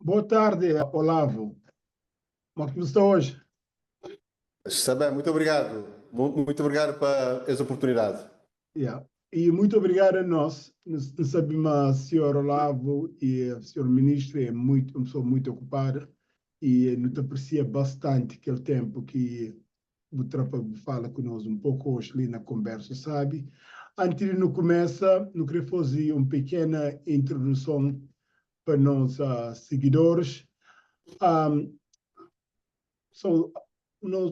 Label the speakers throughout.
Speaker 1: Boa tarde, Olavo. Como é que está hoje?
Speaker 2: Está bem, muito obrigado. Muito obrigado por essa oportunidade.
Speaker 1: Yeah. E muito obrigado a nós. Nós sabemos que o senhor Olavo e o senhor ministro é muito, uma pessoa muito ocupada e nos aprecia bastante aquele tempo que o Trapa fala conosco um pouco hoje ali na conversa, sabe? Antes de não começar, eu queria fazer uma pequena introdução para nós seguidores. So,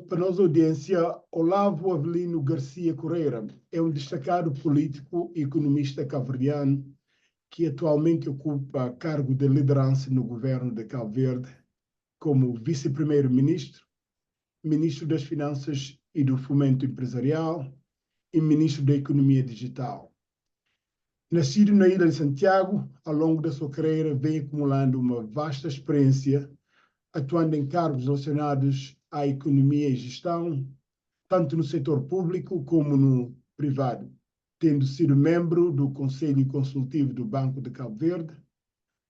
Speaker 1: para nossa audiência, Olavo Avelino Garcia Correia é um destacado político e economista cabo-verdiano que atualmente ocupa cargo de liderança no governo de Cabo Verde como vice-primeiro-ministro, ministro das Finanças e do Fomento Empresarial e ministro da Economia Digital. Nascido na Ilha de Santiago, ao longo da sua carreira vem acumulando uma vasta experiência, atuando em cargos relacionados à economia e gestão, tanto no setor público como no privado, tendo sido membro do Conselho Consultivo do Banco de Cabo Verde,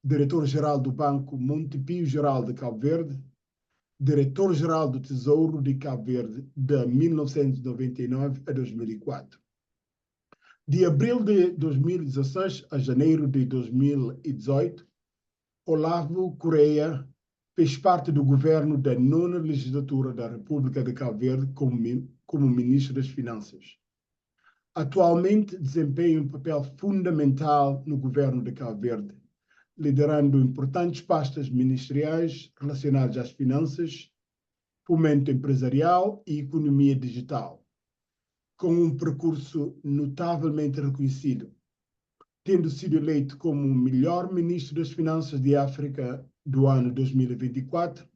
Speaker 1: diretor-geral do Banco Montepio Geral de Cabo Verde, diretor-geral do Tesouro de Cabo Verde de 1999 a 2004. De abril de 2016 a janeiro de 2018, Olavo Correia fez parte do governo da nona legislatura da República de Cabo Verde como ministro das Finanças. Atualmente desempenha um papel fundamental no governo de Cabo Verde, liderando importantes pastas ministeriais relacionadas às finanças, fomento empresarial e economia digital, com um percurso notavelmente reconhecido, tendo sido eleito como o melhor ministro das Finanças de África do ano 2024,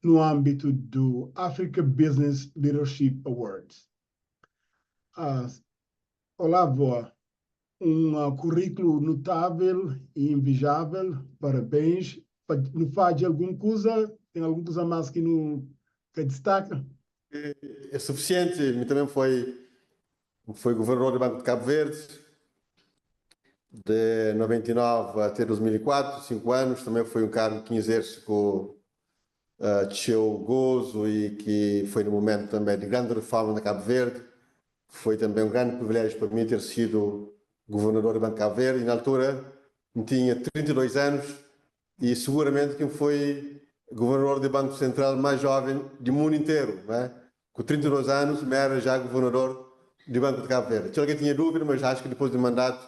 Speaker 1: no âmbito do Africa Business Leadership Awards. Olavo, um currículo notável e invejável, parabéns. Não faz alguma coisa? Tem alguma coisa mais que não que destaca?
Speaker 2: É suficiente. Também foi governador do Banco de Cabo Verde de 99 até 2004, 5 anos. Também foi um cargo que exerce com seu gozo e que foi no momento também de grande reforma na Cabo Verde. Foi também um grande privilégio para mim ter sido governador do Banco de Cabo Verde e na altura tinha 32 anos e seguramente quem foi governador do Banco Central mais jovem do mundo inteiro, não é? Com 32 anos, era já governador do Banco de Cabo Verde. Se alguém tinha dúvida, mas acho que depois do mandato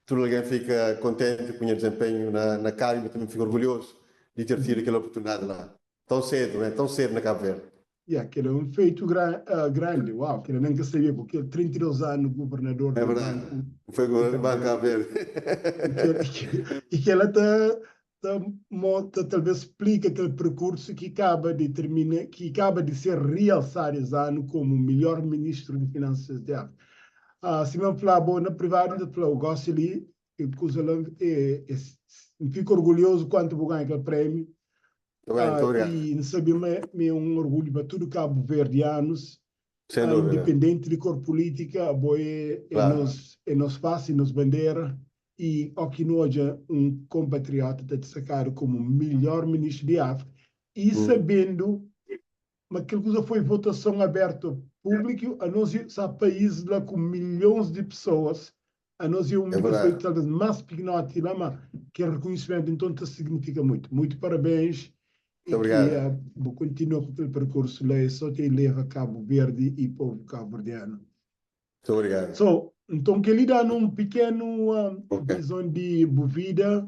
Speaker 2: todo alguém fica contente com o desempenho na carga e também fico orgulhoso de ter tido aquela oportunidade lá. Tão cedo, né? Tão cedo na Cabo Verde.
Speaker 1: Yeah, que era um feito grande, uau, que eu nunca sabia, porque 32 anos governador
Speaker 2: É
Speaker 1: do
Speaker 2: verdade.
Speaker 1: banco.
Speaker 2: Foi governador do Banco Cabo Verde.
Speaker 1: E que ela está tá, tá, talvez explica aquele percurso que acaba de terminar, que acaba de ser realçado esse ano como o melhor ministro de Finanças de África. Se me falar, bom, na privada, eu gosto ali, é, fico orgulhoso quando vou ganhar aquele prêmio.
Speaker 2: Muito bem, muito obrigado.
Speaker 1: E saber me é um orgulho para todo cabo-verdianos,
Speaker 2: Sem dúvida.
Speaker 1: Independente de cor política, bo é
Speaker 2: Claro.
Speaker 1: nos, é nos face, nos bandeira, e aqui no hoje um compatriota está destacado como o melhor ministro de África, e sabendo mas aquilo que foi votação aberta ao público, a nós, sabe, países lá com milhões de pessoas, a nós é um
Speaker 2: É
Speaker 1: dos
Speaker 2: verdade.
Speaker 1: países talvez mais pequenote lá, mas que é reconhecimento, então tá, significa muito. Muito parabéns e
Speaker 2: Muito
Speaker 1: que
Speaker 2: obrigado.
Speaker 1: vou continuar com aquele percurso lá, só te leva a Cabo Verde e povo cabo-verdiano.
Speaker 2: Muito obrigado.
Speaker 1: So, então, que lhe dá um pequeno visão de vida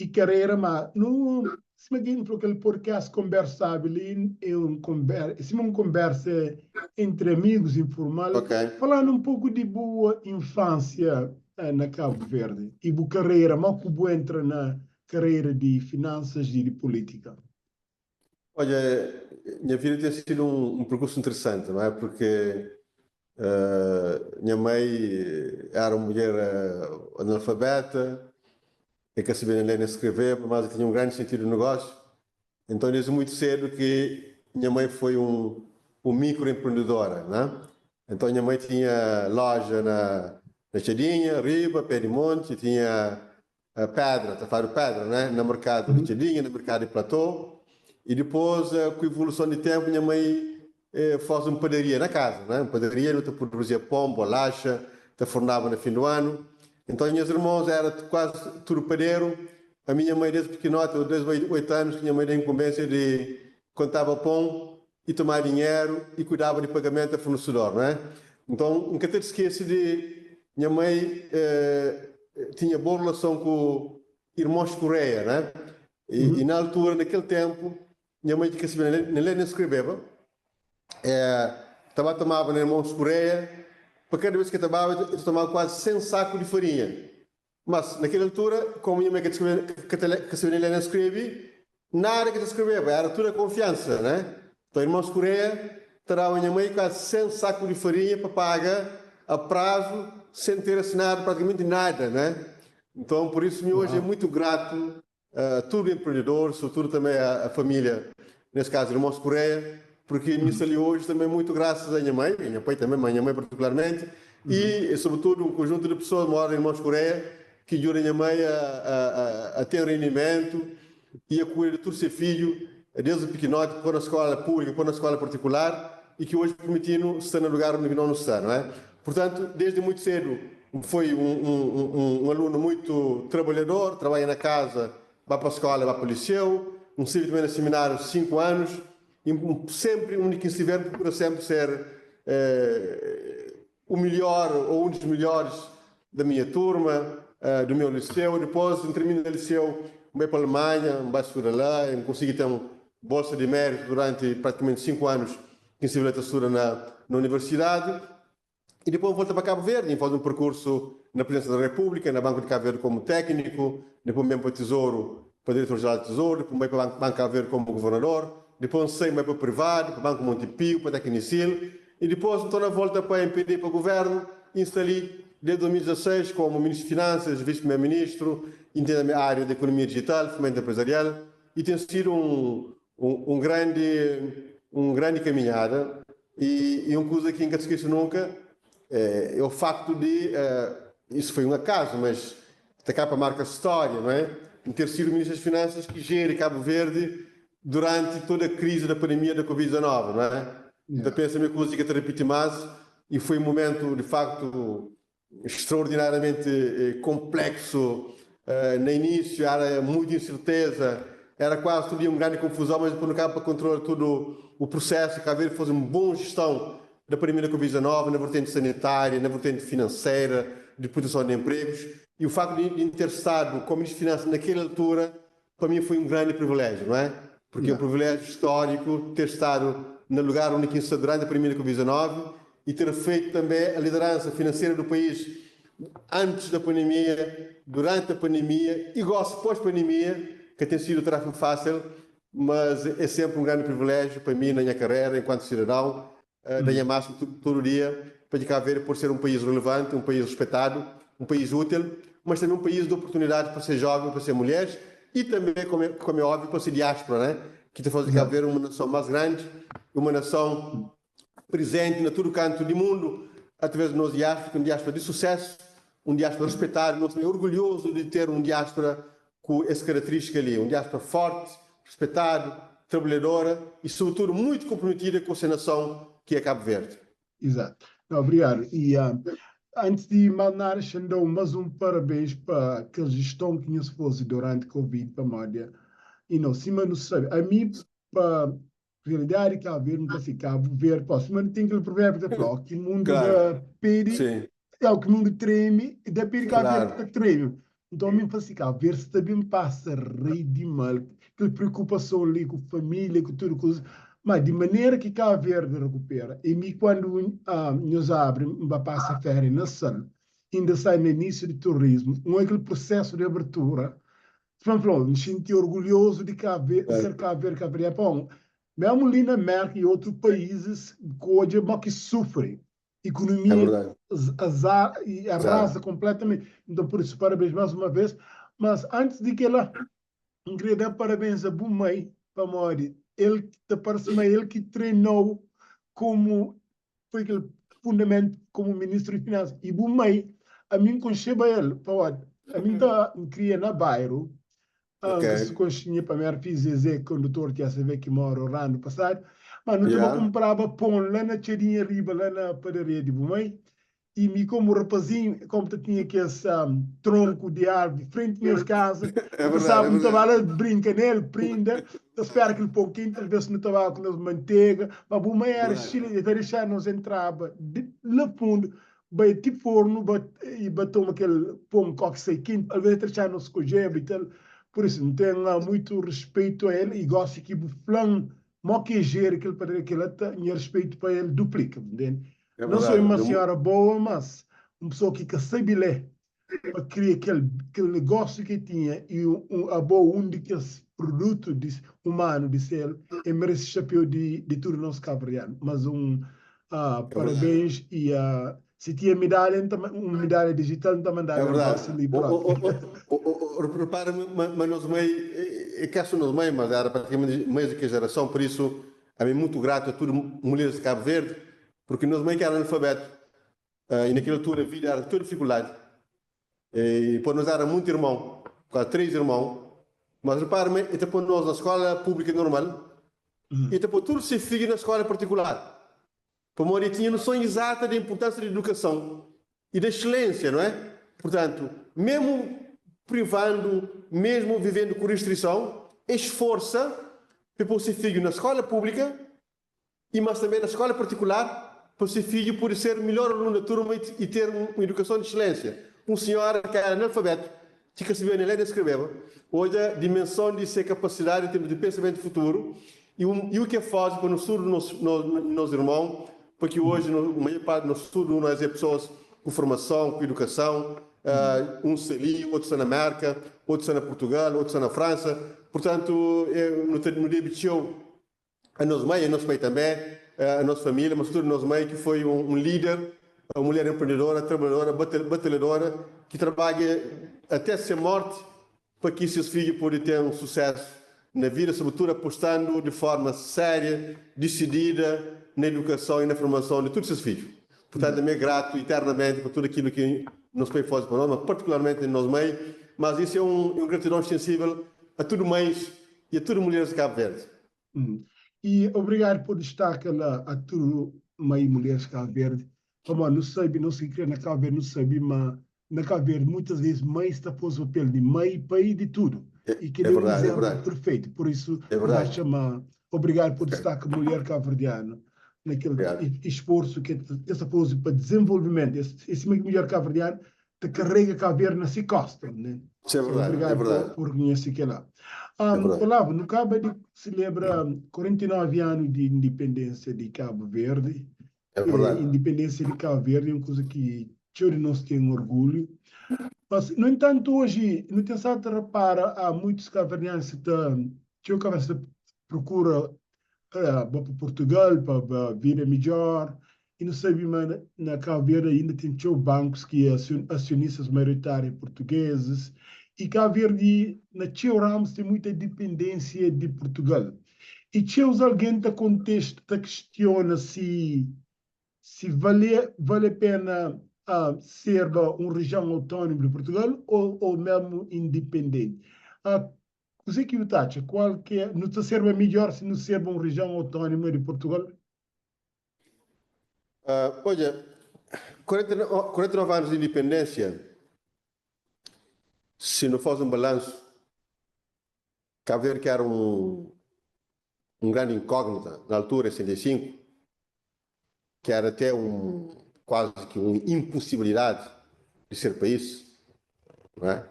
Speaker 1: e carreira, mas no, se me alguém falou aquele podcast conversável, é um conversa, se uma conversa entre amigos informal, falando um pouco de boa infância na Cabo Verde e boa carreira, mas como entra na carreira de finanças e de política.
Speaker 2: Olha, minha vida tem sido um percurso interessante, não é? Porque minha mãe era uma mulher analfabeta, e que sabia ler nem escrever, mas tinha um grande sentido de negócio. Então, desde muito cedo que minha mãe foi um microempreendedora, né? Então, minha mãe tinha loja na Chadinha, Riba, Pé de Monte, tinha pedra, ta fladu pedra, né? Na merkadu di Txadinha, na merkadu di Platô. I dipôs, ku evoluson di ténpu, nha mai faz un padaria na kaza, né? Un padaria, nu ta produzia pon, bolaxa, ta fornaba na fin du anu. Nton, nhas irmons éra kuazi tudu paderu. Ami, nha mai, desdi pikinoti, desdi 8 anus, ki nha mai da inkunbénsia di kontaba pon i tomaba dinheru i kuidaba di pagamentu a fornesedor, né? Nton, N ka ta diskese di nha mai tinha bon relason ku irmons Correia, né? I na altura, na kel ténpu, Nha mai ki ka sabia nen lé nen skrebeba, e ta ba tomaba na irmons Kureia. Pa kada bes ki e ta baba, e ta tomaba kuazi 100 saku di farinha. Mas, na kel altura, komu nha mai ka ka sabia nen lé nen skrebe, nada ki e ta skrebeba, era tudu a konfiansa, né? Nton, irmons Kureia ta daba nha mai kuazi 100 saku di farinha pa paga a prazu, sen ter asinadu pratikamenti nada, né? Nton, pur isu, mi oji é muitu gratu a tudu empreendedor, sobretudo também a família, nesse caso irmãos Correia, porque me sta li hoje também muito graças a minha mãe, a minha pai também, mas a minha mãe particularmente, e sobretudo um conjunto de pessoas, mora irmãos Correia, que ajuda a minha mãe a ter rendimento e a cuidar de todo seu filho, desde pequenote, pôr na escola pública, pôr na escola particular, e que hoje permitindo estar no lugar onde não está, não é? Portanto, desde muito cedo foi um aluno muito trabalhador, trabalha na casa, vai para a escola, vai para o liceu, um estive também no seminário 5 anos, e sempre, onde que estiver, procura sempre ser o melhor ou um dos melhores da minha turma, do meu liceu. Depois, termino o liceu, vou para a Alemanha, vou estudar lá, e consegui ter uma bolsa de mérito durante praticamente 5 anos que estive lá a estudar na universidade. E depois volta para Cabo Verde, faz um percurso na Presidência da República, na Banco de Cabo Verde como técnico, depois mesmo para o Tesouro, para Diretor-Geral do Tesouro, depois para o Banco Cabo Verde como governador, depois saí para o privado, para o Banco Montepio, para Tecnicil, e depois então na volta para a MPD, para o governo, instalei desde 2016 como Ministro de Finanças, Vice-Primeiro-Ministro, entendo a área de Economia Digital, Fomento Empresarial, e tem sido um grande caminhada. E uma coisa que nunca te esqueço nunca é o facto de, isso foi um acaso, mas até cá para marca história, não é? De ter sido o Ministro das Finanças que gere Cabo Verde durante toda a crise da pandemia da Covid-19, não é? Então pensa uma coisa que te repete mais, e foi um momento de facto extraordinariamente complexo. No início era muita incerteza, era quase todo dia uma grande confusão, mas depois no cabo para controlar todo o processo, Cabo Verde fez uma boa gestão da pandemia da Covid-19, na vertente sanitária, na vertente financeira, de proteção de empregos, e o facto de ter estado como Ministro de Finanças naquela altura, para mim foi um grande privilégio, não é? Porque é um privilégio histórico ter estado no lugar onde está durante a pandemia da Covid-19 e ter feito também a liderança financeira do país antes da pandemia, durante a pandemia e gosto pós-pandemia, que tem sido tarefa fácil, mas é sempre um grande privilégio para mim na minha carreira enquanto cidadão, ganhar máximo todo dia para cá ver por ser um país relevante, um país respeitado, um país útil, mas também um país de oportunidades para ser jovem, para ser mulheres e também, como é óbvio, para ser diáspora, né? Que te faz de cá ver uma nação mais grande, uma nação presente na todo canto do mundo, através do nosso diáspora, um diáspora de sucesso, um diáspora respeitado, nós somos orgulhoso de ter um diáspora com essa característica ali, um diáspora forte, respeitado, trabalhadora e, sobretudo, muito comprometida com a nação que é Cabo Verde.
Speaker 1: Exato. Não, obrigado. E antes de mandar, Xandão, mais um parabéns para aquela gestão que nos fosse durante a Covid, para a Mádia. E não, se não sabe, a mim, para realidade que a ver nunca ficava ver, pá, se não tem aquele provérbio de falar, que o mundo da pede, é o que o mundo treme, e da pede que a ver que treme. Então, a mim faz ficar, ver se também passa rei de mal, aquela preocupação ali com família, com tudo, coisa, mas de maneira que Cabo Verde recupera. E me quando nos abre, uma passa férias na sala, ainda sai no início de turismo, um aquele processo de abertura, falou, me senti orgulhoso de Cabo Verde, ser Cabo Verde, Cabo Verde. Bom, mesmo ali na América e outros países, que que sofrem, economia azar e arrasa completamente. Então, por isso, parabéns mais uma vez. Mas antes de que ela, queria dar parabéns a Bumei, para Mori. Ele, parece-me ele que treinou como, foi aquele fundamento como ministro de Finanças. E Bumei, a mim conceba ele, para. Ami nta N kria na bairu, N ka si konxe nha primeru fidju Zezé, kondutor ti ACV ki mora Orlando pasadu, ma nu ta ba kunpraba pon la na Txadinha riba la na padaria di bu mai, i mi komu rapazinhu, komu ta tinha kes tronku di arvi frenti nhos kaza, nu ta staba, nu ta ba la brinka nel, prinda, ta spera kel pon kenti, alves nu ta ba ku nos mantega, ma bu mai era xilenti, el ta dexa nos entraba di la fundu, bai ti fornu ba i ba toma kel pon koki sai kenti, alves el ta dexa nos skodjeba i tal, pur isu N ten muitu rispeitu a el, i gosi ki bu fla-m mo ki e jeri kel padaria, kila ta nha rispeitu pa el duplika, bu ntende? Não só é uma senhora boa, mas un pessoa ki ka sabe lé pa kria kel kel negócio ki tinha e um, abo um di kes produto di humano di sel, e merece chapéu di tudo nos cabo-verdiano. Mas um parabéns e si tinha medalha, nta, um medalha digital nta mandaba
Speaker 2: É
Speaker 1: el
Speaker 2: verdade.
Speaker 1: gosi li própi.
Speaker 2: Repara, ma nos mãe, é que só nos mãe, mas era praticamente mais do que geração, por isso a mim muito grato a tudo mulheres de Cabo Verde, porque nos mãe que era analfabeto, e naquela altura a vida era toda dificuldade. E pô nós era muito irmão, quase três irmãos, mas repara-me, ele pôs nós na escola pública normal, e te pôs todos seus filhos na escola particular. Pamodi el tinha noção exata da importância da educação e da excelência, não é? Portanto, mesmo privando, mesmo vivendo com restrição, esforça para pôr seu filho na escola pública e mas também na escola particular, para seu filho poder ser o melhor aluno da turma e ter uma educação de excelência. Um senhora que era analfabeto, que ka sabia nem ler nem escrever, hoje a dimensão de sua capacidade em termos de pensamento futuro e, e o que faz para nos tudo nos, nos, nos irmãos, porque hoje no, a maior parte de nós tudo nós é pessoas com formação, com educação, uns ali, outros estão na América, outros estão na Portugal, outros estão na França. Portanto, é, no, no debito a nos mãe, a nosso pai também, a nossa família, mas sobretudo a nossa mãe, que foi um líder, uma mulher empreendedora, trabalhadora, batalhadora, que trabalha até ser morte para que seus filhos possam ter um sucesso na vida, sobretudo apostando de forma séria, decidida na educação e na formação de todos os seus filhos. Portanto, também grato eternamente por tudo aquilo que nosso pai faz para nós, mas particularmente nosso mãe. Mas isso é um gratidão extensível a tudo mães e a tudo mulheres de Cabo Verde.
Speaker 1: E obrigado por destacar lá a tudo mãe e mulheres de Cabo Verde. Como não sabe, não se crê na Cabo Verde, não sabe, mas na Cabo Verde muitas vezes mãe está a pôr o papel de mãe, pai e de tudo. E que
Speaker 2: É
Speaker 1: é um
Speaker 2: verdade, é
Speaker 1: exemplo
Speaker 2: verdade.
Speaker 1: perfeito. Por isso,
Speaker 2: É
Speaker 1: nós
Speaker 2: verdade.
Speaker 1: chama obrigado por destacar a mulher cabo-verdiana naquele
Speaker 2: Obrigado.
Speaker 1: esforço que essa pôs para desenvolvimento. Esse mulher cabo-verdiana te carrega Cabo Verde na sua costa, né?
Speaker 2: Isso é
Speaker 1: So,
Speaker 2: verdade, é
Speaker 1: obrigado por,
Speaker 2: verdade.
Speaker 1: por reconhecer que lá.
Speaker 2: É verdade.
Speaker 1: Olavo, no Cabo de celebra 49 anos de independência de Cabo Verde.
Speaker 2: É verdade.
Speaker 1: Independência de Cabo Verde é uma coisa que todos nós temos orgulho. Mas, no entanto, hoje, no tem certo repara, há muitos cabo-verdianos que estão, que procura para Portugal para vida melhor e não sabe, mas na Cabo Verde ainda tem txeu bancos que é acionistas maioritários portugueses e Cabo Verde na txeu ramos tem muita dependência de Portugal e txeus alguém ta contesta, ta questiona se vale a pena ser uma região autónoma de Portugal ou mesmo independente. Kuzê ki bu ta atxa? Kual ki é? Nu ta serba midjór si nu serba un rejion autónoma di Portugal?
Speaker 2: Odja, 49 anus di indipendénsia, si nu faze un balansu, Kabu Verdi ki éra un grandi inkógnita na altura, em 75, ki éra até un kuazi ki un inposibilidadi di ser país, não é?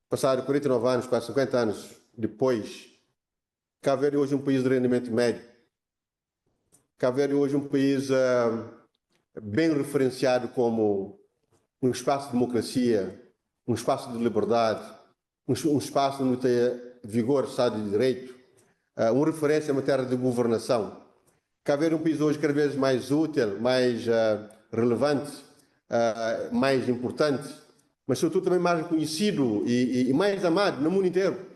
Speaker 2: Passadu 49 anus, kuazi 50 anus dipôs, Kabu Verdi hoje é um país de rendimento médio. Kabu Verdi hoje é um país bem referenciado como um espaço de democracia, um espaço de liberdade, um espaço onde tem vigor Estado de Direito, uma referência em matéria de governação. Cabo Verde é um país hoje cada vez mais útil, mais relevante, mais importante, mas sobretudo também mais reconhecido e mais amado no mundo inteiro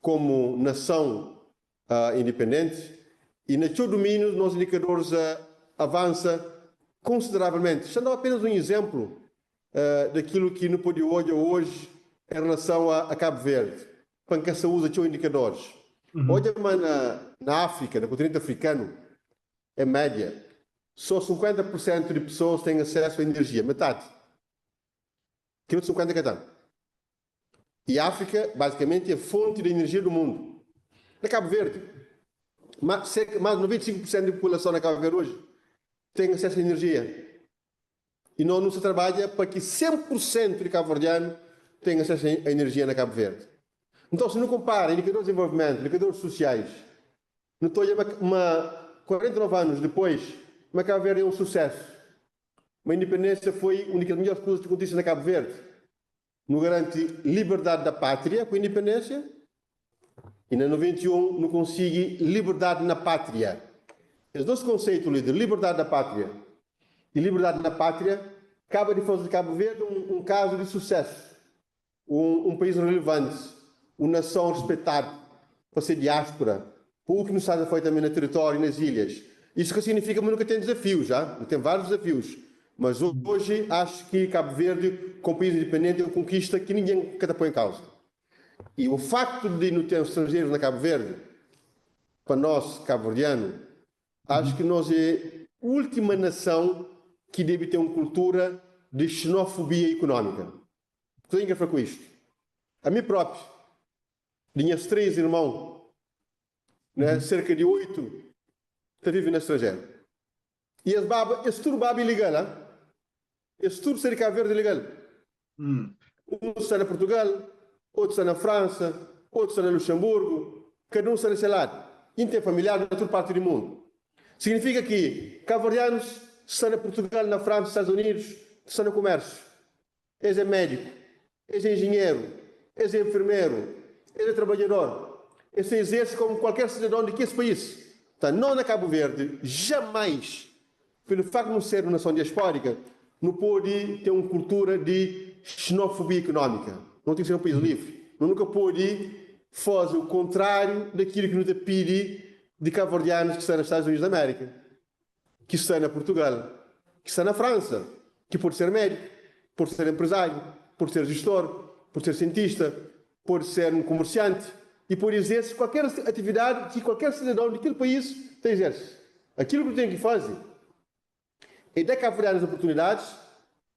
Speaker 2: como nação independente. E no seu domínio, nossos indicadores avançam consideravelmente. Estando apenas um exemplo daquilo que não pode hoje hoje. em relação a Cabo Verde, pa N ka sa uza txeu indikadoris. Odja ma na Áfrika, na kontinenti afrikanu, em média, só 50 pur sentu di pesoas ten asesu a enerjia, metadi. Kel otu 50 ka ten. E Áfrika, bazikamenti, é fonti di enerjia du mundu. Na Kabu Verdi, serka más di 95 pur sentu di populason na Kabu Verdi oji ten asesu a enerjia. I nos nu sta trabadja pa ki 100 pur sentu di kabuverdianu ten asesu a enerjia na Kabu Verdi. Nton, si nu konpara indikadoris di dezenvolvimentu, indikadoris susiais, nu ta odja ma 49 anus dipôs, ma Kabu Verdi é un susesu, ma indipendénsia foi un di kes midjóris kuzas ki kontise na Kabu Verdi. Nu garanti liberdadi da pátria ku indipendénsia i na 91 nu konsigi liberdadi na pátria. Es dos konseitu li di liberdadi da pátria i liberdadi na pátria kaba di faze di Kabu Verdi un kazu di susésu, un país relevanti, un nason rispetadu pa se diáspura, pa u ki nu sta ta fai tanbe na teritóriu i nas ilhas. Isu ka signifika ma nu ka ten dizafius, a. Nu ten várius dizafius. Mas oji axu ki Kabu Verdi komu país indipendenti é un konkista ki ningen ka ta poi en kauza. I o faktu di nu ten stranjerus na Kabu Verdi, pa nos kabuverdianu, axu ki nos é última nason ki debe ten un kultura di xenofobia ikunómika. Kuzê ki N kre fla ku istu? Ami própi, Di nhas 3 irmon, né, serka di 8 ta vive na stranjeru. I es baba, es tudu baba ilegal, ha? Es tudu sai di Kabu Verdi ilegal. Un sta na Purtugal, otu sta na Fransa, otu sta na Luxemburgu, kada un sta na se ladu. I N ten familiaris na tudu parti di mundu. Signifika ki kabuverdianus sta na Purtugal, na Fransa, Stadus Unidus, sta na kumérsiu. Es é médiku, es é enjinheru, es é enfermeru, es é trabadjador, es ta izerse komu kualker sidadon di kes país. Ta no na Kabu Verdi, jamais, pelu faktu di nu ser un nason diaspórika, nu pode ten un kultura di xenofobia ikunómika. No ten ki ser un país livri. No nunka pode faze u kontráriu dakilu ki nu ta pidi di kabuverdianus ki sta na Stadus Unidus di Amérika. ki sta na Purtugal, ki sta na Fransa, ki pode ser médiku, pode ser enprezáriu, pode ser jistor, pode ser sientista, pode ser un komersianti i pode izerse kualker atividadi ki kualker sidadon di kel país ta izerse. Akilu ki nu ten ki faze é da kabuverdianus oportunidadis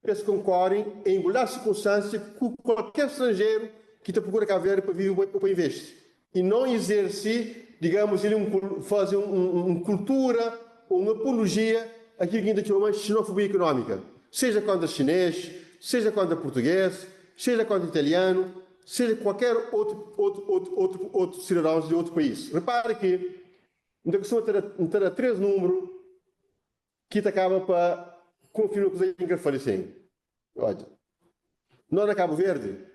Speaker 2: pa es konkore en igualdadi di sirkunstansia ku kualker stranjeru ki ta prokura Kabu Verdi pa vive ô pa investi, i non izerse, digamus, li un faze un kultura ô un apolojia akil ki N ta txoma xenofobia ikunómika, seja kontra xinês, seja kontra purtugês, seja kontra italianu, seja kualker otu otu otu otu otu sidadons di otu país. Repara ki N ta kustuma ta da N ta da três númeru Ki ta kaba pa konfirma kuzê ki N kre fla lisin. Odja, nos na Kabu Verdi,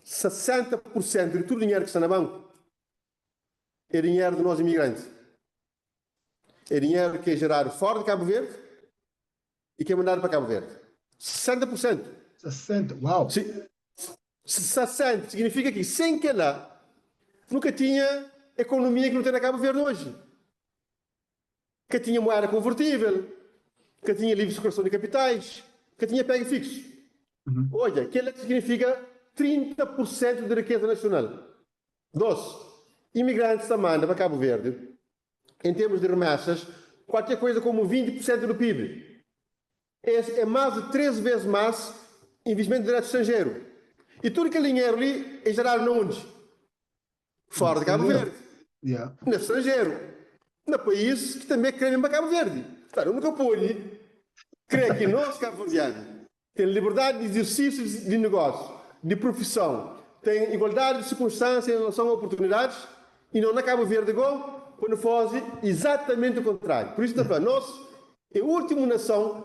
Speaker 2: 60 pur sentu di tudu dinheru ki sta na banku é dinheru di nos imigranti. É dinheru ki é jeradu fora di Kabu Verdi i ki é mandadu pa Kabu Verdi. 60 pur sentu!
Speaker 1: 60? Uau!
Speaker 2: Si, 60 signifika ki sen kel-la nu ka tinha ekonomia ki nu ten na Kabu Verdi oji. Ka tinha moeda konvertível, ka tinha livre sirkulason di kapitais, ka tinha peg fixu. Odja, kel-la ki signifika 30 pur sentu di rikeza nasional. 2, imigrantis ta manda pa Kabu Verdi, en termus di remesas, kualker kuza komu 20 pur sentu du PIB. Es é más di 3 vez más investimentu diretu stranjeru. I tudu kel dinheru li é jeradu na undi? Fora di Kabu Verdi, na stranjeru, na país ki tanbe kre ben pa Kabu Verdi. Claro, nu ka pode kre ki nos kabuverdianu ten liberdadi di izersísiu di negósiu, di profison, ten igualdadi di sirkunstansia en relason a oportunidadis i no na Kabu Verdi go pa nu faze izatamenti o kontráriu. Pur isu, ta fla, nos é últimu nason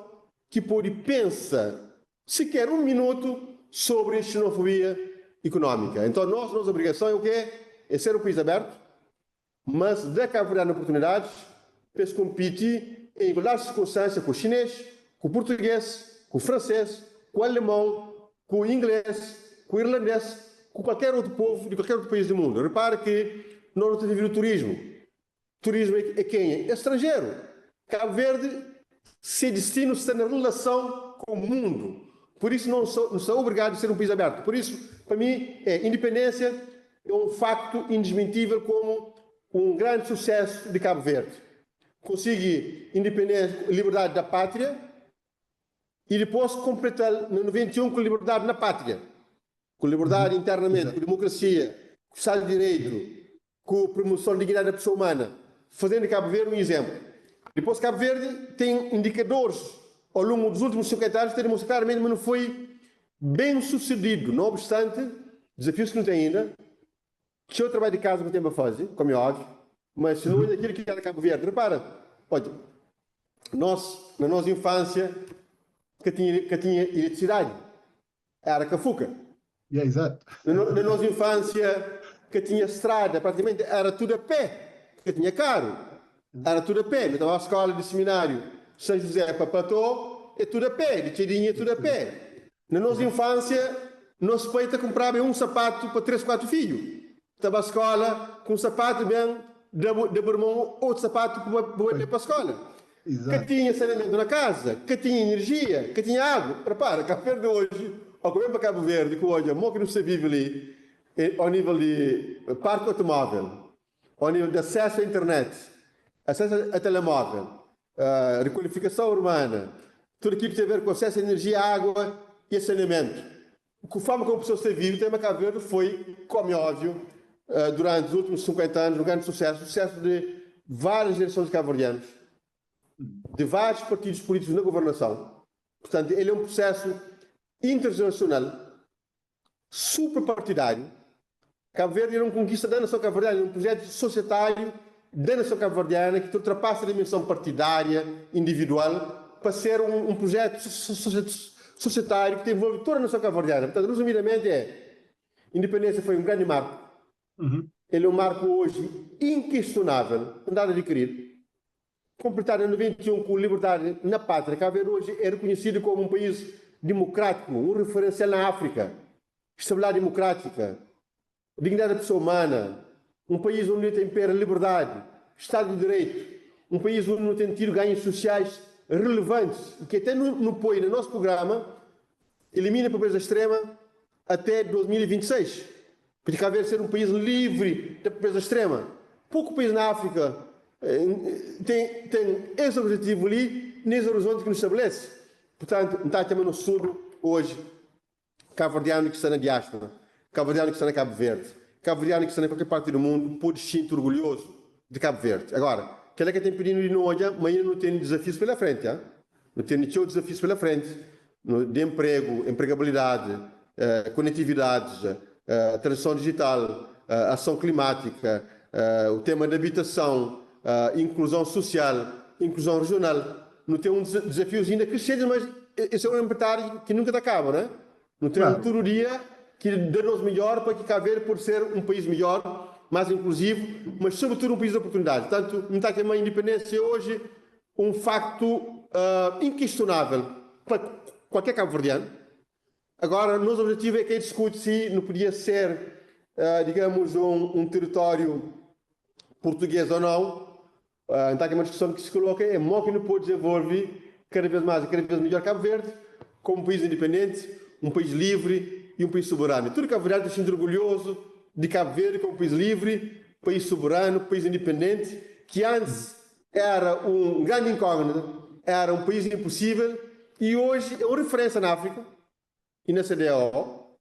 Speaker 2: ki pode pensa Siker un minutu sobri xenofobia ikunómika. Enton, nos, nos obrigason é u kê? É ser un país abertu, mas da kabuverdianu oportunidadis pa es konpiti en igualdadi di sirkunstansia ku xinês, ku purtugês, ku fransês, ku alemon, ku inglês, ku irlandês, ku kualker otu povu di kualker otu país di mundu. Repara ki nos nu ta vive di turismu. Turismu é kenha? É stranjeru. Kabu Verdi, se distinu sta na relason ku mundu. Pur isu, não sou, não sou obrigado a ser um país aberto. Por isso, para mim, é independência é um facto indesmentível como um grande sucesso de Cabo Verde. Consegui independência, liberdade da pátria e depois completar no 91 com liberdade na pátria. Com liberdade internamente, com democracia, com Estado de Direito, com promoção da dignidade da pessoa humana, fazendo de Cabo Verde um exemplo. Depois Cabo Verde tem indicadores ao longo dos últimos 50 anos, tem demonstrado claramente, mas não foi bem sucedido. Não obstante, desafios que não tem ainda, que o trabalho de casa que tem para fazer, como é óbvio, mas se não olha aquilo que era Cabo Verde, repara, olha, nós, na nossa infância, que tinha eletricidade, era Cafuca.
Speaker 1: Yeah, exato.
Speaker 2: Na nossa infância, que tinha estrada, praticamente era tudo a pé, que tinha carro, era tudo a pé. Eu estava à escola de seminário São José para Platô, é tudo a pé, de Cheirinha é tudo a pé. Na nossa infância, nosso pai comprava um sapato para três, quatro filhos. Estava à escola com um sapato bem, de irmão outro sapato para ir para a escola.
Speaker 1: Exato.
Speaker 2: Que tinha saneamento na casa, que tinha energia, que tinha água. Repara, Cabo Verde hoje, ao comer para Cabo Verde, que hoje, mo que não se vive ali, ao nível de parque automóvel, ao nível de acesso à internet, acesso a telemóvel, requalificação urbana, tudo aquilo que tem a ver com acesso à energia, água e saneamento. A forma como a pessoa se vive, também Cabo Verde foi, como é óbvio, durante os últimos 50 anos, um grande sucesso, sucesso de várias gerações de cabo-verdianos, de vários partidos políticos na governação. Portanto, ele é um processo intergeracional, superpartidário. Cabo Verde era uma conquista da nação cabo-verdiana, um projeto societário da nação cabo-verdiana que ultrapassa a dimensão partidária, individual, para ser um projeto societário que envolve toda a nação cabo-verdiana. Portanto, resumidamente, independência foi um grande marco. Ele é um marco hoje inquestionável, não dá de adquirir. Completado em 91 com liberdade na pátria, Cabo Verde hoje é reconhecido como um país democrático, um referencial na África, estabilidade democrática, dignidade da pessoa humana, um país onde tem impera liberdade, Estado de Direito, um país onde não tem tido ganhos sociais relevantes, e que até no põe no nosso programa, elimina a pobreza extrema até 2026. Porque Cabo Verde ser um país livre da pobreza extrema. Pouco país na África tem esse objetivo ali, nesse horizonte que nos estabelece. Portanto, está também no sul hoje, cabo-verdiano que está na diáspora, cabo-verdiano que está na Cabo Verde, cabo-verdiano que está em qualquer parte do mundo, pode se sentir orgulhoso de Cabo Verde. Agora, aquele que tem pedindo de não olha, mas ainda não tem desafios pela frente. Hein? Não tem nenhum desafios pela frente, de emprego, empregabilidade, conectividade, transição digital, ação climática, o tema da habitação, inclusão social, inclusão regional. Não tem um desafios ainda crescentes, mas esse é um empresário que nunca acaba, não é? Não tem um todo dia que dê-nos melhor para que Cabo Verde pode ser um país melhor, mais inclusivo, mas sobretudo um país de oportunidades. Portanto, não está aqui uma independência hoje um facto inquestionável para qualquer cabo-verdiano. Agora, nosso objetivo é que discute se não podia ser, digamos, um território português ou não. Então, aqui é uma discussão que se coloca é como que não pode desenvolver cada vez mais e cada vez melhor Cabo Verde como um país independente, um país livre e um país soberano. E tudo Cabo Verde se sente orgulhoso de Cabo Verde como um país livre, país soberano, país independente, que antes era um grande incógnito, era um país impossível e hoje é uma referência na África e na CDAO,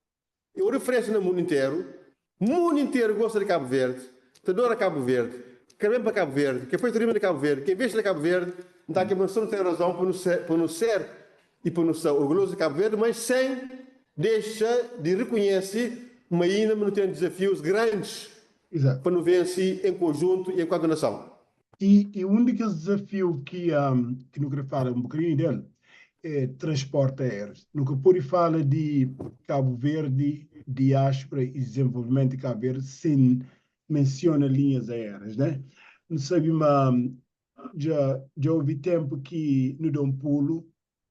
Speaker 2: é uma referência no mundo inteiro. O mundo inteiro gosta de Cabo Verde, adora Cabo Verde, quer bem para Cabo Verde, quer foi turismo de Cabo Verde, quem investe em Cabo Verde, então aqui a pessoa não tem razão para não ser e para não ser orgulhoso de Cabo Verde, mas sem deixa de reconhecer uma ainda não tem desafios grandes
Speaker 1: Exato.
Speaker 2: Para não vencer em conjunto e enquanto nação.
Speaker 1: E um daqueles desafios que não queria falar um bocadinho dele é transporte aéreo. Nunca pode falar de Cabo Verde, diáspora e desenvolvimento de Cabo Verde sem menciona linhas aéreas, né? Não sabe, mas já houve tempo que no deu um pulo,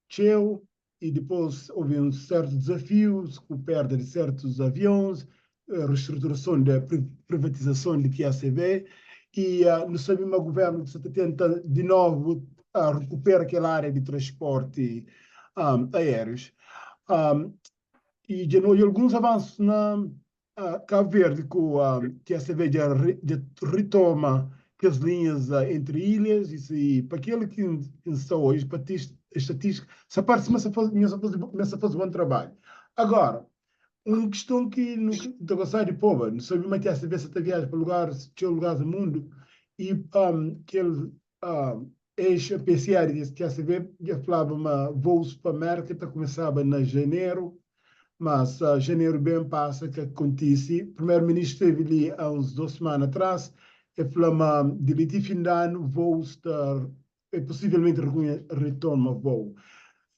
Speaker 1: tcheu, e depois houve um certos desafios, com perda de certos aviões, reestruturação da privatização de QACB, e não sabemos o governo que se tenta de novo recuperar aquela área de transporte aéreos. Um, i dja nu odja alguns avansus na Cabo Verde ku TSV dja retoma kes linhas entre ilhas i pa kel ki N sta oji pa estatistika sa parse ma sa faze bon trabadju. Agora, un kiston ki nu ta gostaba di poba, nu sabe ma TSV sa ta viaja pa lugaris, txeu lugaris na mundu i kel ex-PCA di TSV dja flaba ma vôus pa Merka ta kumesaba na janeru, mas janeru ben pasa ka kontise. Primeru-ministru stevi li a uns dos simana atras, e fla ma di li ti fin di anu vôus ta possivelmenti retoma vôu.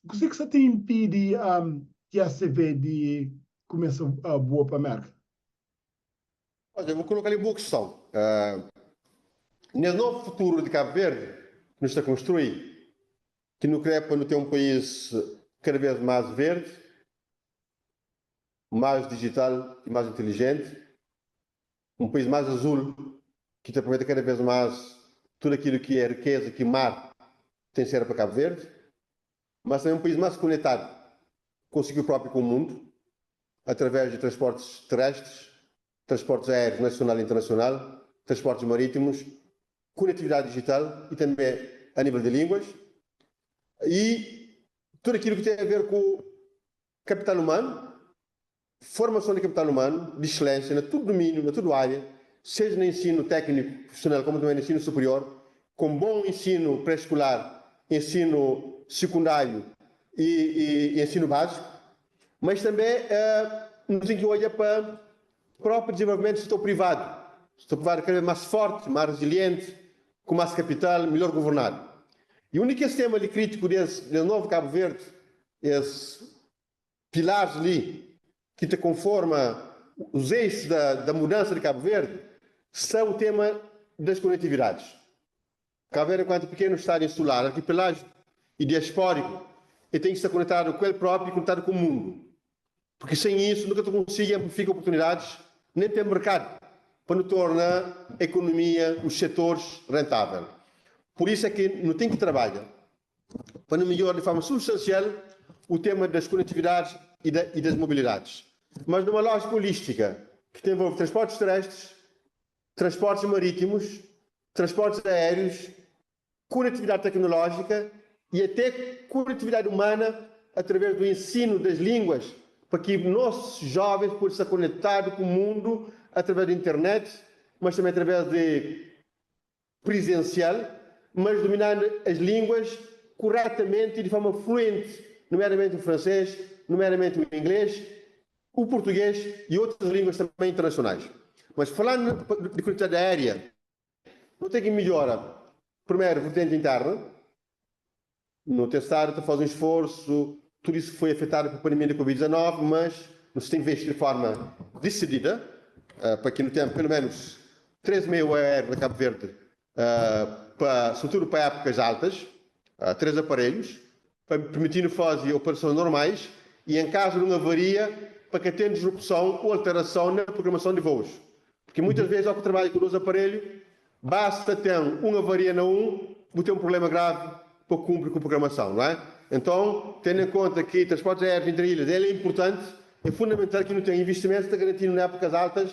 Speaker 1: Kuzê ki sa ta inpidi TSV di kumesa bua pa Merka?
Speaker 2: Odja, bu koloka li un bon kiston. Nes novu futuru di Kabu Verdi ki nu sta konstrui, ki nu kre pa nu ten un país kada bes más verdi, más dijital i más intilijenti, un país más azul ki ta aproveita kada bes más tudu akilu ki é rikeza ki mar ten sera pa Kabu Verdi, mas tanbe un país más konetadu konsigu propi ku mundu através di transportis terestres, transportis aérios nasional i internasional, transportis marítimos, konetividadi dijital i tanbe a nível di línguas i tudu akilu ki ten a ver ku kapital umanu, formason di kapital umanu di exselensia na tudu dumíniu, na tudu ária, seja na ensinu tékniku profisonal komu tanbe na ensinu superior, kon bon ensinu pré-skular, ensinu sikundáriu i ensinu básiku. Mas tanbe nu ten ki odja pa própi dizenvolvimentu di setor privadu, setor privadu kada bes más fórti, más rezilienti, ku más kapital, melhor governadu. I un di kes tema li krítiku des novu Kabu Verdi, es Pilares li ki ta konforma os eixos da mudança de Cabo Verde sta o tema das conectividades. Cabo Verde enquanto pequeno estado insular, arquipelágico e diaspórico, e tem que estar conectado com ele próprio e conectado com o mundo. Porque sem isso nunca tu consiga amplifica oportunidades, nem tem mercado para não tornar a economia, os setores rentável. Por isso é que não tem que trabalhar pa nu midjora di forma substansial o tema das konetividadis i da i das mobilidadis, mas numa lójika olístika ki ta envolve transportis terestres, transportis marítimus, transportis aérius, konetividadi teknolójika i até konetividadi umana através do ensinu das línguas pa ki nos jovens pode sta konetadu ku mundu através di internet, mas tanbe através di presencial, mas dominando as línguas corretamente e de forma fluente, nomeadamente o francês, nomeadamente o inglês, o português e outras línguas também internacionais. Mas falando de conectividade aérea, não tem que melhora. Primeiro, vertente interna, no testado está faz um esforço, tudo isso foi afetado pela pandemia da Covid-19, mas nos tem investido de forma decidida, para que no tenha pelo menos 3 meios aéreos na Cabo Verde, para, sobretudo para épocas altas, três aparelhos, para permitindo fazer operações normais e, em caso de uma avaria, para que tenha disrupção ou alteração na programação de voos. Porque muitas vezes, ao que trabalha com dois aparelhos, basta ter uma avaria na um, vou ter um problema grave para cumprir com a programação, não é? Então, tendo em conta que transportes aéreos entre ilhas ele é importante, é fundamental que não tenha investimentos para garantir em épocas altas,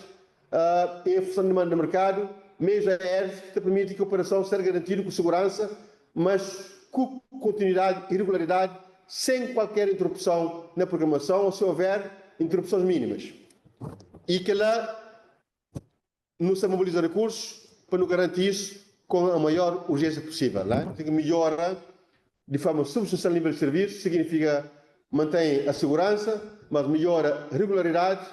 Speaker 2: em função de demanda do mercado, meios aéreos que te permitem que a operação seja garantida com segurança, mas com continuidade e regularidade, sem qualquer interrupção na programação ou se houver interrupções mínimas. E que lá não se mobiliza recursos para não garantir isso com a maior urgência possível. Né? Tem que melhora de forma substancial o nível de serviço, significa mantém a segurança, mas melhora a regularidade,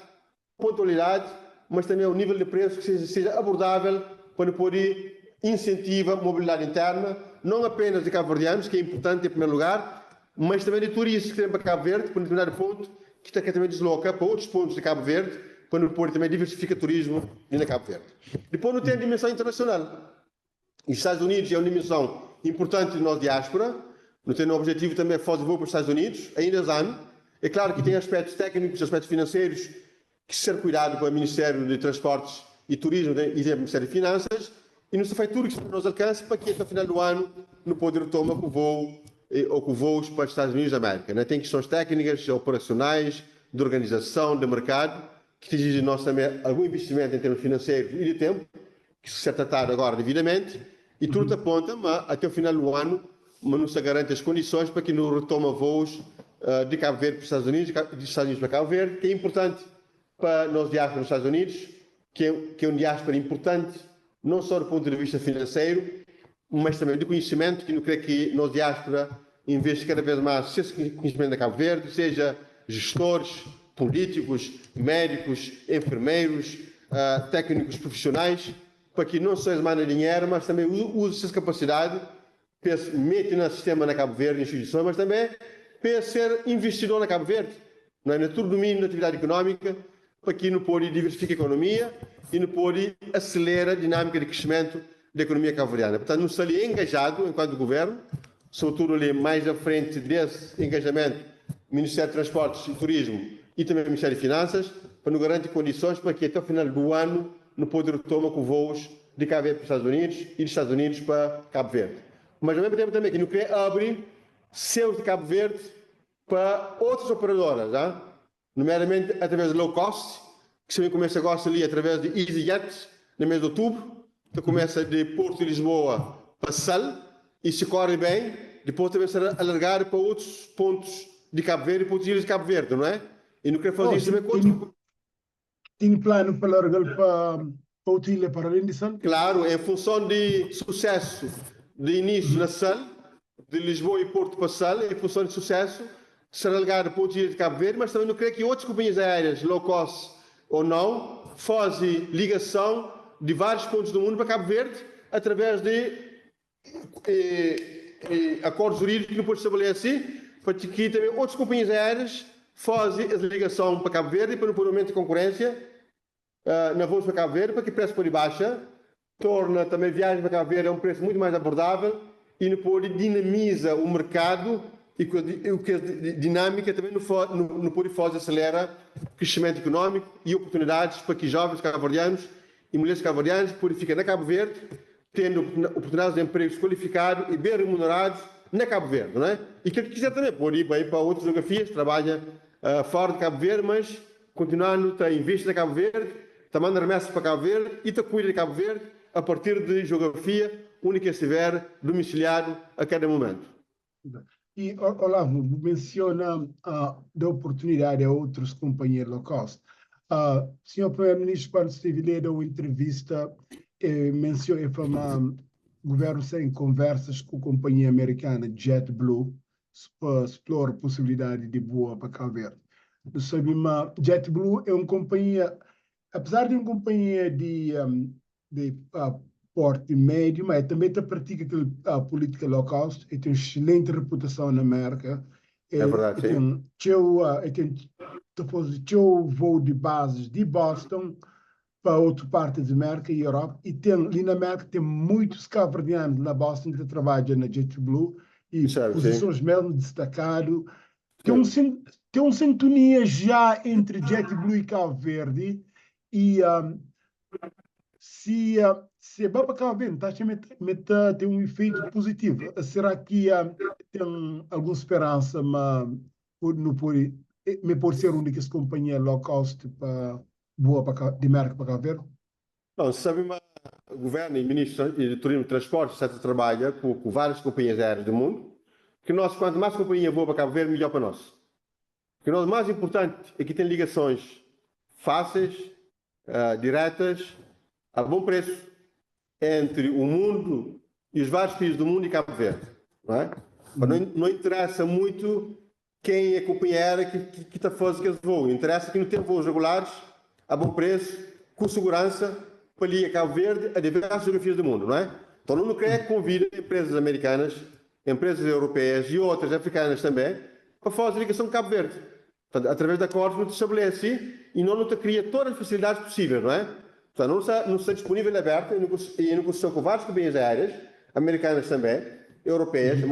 Speaker 2: pontualidade, mas também o nível de preço que seja abordável para poder incentiva a mobilidade interna, não apenas de cabo-verdianos, que é importante em primeiro lugar, mas também de turistas que vêm para Cabo Verde, para um determinado ponto, que também desloca para outros pontos de Cabo Verde, para não poder também diversificar o turismo na Cabo Verde. Depois não tem a dimensão internacional. Os Estados Unidos é uma dimensão importante de nossa diáspora, não tem o objetivo também fazer voo para os Estados Unidos, ainda esse ano. É claro que tem aspectos técnicos, aspectos financeiros, que ser cuidado pelo Ministério de Transportes e Turismo e o Ministério de Finanças, e não se faz tudo que está no nosso alcance para que até o final do ano não pode retomar com o voo. ou ku voos pa Estados Unidos da América, né? Tem questões técnicas, operacionais, de organização, de mercado, que exigem de nós também algum investimento em termos financeiros e de tempo, que se ser tratado agora devidamente, e tudo aponta, mas até o final do ano, mas não se garante as condições para que não retoma voos de Cabo Verde para os Estados Unidos, dos Estados Unidos para Cabo Verde, que é importante para nós diáspora nos Estados Unidos, que é um diáspora importante, não só do ponto de vista financeiro, mas também de conhecimento, que não creio que nós diáspora investe cada vez mais esse conhecimento da Cabo Verde, seja gestores, políticos, médicos, enfermeiros, técnicos profissionais, para que não só eles mandem dinheiro, mas também use essa capacidade para se meter no sistema na Cabo Verde, instituições, mas também para ser investidor na Cabo Verde, não é? No todo domínio da atividade económica, para que não pode diversificar a economia e não pode acelerar a dinâmica de crescimento da economia cabo-verdiana. Portanto, não está ali engajado enquanto governo, sobretudo ali mais à frente desse engajamento, Ministério de Transportes e Turismo e também o Ministério de Finanças, para nos garantir condições para que até o final do ano não pode retoma com voos de Cabo Verde para os Estados Unidos e dos Estados Unidos para Cabo Verde. Mas ao mesmo tempo também que não quer abrir céus de Cabo Verde para outras operadoras, ah? Nomeadamente através de low cost, que também começa agora ali através de EasyJet, no mês de outubro, que começa de Porto e Lisboa para Sal, e se corre bem, depois também será alargado para outros pontos de Cabo Verde e para outros ilhas de Cabo Verde, não é? E não quer fazer isso também com outros.
Speaker 1: Tem plano para alargar para outra ilha para além de Sal?
Speaker 2: Claro, em função de sucesso de início na Sal, de Lisboa e Porto para Sal, em função de sucesso, será alargado para outras ilhas de Cabo Verde, mas também não creio que outras companhias aéreas, low cost ou não, fazem ligação de vários pontos do mundo para Cabo Verde através de acordos jurídicos que depois estabelece para que também outras companhias aéreas fazem a ligação para Cabo Verde para não pôr aumento de concorrência na voos para Cabo Verde, para que o preço por baixa, torna também viagem para Cabo Verde a um preço muito mais abordável e no pôr dinamiza o mercado e o que a dinâmica também no pôr e acelera crescimento económico e oportunidades para que jovens cabo-verdianos e mulheres cabo-verdianas possam ficar na Cabo Verde, tendo oportunidades de empregos qualificados e bem remunerados na Cabo Verde, não é? E quem quiser também pode ir bem para outras geografias, trabalha fora de Cabo Verde, mas continuando a investir na Cabo Verde, também remessa para Cabo Verde e te cuida de Cabo Verde a partir de geografia única estiver domiciliado a cada momento.
Speaker 1: E, Olavo, menciona da oportunidade a outros companhias low cost. Senhor Primeiro-Ministro, quando esteve ali, deu uma entrevista, mencionou, falou, o governo está em conversas com a companhia americana JetBlue para explorar a possibilidade de voar para Cabo Verde. Nós sabemos, JetBlue é uma companhia, apesar de uma companhia de porte médio, mas também tá pratica aquela política low cost e tem excelente reputação na América.
Speaker 2: É verdade,
Speaker 1: e
Speaker 2: sim.
Speaker 1: tem teu, e tem depois teu voo de bases de Boston para outra parte da América e Europa. E tem, ali na América tem muitos cabo-verdianos na Boston que trabalham na JetBlue e posições mesmo destacado. Tem uma sintonia já entre JetBlue e Cabo Verde e se vai para Cabo Verde, tá, tem um efeito positivo. Será que tem alguma esperança, mas não pode, me pode ser a única companhia low cost para boa para de América para Cabo Verde?
Speaker 2: Não, sabe, mas o governo e o ministro de Turismo e Transportes etc, trabalha com várias companhias aéreas do mundo, que nós, quanto mais companhia voa para Cabo Verde, melhor para nós. Porque nós, o mais importante é que tem ligações fáceis, diretas, a bom preço, entre o mundo e os vários países do mundo e Cabo Verde. Não é? Não, não interessa muito quem é a companhia aérea que está fazendo aqueles voos. Interessa que não tem voos regulares, a bom preço, com segurança, para ali a Cabo Verde, a diversas geografias do mundo, não é? Então não quer que convida empresas americanas, empresas europeias e outras africanas também, para fazer a ligação com Cabo Verde. Portanto, através de acordos não se estabelece e não te cria todas as facilidades possíveis, não é? Portanto, não está disponível aberto e em negociação com várias companhias aéreas, americanas também, europeias,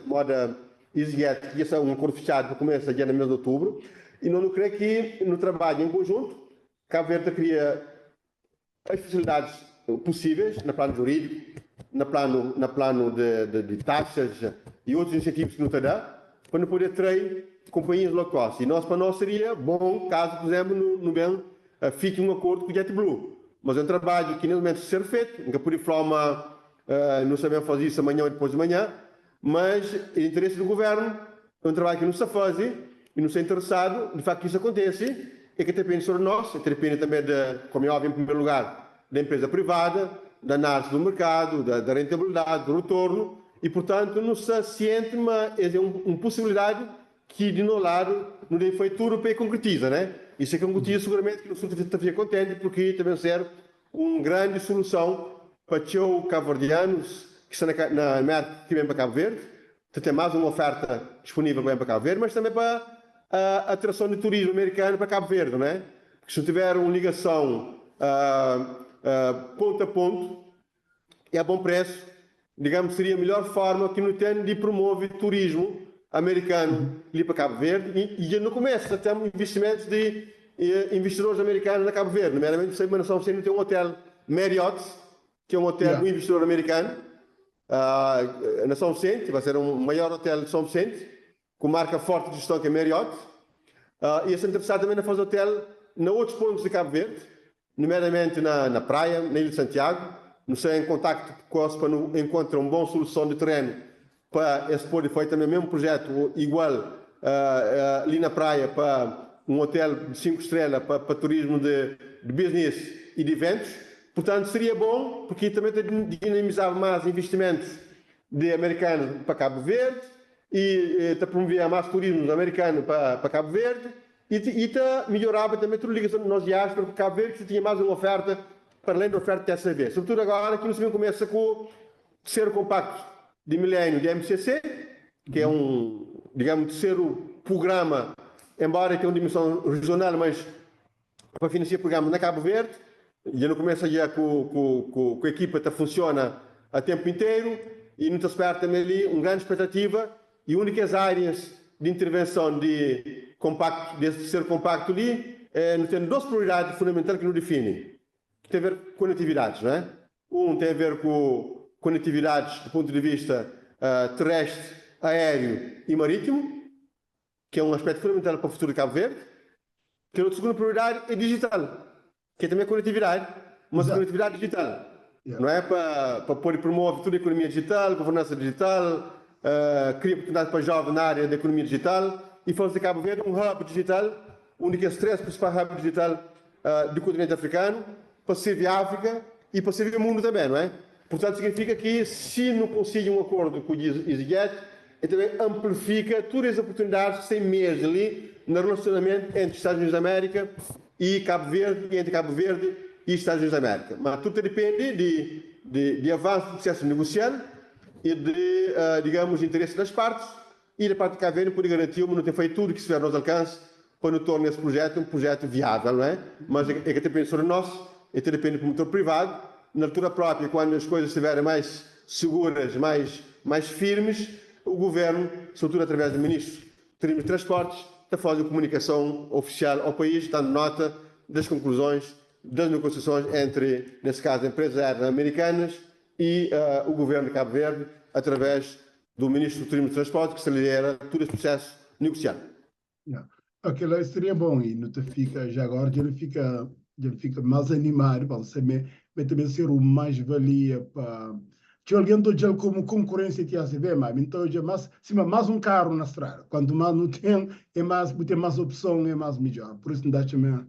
Speaker 2: moda EasyJet, que esse é um acordo fechado que começa já no mês de outubro, e não creio que no trabalho em conjunto, Cabo Verde cria as facilidades possíveis, na plano jurídico, na plano de taxas. e otus insentivus ki nu ta da pa nu pode atrai konpanhias low cost. E nós pa nós seria bom kazu, pur izénplu, nu nu ben fitxa un akordu ku JetBlue. Mas é un trabadju ki nes mumentu sta ser fetu. N ka pode fla-u ma nu sta ben faze isu amanhã ô dipôs di manhã, mas é interesi di guvernu, é un trabadju ki nu sta faze i nu sta interesadu di faktu ki isu akontese. E ka ta depende sô di nós, e ta depende tanbê di, komu é óbviu, en primeru lugar, da empresa privada, da análise do mercado, da, da rentabilidade, do retorno e, portanto, nu sta ciente ma es é un, un possibilidade ki di no lado nu debe fai tudo pa e concretiza, né? E se concretiza, seguramente ki nu ta fika contente porque ta ben ser un grande solução pa txeu cabo-verdianos ki sta na, na Merca ki ben pa Cabo Verde, ta ten mais un oferta disponível pa ben pa Cabo Verde, mas também pa a atrason di turismu amerikanu pa Cabo Verde, né? Porque se nu tiver un ligason pontu a pontu e a bon presu, digamos, seria a melhor forma ki nu ten di promove turismu amerikanu li pa Cabo Verde i dja nu kumesa ten investimentus di investidores amerikanu na Cabo Verde, nomeadamenti nu sabe ma na São Vicente nu ten un hotel Marriott, ki é un hotel di un investidor amerikanu na São Vicente, vai ser un maior hotel di São Vicente. Ku marka forti di juston ki é Marriott, i es ta interesadu tanbê na faze otel na otus pontus di Kabu Verdi, numeadamenti na Praia, na Ilha di Santiagu. Nu sta en kontaktu ku es pa nu enkontra un bon soluson di terenu pa es pode faze tanbê mesmu projetu ô igual li na Praia pa un otel di 5 strela pa turismu di business i di eventus. Purtantu, seria bon purki tanbê ta dinamizaba más investimentus di amerikanus pa Kabu Verdi. I ta promuvia mas turismu amerikanu pa Kabu Verdi i ta midjoraba tanbe tudu ligason di nos diaspora ku Kabu Verdi ki ta tinha mas un oferta para além di oferta di TSV. Sobretudu agora ki nu sta ben kumesa ku terseru konpaktu di miléniu di MCC, ki é un, digamu, terseru prugrama, enbora el ten un dimensão rijional, mas pa finansia prugramas na Kabu Verdi. Dja nu kumesa dja ku ku ku ekipa ta funsiona a tempu interu i nu ta spera tanbe li un grandi spetativa i un di kes arias di intervenson di konpaktu di es terseru konpaktu li é nu ten dos prioridadi fundamental ki nu difini ki ten a ver ku konetividadis não é? Un ten a ver ku konetividadis du pontu di vista terestri, aériu i marítimu. ki é un aspétu fundamental pa futuru di Kabu Verdi. Kel otu sugundu prioridadi é dijital, ki é tanbê konetividadi, mas konetividadi dijital, não é? Pa pa pode promove tudu ekonomia dijital, governansa dijital, kria oportunidadi pa jóven na ária di ekonomia dijital i faze di Kabu Verdi un hub dijital, un di kes três prinsipal hub dijital di kontinenti afrikanu, pa sirvi Áfrika i pa sirvi mundu tanbê, não é? Purtantu, signifika ki si nu konsigi un akordu ku EasyJet, E tanbê anplifika tudu es oportunidadis ki sta imerji li na relasionamentu entri Stadus Unidus di Amérika i Kabu Verdi i entri Kabu Verdi i Stadus Unidus di Amérika. Ma tudu ta dipende di di avansu di prusesu negusial i di, digamus, interesi das partis i di parti di Kabu Verdi nu pudi garantiu ma nu ten fai tudu ki stiver na nos alkansi pa nu torna es prujetu un prujetu viável, não é? Mas e ka ta dipende só di nos, e ta dipende di promotor privadu. Na altura própria, quando as coisas estiverem mais seguras, mais mais firmes, o governo, sobretudo através do ministro de Turismo e Transportes, ta faze un comunicação oficial ao país, dando nota das conclusões das negociações entre, nesse caso, empresas aéreas americanas e o governo de Cabo Verde, através do ministro do Turismo e Transportes, que se lidera todo esse processo negocial.
Speaker 1: Ya. Aquela seria bom e nu ta fika, já agora dja nu fika, dja nu fika mais animado pa saber, mas também ser um mais valia pa txeu algen ta odjal como concorrência ti ACV, mas mi ta odja mais sima mais um carro na estrada, quanto mais nu tem é mais bu tem mais opção é mais midjor, por isso nu ta atxa ma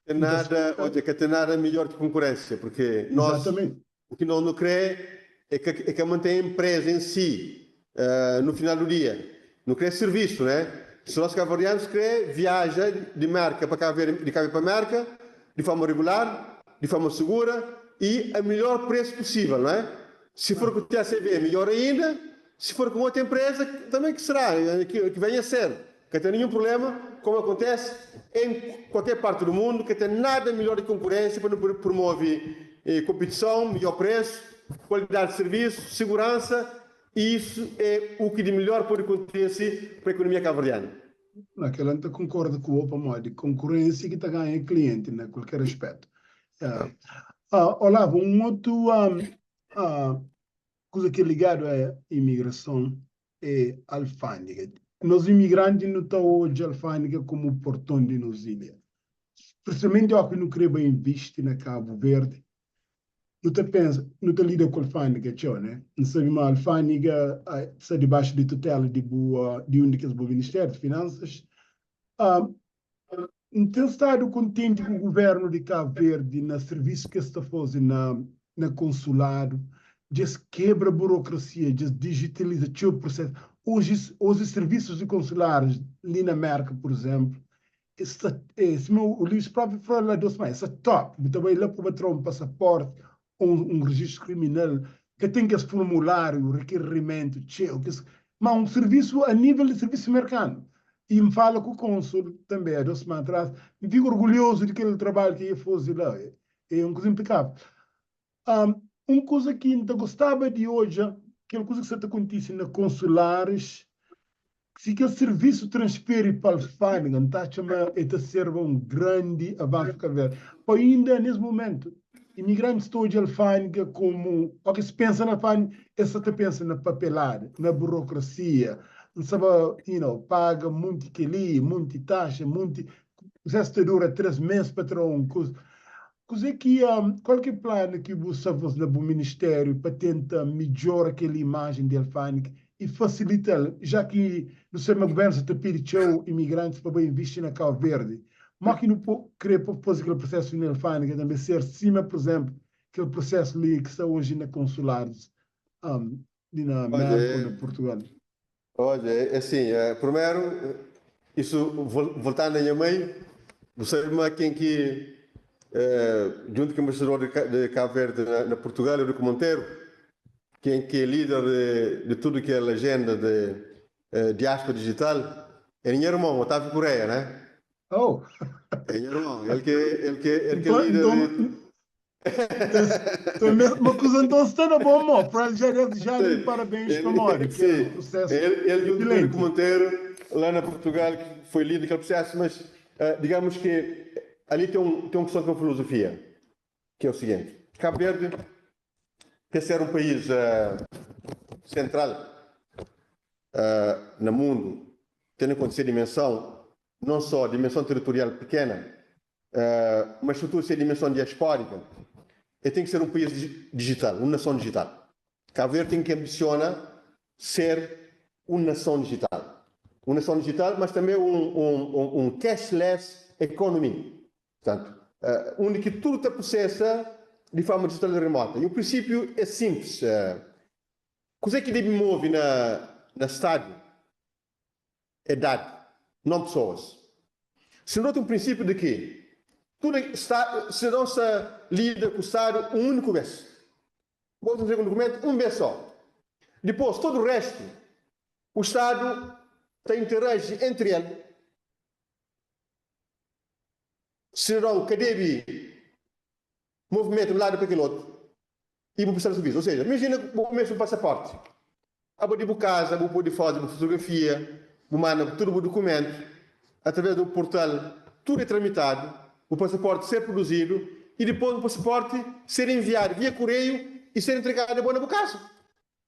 Speaker 2: Tem
Speaker 1: nu ta
Speaker 2: nada,
Speaker 1: spera.
Speaker 2: odja, ka tem nada midjor ki concorrência, porque nós
Speaker 1: Exatamente.
Speaker 2: o que nós nu kre é ka é ka mantém a empresa em si no final do dia. Nu kre servisu, né? Se nós cabo-verdianos kre viaja di Merka pa Cabo Verde, di Cabo Verde pa Merka di forma regular, di forma segura e a melhor preço possível, não é? Se for ku TACV, melhor ainda, se for com outra empresa, também que será, que, que venha a ser. Ka ten ninhun problema, como acontece em qualquer parte do mundo, ka ten nada melhor di concorrência pa nu pode promove competição, melhor preço, qualidade de serviço, segurança, e isso é o que de melhor pode acontece pa economia cabo-verdiana.
Speaker 1: Na kel-la N ta konkorda ku bo pamodi konkurénsia ki ta ganha klienti na kualker aspétu. Olavo, un otu kuza ki é ligadu a imigrason. é alfândega. Nos imigranti nu ta odja alfândega komu porton di nos ilha. Prinsipalmenti óki nu krê ba invisti na Kabu Verdi, nu ta pensa, nu ta lida ku alfândega txeu, né? N sabe ma alfândega sta dibaxu di tutela di bu, di un di kes bu ministériu di finansas. N ten stadu kontenti ku guvernu di Kabu Verdi na sirvisu ki es ta faze na konsuladu. Dja es kebra burokrasia, dja es dijitaliza txeu prusesu. Oji, oji sirvisus di konsularus li na Merka, pur izenplu, es sta, sima o Luís propi fla la dos simana, es sta top. Bu ta bai la pa bu tra un pasaporti ô un rejistu kriminal, ka ten kes formuláriu, rekirimentu txeu, kes, ma un sirvisu a nível di sirvisu merkanu. I N fala ku konsul tanbe a dos simana atrás, N fika orgulhozu di kel trabadju ki e faze la, é un kuza inpekavel. Un kuza ki N ta gostaba di odja, kel kuza ki sta ta kontise na konsularis, si kel sirvisu transferi pa alfândega, N ta atxa ma e ta serba un grandi avansu pa Kabu Verdi. Pa inda nes mumentu, imigrantis ta odja alfândega komu, óki es pensa na alfândega, es sa ta pensa na papelada, na burokrasia, N sa ba, you know, paga munti kel-li, munti taxa, munti prosesu ta dura 3 mês pa tra un kuza. Kuzê ki, kual ki é planu ki bu sta faze na bu ministériu pa tenta midjora kel imajen di alfândega i fasilita-l, já ki nu sabe ma guvernu sta ta pidi txeu imigrantis pa bai invisti na Kau Verdi? Mó ki nu krê pa faze kel prusesu na alfândega tanbê ser sima, pur izénplu, kel prusesu li ki sta oji na konsuladus li na Merka ô na Purtugal?
Speaker 2: Odja, é assim, primeru, isso voltando a nha mãe, bu sabe ma ken ki djuntu ku embaixador de Cabo Verde na Portugal, Eurico Monteiro, ken ki é líder de tudu kel agenda de diáspora digital, é nha irmon, Otávio Correia, né?
Speaker 1: Oh!
Speaker 2: É nha irmon, el ki el ki el ki é líder de
Speaker 1: Então, mesma coisa, então sta na bom mão. Para ele já deve já de parabéns para Mori, que é um processo
Speaker 2: ele, ele junto com o Monteiro, lá na Portugal, que foi lindo aquele processo, mas digamos que ali tem um questão com a filosofia, que é o seguinte: Cabo Verde quer ser um país central no mundo, tendo em conta sua dimensão, não só dimensão territorial pequena, mas sobretudo sua dimensão diaspórica, ele tem que ser um país digital, uma nação digital. Cabo Verde tem que ambiciona ser uma nação digital. Uma nação digital, mas também um cashless economy. Portanto, onde que tudo te processa de forma digital e remota. E o princípio é simples. Coisa que deve move na estádio é dado, não pessoas. Se não tem um princípio de que tudo está, cidadão está lida com o Estado um único vez. Pode fazer um documento um vez só. Depois, todo o resto, o Estado está interage entre ele. Cidadão que deve movimento de um lado para aquele outro e vou prestar serviço. Ou seja, imagina que vou começar um passaporte. A vou de casa, vou pôr de foto, vou fotografia, vou mandar tudo o documento através do portal, tudo é tramitado, o passaporte ser produzido e depois o passaporte ser enviado via correio e ser entregado a boa na casa.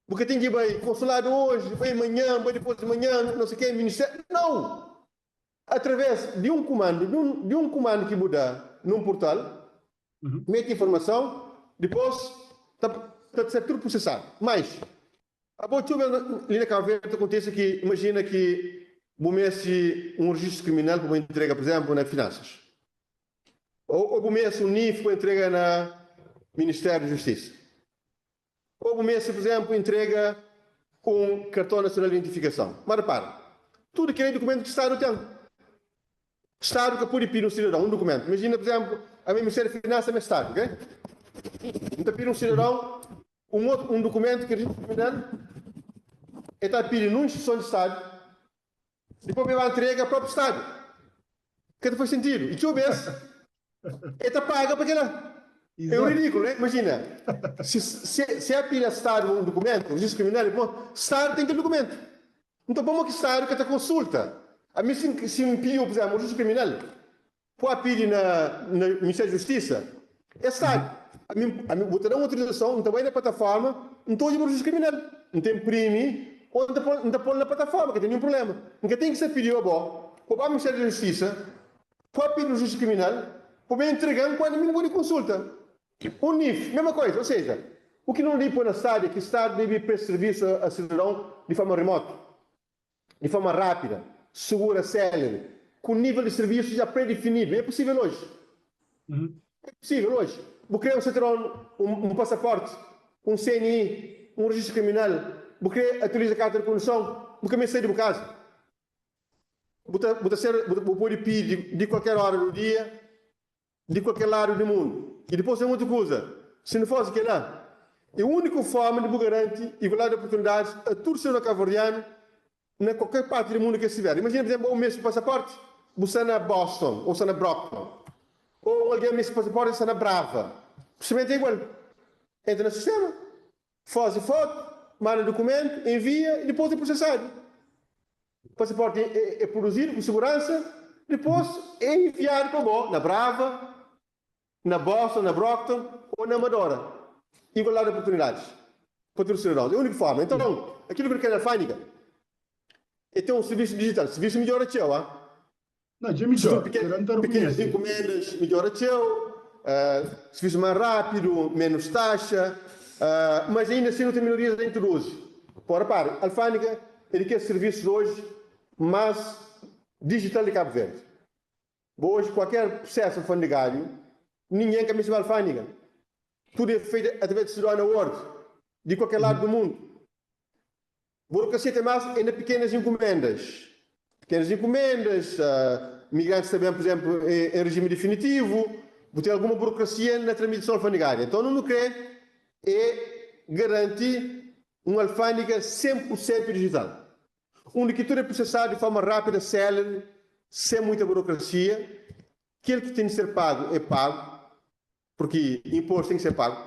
Speaker 2: Porque tem que ir bem consulado hoje, vai amanhã, vai depois de manhã, não sei o que, ministério. Não! Através de um comando, de um comando que muda num portal, mete informação, depois está tá ser tudo processado. Mas, a boa ali na Cabo Verde acontece que, imagina que você um registro criminal para uma entrega, por exemplo, na Finanças. Ou você um NIF para entrega na Ministério da Justiça. Ou você, por exemplo, entrega um cartão nacional de identificação. Mas repara, tudo que é documento que o Estado tem. O Estado que pode pedir um cidadão um documento. Imagina, por exemplo, a Ministério da Finanças é Estado, ok? Então pedir um cidadão um, outro, um documento que é registro criminal, ele está a pedir numa instituição de Estado, depois vai entrega ao próprio Estado. Que não faz sentido. E que eu vejo, ele está paga para aquela. É um ridículo, né? Imagina, se a pilha Estado um documento, um registro criminal, bom, Estado tem aquele documento. Então, como que Estado que te consulta? A mim, se me pediu, por exemplo, um registro criminal, pode pedir na Ministério da Justiça, é Estado. A mim, vou te dar uma autorização, então vai na plataforma, não estou de registro criminal. Não tem imprime. Ô N ta pô-l, N ta pô-l na plataforma, ka ten ninhun prubléma. N ka ten ki sta pidi-u abo pa ba Ministériu di Justisa, pa pidi Rejistru Kriminal pa ben intrega-m kuandu mi N pode konsulta. Un NIF, mesma koiza. Ou seja, u ki nu debe poi na Stadu é ki Stadu debe presta servisu a sidadon di forma remotu, di forma rápida, sugura, séleri, ku nível di servisu ja pré-difinidu. É pusível oji. É pusível oji. Bu krê un sertidon, un pasaporti, un CNI, un rejistru kriminal, bu krê atualiza karta di konduson, bu ka meste sai di bu kaza. Bu ta, bu ta ser, bu pode pidi di kualker óra du dia. Di kualker ladu di mundu. I dipôs ten otu kuza, si nu faze kel-la, é úniku forma di bu garanti igualdadi di oportunidadis a tudu sidadon kabuverdianu na kualker parti di mundu ki es stiver. Imajina, pur izénplu, bo meste pasaporti, bu sta na Boston ô sta na Brockton, ô un algen meste pasaporti sta na Brava. Prosimentu é igual. Entra na sistéma, faze fotu, manda dukumentu, envia i dipôs é prosesadu. Pasaporti é produzidu ku seguransa, dipôs é enviadu pa bo na Brava, na Boston, na Brockton ô na Amadora. Igualdadi di oportunidadis pa tudu sidadons é úniku forma. Enton, akilu ki nu kre na Alfândega é ten un sirvisu dijital. Sirvisu midjora txeu, a.
Speaker 1: Não, dja midjor, kel-la N ta
Speaker 2: Pekenas
Speaker 1: rekonhese.
Speaker 2: enkumendas midjora txeu, sirvisu más rápidu, ménus taxa, mas ainda asi nu ten melhorias a introduzi. Pô, repara, alfândega é di kes sirvisus oji más dijital di Kabu Verdi. Bo oji kualker prusésu alfandegáriu, ningen ka meste ba alfândega. Tudu é fetu através di Cidadana World, di kualker ladu di mundu. Burokrasia ten más é na pekenas enkumendas. Pekenas enkumendas, migrantis ta ben, pur izénplu, en rejimi difinitivu, bu ten alguma burokrasia na tramitason alfandegária. Nton, nu krê é garanti un alfândega 100 pur sentu dijital, undi ki tudu é prosesadu di forma rápida, séleri, sen muita burokrasia. Kel ki ten di ser pagu é pagu, purki inpostu ten ki ser pagu.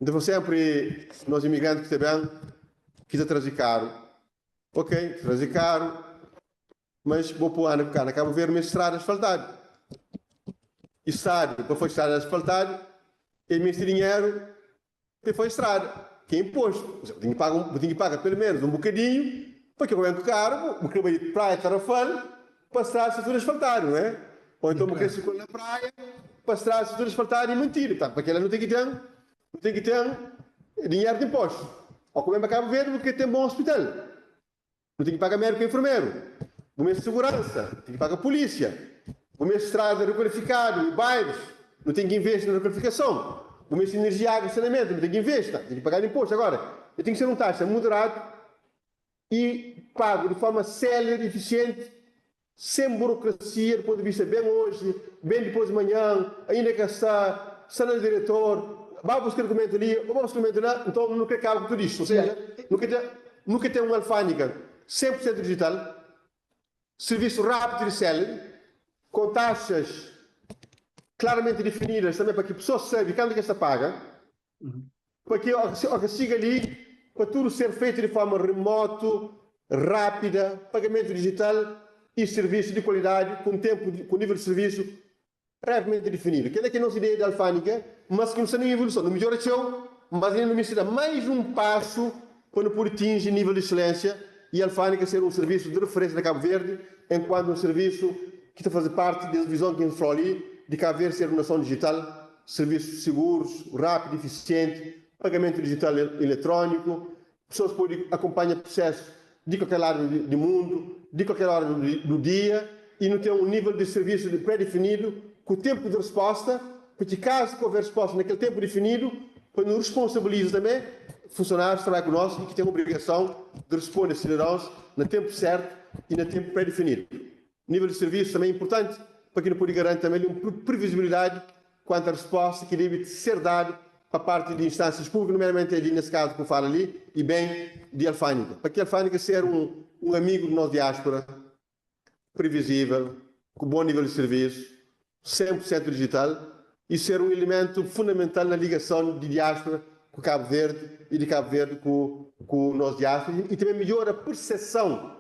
Speaker 2: N ta fla sénpri nos imigranti ki ta ben, ki ta traze karu, ok, traze karu, mas bo pô anda ku karu na Kabu Verdi, meste strada asfaltadu. E stadu, pa faze strada asfaltadu, el meste dinheru pa el faze strada, ki é inpostu. Bu ten ki paga, bu ten ki paga pelu menus un bokadinhu pa ke ku ben ku karu, bu kre bai di Praia Tarrafal pa strada sta tudu asfaltadu, não é? Ou então bu kre sirkula na praia pa strada sta tudu asfaltadu e mantidu. Portantu, pa kela nu ten ki ten, nu ten ki ten dinheru di inpostu. Ou ku ben pa Kabu Verdi bu kre ten bon ospital, nu ten ki paga médiku e enfermeru. Bu meste seguransa, ten ki paga pulísia. Bu meste strada rekualifikadu e bairus, nu ten ki investi na rekualifikason. Bu meste enerjia, água e saneamentu, nu ten ki investi, ten ki pagadu inpostu. Agora, e ten ki ser un taxa muderadu i pagu di forma séler i efisienti, sen burokrasia, di pontu di vista ben oji, ben dipôs di manhan, ainda ka sta, sta na diretor, ba buska dukumentu li, ô ba buska dukumentu la, nton nu kre kaba ku tudu istu. Ou seja, nu kre ten, nu kre ten un alfândega 100% dijital, sirvisu rápidu i séler, ku taxas klaramenti difinidas tanbe pa ki pesoas sabe kantu ki es ta paga. Pa ki oka siga li pa tudu ser fetu di forma remotu, rápida, pagamentu dijital y sirvisu di kualidadi ku un tenpu ku nivel di sirvisu previamenti difinidu. Kel-la ki é nos ideia di alfândega, mas ki nu sta na un evoluson. Nu midjora txeu, mas inda nu meste da mais un pasu pa nu pode tinji nivel di exselensia y alfândega ser un sirvisu di referensia na Kabu Verdi enkuantu un sirvisu ki ta faze parti des vizon ki N fla li di Kabu Verdi ser un nason dijital. Sirvisus sigurus, rápidu, ifisienti, pagamentu dijital iletróniku, pesoas pode akonpanha prusésu di kualker ladu di mundu, di kualker óra du dia i nu ten un nível di sirvisu pré-difinidu ku tenpu di resposta, pa ki kazu ki houver resposta na kel tenpu difinidu, pa nu responsabiliza tanbê funsionárius ki trabadja ku nos i ki ten obrigason di responde sidadons na tenpu sértu i na tenpu pré-difinidu. Nível di sirvisu tanbê é inpurtanti pa ki nu pode garanti tanbê li un previzibilidadi kuantu a resposta ki debe ser dadu pa parti di instânsias públiku, nomeadamenti ali nes kazu ku fala li e ben di alfândega, pa ki alfândega ser un un amigu di nos diáspora previzível, ku bon nível di sirvisu, 100% dijital i ser un elementu fundamental na ligason di diáspora ku Kabu Verdi i di Kabu Verdi ku ku nos diáspora i tanbê midjora perseson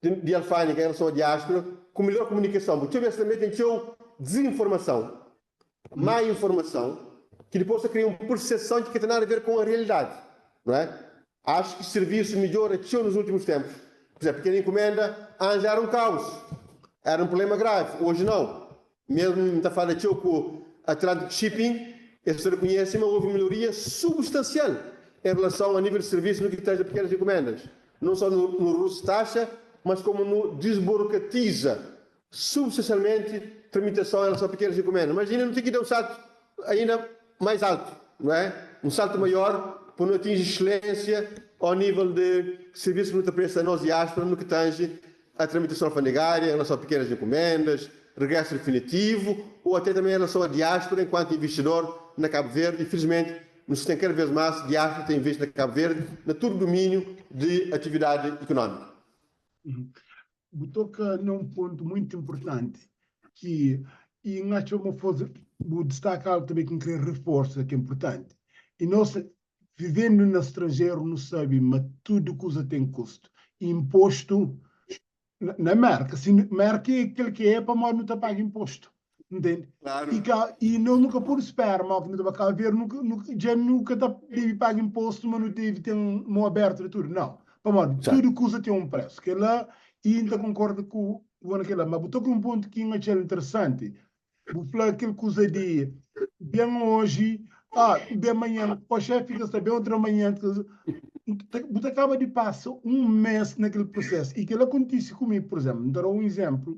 Speaker 2: di alfândega em relason a diáspora ku melhor komunikason, porque txeu bes tanbe ten txeu dezinformason, má informason, ki dipôs ta kria un perseson ki ka ten nada a ver com a realidade, não é? Acho ki servisu midjora txeu nos últimus tempus. Por exemplo, pequena encomenda antes era um caos, era um problema grave, hoje não. Mesmo N ta fala txeu ku Atlantic Shipping, es ta reconhece ma houve melhoria substancial em relação a nível de serviço no que tange a pequenas encomendas, não só no, no reduz taxa, mas como no desburocratiza substancialmente tramitação em relação a pequenas encomendas. Mas ainda não tem que dar um salto ainda mais alto, não é? Um salto maior para não atingir excelência ao nível de serviço que nos presta a nós diáspora no que tange a tramitação alfandegária em relação a pequenas encomendas, regresso definitivo ou até também em relação à diáspora enquanto investidor na Cabo Verde. Infelizmente, nos tem cada vez mais diáspora tem investido na Cabo Verde, na todo domínio de atividade económica.
Speaker 1: Uhum. Bu toka na un pontu muitu inpurtanti ki i N atxa ma fozi bu distaka algu tanbe ki N kre riforsa ki é inpurtanti. I nos vivendu na stranjeru nu sabe ma tudu kuza ten kustu. I inpostu na Merka, si Merka é kel ki é pamodi nu ta paga inpostu. Ntende?
Speaker 2: Klaru.
Speaker 1: I ka i nos nu ka pode spera ma ki nu ta ba Cabo Verde nu nu dja nu ka ta debe paga imposto ma nu debe ten mão aberta di tudu. Não. Pamodi
Speaker 2: Exato.
Speaker 1: tudu kuza ten un presu. Kela i N ta konkorda ku bo na kela. Ma bu toka un pontu ki N atxal interesanti. Bu fla kel kuza di ben oji, ah, ben manhan, o xefi ka sta ben otra manhan. Bu ta kaba di pasa un mes na kel prosesu. I kela kontise ku mi, pur izemplu. N ta da un izemplu.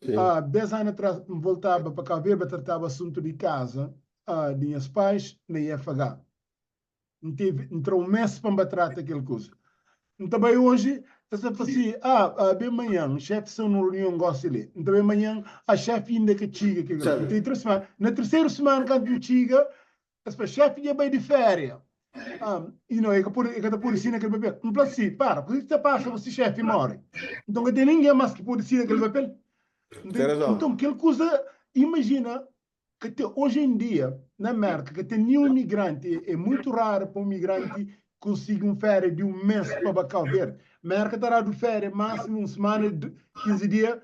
Speaker 2: Sim.
Speaker 1: 10 anu atrás, N voltaba pa Cabo Verde pa trataba asuntu di kaza di nhas pais na IFH. N tevi, N tra un mês pa N ba trata kel kuza. N ta bai oji, es ta fla si, ah, ben manhan, xefi sta nun runion gosi li. N ta bai manhan, ah, xefi inda ka txiga. Kel N
Speaker 2: Sabe?
Speaker 1: ten 3 simana. Na terseru simana, kantu N txiga, es fla, xefi dja bai di féria. You know, e ka pode, e ka ta pode sina kel papel. N fla si, para, kuzê ki ta pasa ku si xefi more? Nton ka ten ningen más ki pode sina kel papel?
Speaker 2: Tem
Speaker 1: Ntende?
Speaker 2: razão.
Speaker 1: Nton, kel kuza, imajina, ka ten, oji en dia, na Merka, ka ten ninhun imigranti, é, é muitu raru pa un imigranti konsigi un féria di un mês pa ba Kau Verdi. Merka ta dadu féria másimu un simana, 15 dia,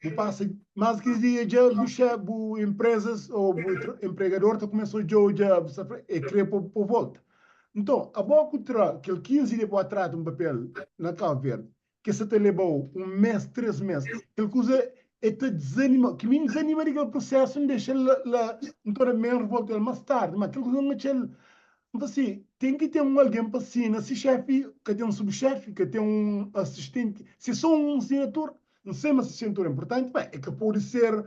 Speaker 1: Bu pasa más di 15 dia dja bu xe, bu empresas ou bu empregador ta kumesa odjau dja bu sta fla e kre pa bu volta. Nton, abo ku tra kel 15 dia pa bu trata un papel na Cabo Verde ke sa ta lebau un mes, 3 mes, kel kuza e ta desanimau. Ki mi N desanima di kel prosesu N dexa la, la N torna ben revolta el mas tardi, ma kel kuza N atxa-l N fla si, ten ki ten un algen pa sina, si xefi ka ten subxefi, ka ten un asistenti, si so un sinatura, N sai ma sinatura é inpurtanti, ma e ka pode ser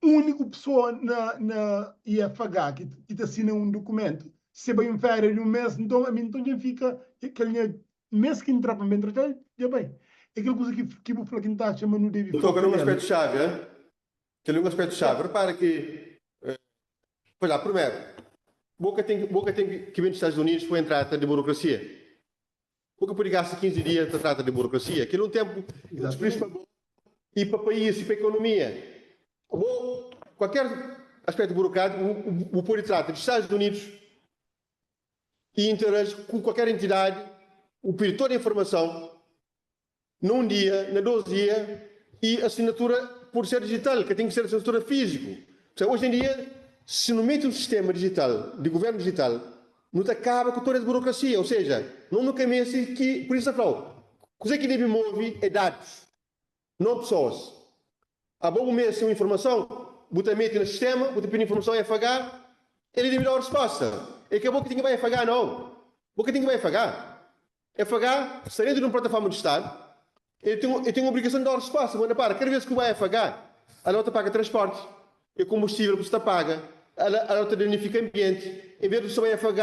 Speaker 1: úniku pesoa na na IFH ki ki ta sina un dukumentu. Si e bai un féria di un mês, nton ami nton dja N fika kel nha mês ki N tra pa N ben tra dja bai. É kel kuza ki ki bu fla ki N ta atxa ma nu debe
Speaker 2: Bu toka
Speaker 1: foka
Speaker 2: nun
Speaker 1: nel.
Speaker 2: aspétu xavi, eh? Kel-li é un aspétu xavi. Repara ki, pa já, primeru, bo ka ten bo ka ten ki ben di Stadus Unidus pa entra di burokrasia. Bu ka pode gasta 15 dia ta trata di burokrasia. Kel un tempu é un desperdísiu pa bo i pa país i pa ekonomia. Bo, kualker aspétu burokrátiku, bu, bu pode trata di Stadus Unidus i interagi ku kualker entidadi, bu pidi toda informason na un dia, na dos dia i asinatura pode ser dijital, ka ten ki ser asinatura fíziku. P'sei, oji en dia, si nu mete un sistema dijital, di guvernu dijital, nu ta kaba ku tudu es burokrasia. Ou seja, no nu ka meste ki, pur isu ta fla-u, kuze ki debe move é dadus, non pesoas. Abo bu meste un informason, bu ta mete na sistema, bu ta pidi informason FH, el debe da-u resposta. É ka bo ki ten ki bai FH, nau. Bo ka ten ki bai FH. FH sta dentru di un plataforma di Stadu, el ten el ten obrigason di da-u resposta. Manda para, kada bes ki bu bai FH, ala ta paga transporti, e konbustivel bu sta paga, ala ala ta danifika anbienti. En bes di bu sta bai FH,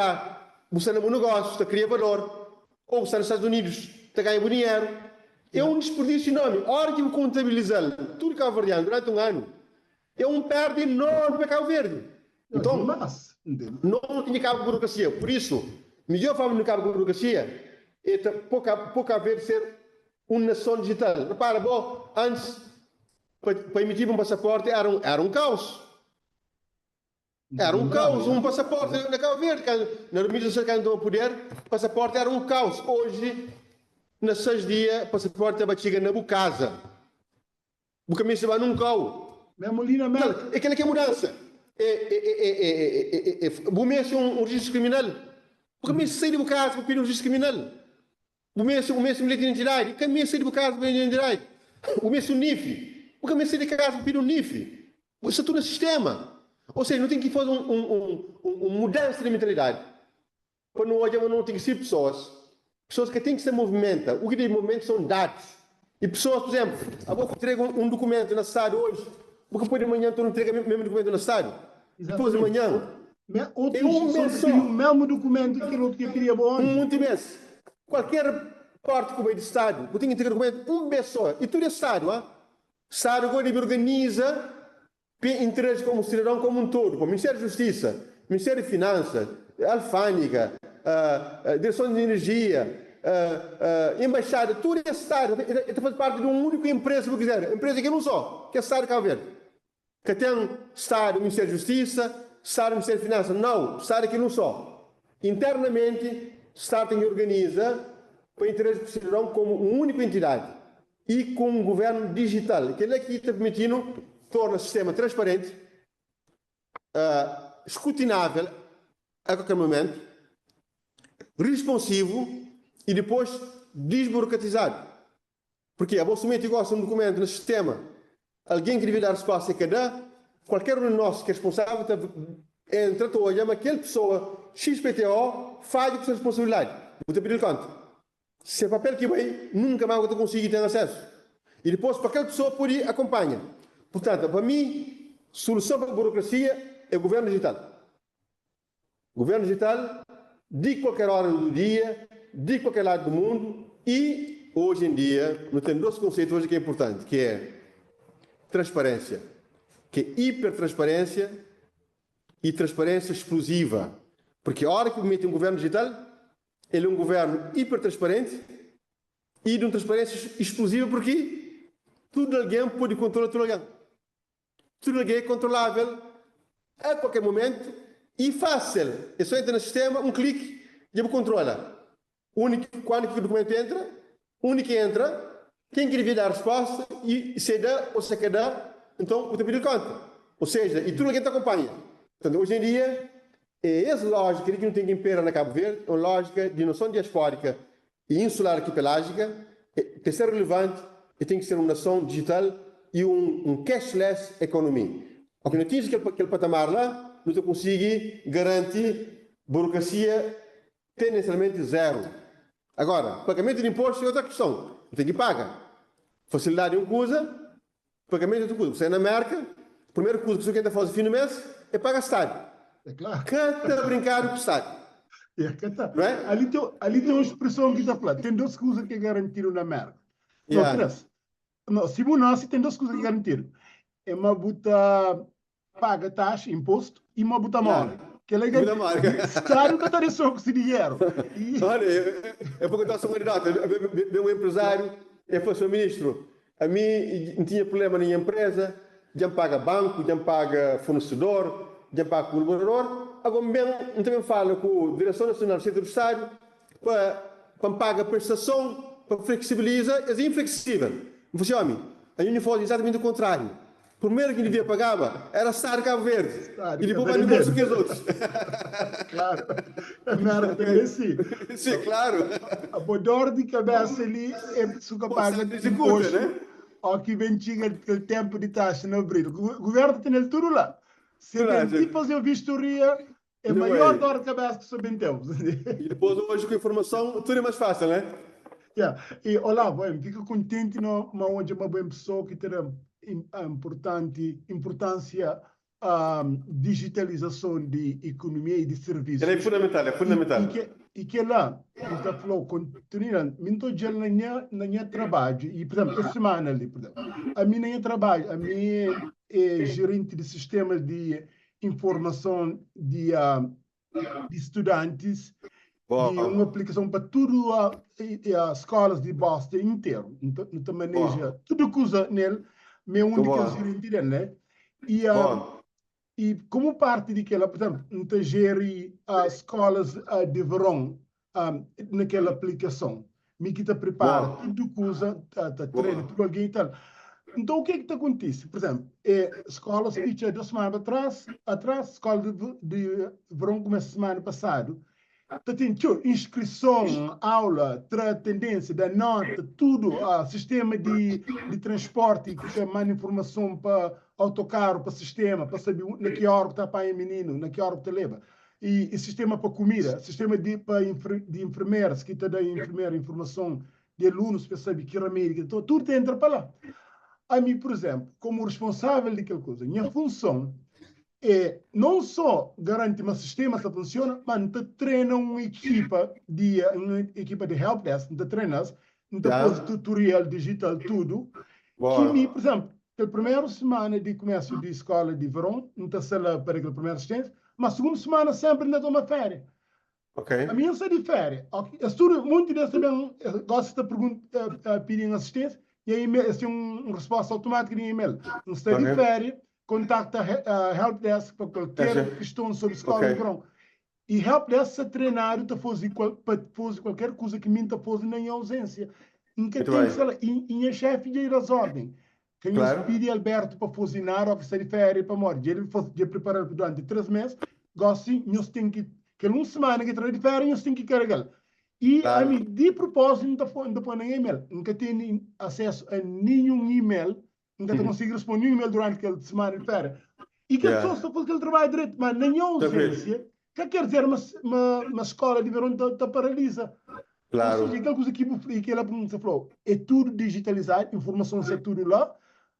Speaker 2: bu sta na bu nogósiu, ta kria valor, ô bu sta na Stadus Unidus ta ganha bu dinheru. É un disperdísiu enormi. Ora ki bu kontabiliza-l tudu kabuverdianu duranti un anu, É un perda enormi pa Kabu Verdi. Nton, no ten ki kaba ku burokrasia. Pur isu, midjor forma di nu kaba ku burokrasia é ta po Kabu Verdi ser un nason dijital. Repara bo, antis pa emitiba un pasaporti era un era un kaus. Era un kaus un pasaporti na Kabu Verdi. Kandu na 2017 kandu toma puder, pasaporti era un kaus. Oji, na 6 dia, pasaporti ta ba txiga na bu kaza. Bu ka meste ba nun kau.
Speaker 1: Memu li na Merka.
Speaker 2: É kel-la ki é mudansa. É, é, é, é, é, é, é, bu meste un, un registru kriminal. Bu ka meste sai di bu kaza pa pidi un registru kriminal. Bu meste, bu meste un bilheti di identidadi? Bu ka meste sai di bu kaza pa pidi un identidadi. Bu meste un NIF? Bu ka meste sai di kaza pa pidi un NIF. Bu sta tudu na sistema. Ou seja, nu ten ki faze un, un, un, un mudansa di mentalidadi pa nu odja ma nu ten ki sirbi pesoas. Pesoas ka ten ki sta movimenta. U ki debe movimenta son dadus. I pesoas, pur izemplu, abo ku ntrega un dukumentu na stadu oji, bu ka pode manhan torna ntrega mesmu dukumentu na stadu dipôs di manhan.
Speaker 1: É un mês só. Mesmu dukumentu ki kel otu ke pidiba onti.
Speaker 2: Un monti bês. Kualker pórti ku bai di stadu, bu ten ki ntrega dukumentu un bês só. I tudu é stadu, ha? Stadu gó debe organiza pa interage komu sidadon komu un todo, pa Ministériu di Justisa, Ministériu di Finansa, Alfândega, Direson di Enerjia, Embaixada, tudu es stadu e ta faze parti di un úniku empresa, si bu kizer. Empresa ki é un só, ki é Stadu di Kabu Verdi. Ka ten Stadu Ministériu di Justisa, Stadu Ministériu di Finansa, nau, Stadu é kel un só. Internamenti, Stadu ten ki organiza pa interage ku sidadon komu un úniku entidadi. I ku un govérnu dijital. Kel-la ki ta permiti-nu torna sistéma transparenti, skrutinável a kualker mumentu, risponsivu i dipôs disburokratizadu. Purkê abo sumete gosi un dukumentu na sistéma, algen ki devia da risposta e ka da, kualker un di nos ki é responsável ta entra ta odja ma kel pesoa XPTO fadja ku se responsabilidadi. Bu ta pidi-l konta. Se papel ki bai, nunka más bu ka ta konsigi ten asesu. I dipôs pa kel pesoa pode akonpanha. Purtantu, pa mi, suluson pa burokrasia é guvernu dijital. Guvernu dijital di kualker óra du dia, di kualker ladu du mundu. I oji en dia nu ten dôs konseitu oji ki é inpurtanti, ki é transparénsia, ki é ipertransparénsia i transparénsia spluziva. Purki óra ki bu mete un guvernu dijital, El é un governu hipertransparenti i di un transparênsia explosiva purki tudu algen pode kontrola tudu algen. Tudu algen é kontrolável a kualker mumentu i fásil. É só entra na sistema, un kliki dja bu kontrola undi ki, kuandu ki dukumentu entra, undi ki entra, ken ki devia da resposta i se da ou se ka da, nton bu ta pidi-l konta. Ou seja, i tudu algen ta akonpanha. Portantu, oji en dia, É es lójika li ki nu ten ki inpera na Kabu Verdi, é un lójika di noson diaspórika i insular arkipelájika, pa ser relevanti e ten ki ser un nason dijital i un cashless economy. Oki nu atinji kel patamar la, nu ta konsigi garanti burokrasia tendensialmenti zeru. Agora, pagamentu di inpostu é otra kiston, nu ten ki paga. Fasilidadi é un kuza, Pagamento é outra kuza. Bu sai na Merka, primeru kuza ki su kenta faze fin di mes é paga stadu.
Speaker 1: É klaru.
Speaker 2: Ka ta brinkadu ku stadu.
Speaker 1: É, ka ta.
Speaker 2: Não é?
Speaker 1: Ali tem, ali tem un spreson ki ta fla, ten dos kuza ki é garantidu na Merka. No,
Speaker 2: Yeah.
Speaker 1: tres. No, si bu nasi, ten dos kuza ki é garantidu. É ma bu ta paga taxa, impostu, i ma bu ta móre. Kel-la é
Speaker 2: Bu ta móre.
Speaker 1: Stadu ka ta da so ku se dinheru.
Speaker 2: I. Olha, eu vou contar só uma anedota. Vem um empresário, ele falou, senhor ministro, ami N tinha problema na nha empresa, dja N paga banku, dja N paga fornecedor, dja N paga colaborador, agora N ben, N ta ben fala ku Direção Nacional do Centro do Estado pa pa N paga prestason, pa flexibiliza, es é inflexível. N fala si, omi, ami N faze exatamente o contrário. Primeiro ki devia pagaba era Stadu di Kabu Verdi
Speaker 1: Stadu
Speaker 2: e
Speaker 1: ka
Speaker 2: dipôs
Speaker 1: ta
Speaker 2: ba di bolsu
Speaker 1: debe.
Speaker 2: kes otus.
Speaker 1: Claro, a merda também sim.
Speaker 2: Sim, claro.
Speaker 1: Bo dor di cabeça li é su ka
Speaker 2: Pô,
Speaker 1: paga
Speaker 2: Stadu executa,
Speaker 1: imposto
Speaker 2: né?
Speaker 1: ó ki ben txiga kel tempo di taxa na abril. Governo ta tenel tudo lá. Se
Speaker 2: Tudo lá,
Speaker 1: ben ti
Speaker 2: gente.
Speaker 1: fazer vistoria, é
Speaker 2: Não
Speaker 1: maior
Speaker 2: é.
Speaker 1: dor de cabeça que só ben tem.
Speaker 2: E depois hoje com informação tudo é mais fácil, né?
Speaker 1: Yeah. E Olavo, eu fico contente no ma hoje uma boa pessoa que terá importante importância a digitalização de economia e de
Speaker 2: Ela é
Speaker 1: serviços.
Speaker 2: fundamental, é
Speaker 1: E,
Speaker 2: fundamental.
Speaker 1: e que e que lá, está falou, continua, me estou na minha na minha trabalho e por exemplo, essa semana ali, por exemplo, a mim na minha trabalho, a mim é gerente de sistemas de informação de de estudantes de
Speaker 2: Bom,
Speaker 1: uma aplicação para tudo a, as escolas de Boston inteiro. Então, então maneja
Speaker 2: bom,
Speaker 1: tudo coisa nele, mas um de que
Speaker 2: bom,
Speaker 1: gerente dele, né? E,
Speaker 2: bom.
Speaker 1: e como parte de que ela, por exemplo, então gere as escolas de verão naquela aplicação. Mi ki ta prepara
Speaker 2: Bom,
Speaker 1: tudo coisa, ta, ta treina
Speaker 2: bom.
Speaker 1: tudo alguém e tal. Então, o que é que te acontece? Por exemplo, é, escolas ficha 2 semanas atrás, atrás, escola de verão começa semana passada. Ta ten txeu inskrison, aula, tra atendênsia, da nota, tudu, sistema di di transporti ki ta manda informason pa autokaru, pa sistema, pa sabe na ki óra ku ta panha mininu, na ki óra ku ta leba. I i sistema pa kumida, sistema di pa di enfermeras ki ta da enfermera informason di alunus pa es sabe ki ramedi ki ta toma, tudu ta entra pa la. Ami, pur izénplu, komu responsável di kel kuza, nha funson é non só garanti ma sistema sta funsiona, ma N ta trena un ekipa di un ekipa di help desk, N ta trena-s, N ta faze tutorial dijital tudu, ki mi, pur izénplu, kel primeru simana di kumesu di skola di veron, N ta sta la pa da kel primeru asistênsia, ma sugundu simana sénpri N ta toma féria.
Speaker 2: Ok.
Speaker 1: Ami N sta di féria. Ok. Es tudu, monti des ta ben, es gosi ta pergunta, pidi-m asistênsia, nha email, es ten un resposta automátiku di nha email. N sta di féria, kontakta help desk pa kualker kiston sobri skola di veron. I help desk sta trenadu ta faze pa faze kualker kuza ki mi N ta faze na nha auzênsia. N ka ten ki sta la. I nha xefi dja i das órden. Ka nhos pidi Alberto pa faze nada óki sta di féria pamodi dja el faze, dja pripara-l pa duranti 3 mês. Gósi nhos ten ki, kel un simana ki el tra di féria nhos ten ki karega-l. I ami di prupózitu N ta N ta poi na nha email. N ka tene asesu a ninhun email, N ka ta konsigi responde ninhun email duranti kel simana di féria. I kel pesoas ta faze kel trabadju dretu, ma na nha auzénsia ka ker dizer ma ma skóla di veron ta paraliza. Ou seja, kel kuza ki bu fla i kel pergunta ki bu fla, é tudu dijitalizadu, informason sta tudu la,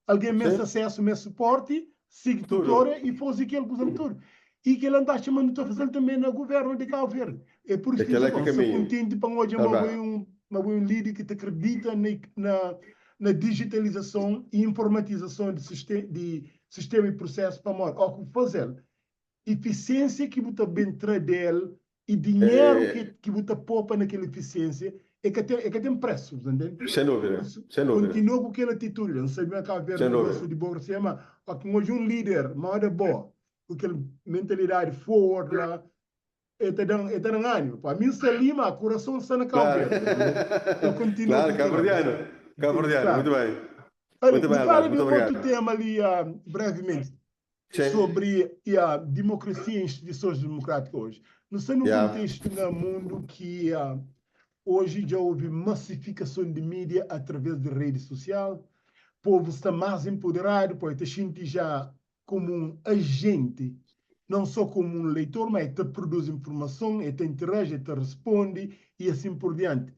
Speaker 1: algen meste asesu, meste suporti, sigi tutoria i faze kel kuza la tudu. I kel-la N ta atxa ma nu ta faze-l tanbe na guvernu di Kabu Verdi. É pur isu ki N sta kontenti pa N odja ma bo é un ma bo é un lider ki ta kridita na na dijitalizason i informatizason di sistema i prusesu pamodi óki bu faze-l, ifisiénsia ki bu ta ben tra del i dinheru ki bu ta popa na kel ifisiénsia é ka ten, é ka ten présu, bu ta ntende?
Speaker 2: Sen dúvida, sen dúvida.
Speaker 1: Kontinua ku kel atitudi la. N sabe ma Kabu Verdi gosta di bo, ma óki N odja un líder moda bo, ku kel mentalidadi forward la, E ta dan, e ta dan ânimo. Pa mi sta li, ma kurason sta na Cabo Verde.
Speaker 2: Claro,
Speaker 1: Continua
Speaker 2: claro,
Speaker 1: ku kel-la.
Speaker 2: cabo-verdiano, cabo-verdiano,
Speaker 1: Claro.
Speaker 2: muito bem.
Speaker 1: Olha,
Speaker 2: Muito
Speaker 1: nu
Speaker 2: bem,
Speaker 1: fala
Speaker 2: Alberto,
Speaker 1: di
Speaker 2: muito
Speaker 1: un otu
Speaker 2: obrigado.
Speaker 1: tema li brevemente
Speaker 2: Sim.
Speaker 1: sobre a demokrasia e instituisons demokrátikas hoje. Nu sta num kontestu na mundu ki hoje dja houve masifikason di mídia através di redi sosial, povu sta más empoderadu, poi ta xinti já komu un ajenti, non só komu un leitor, ma e ta produzi informason, e ta interaji, e ta responde i asin pur dianti.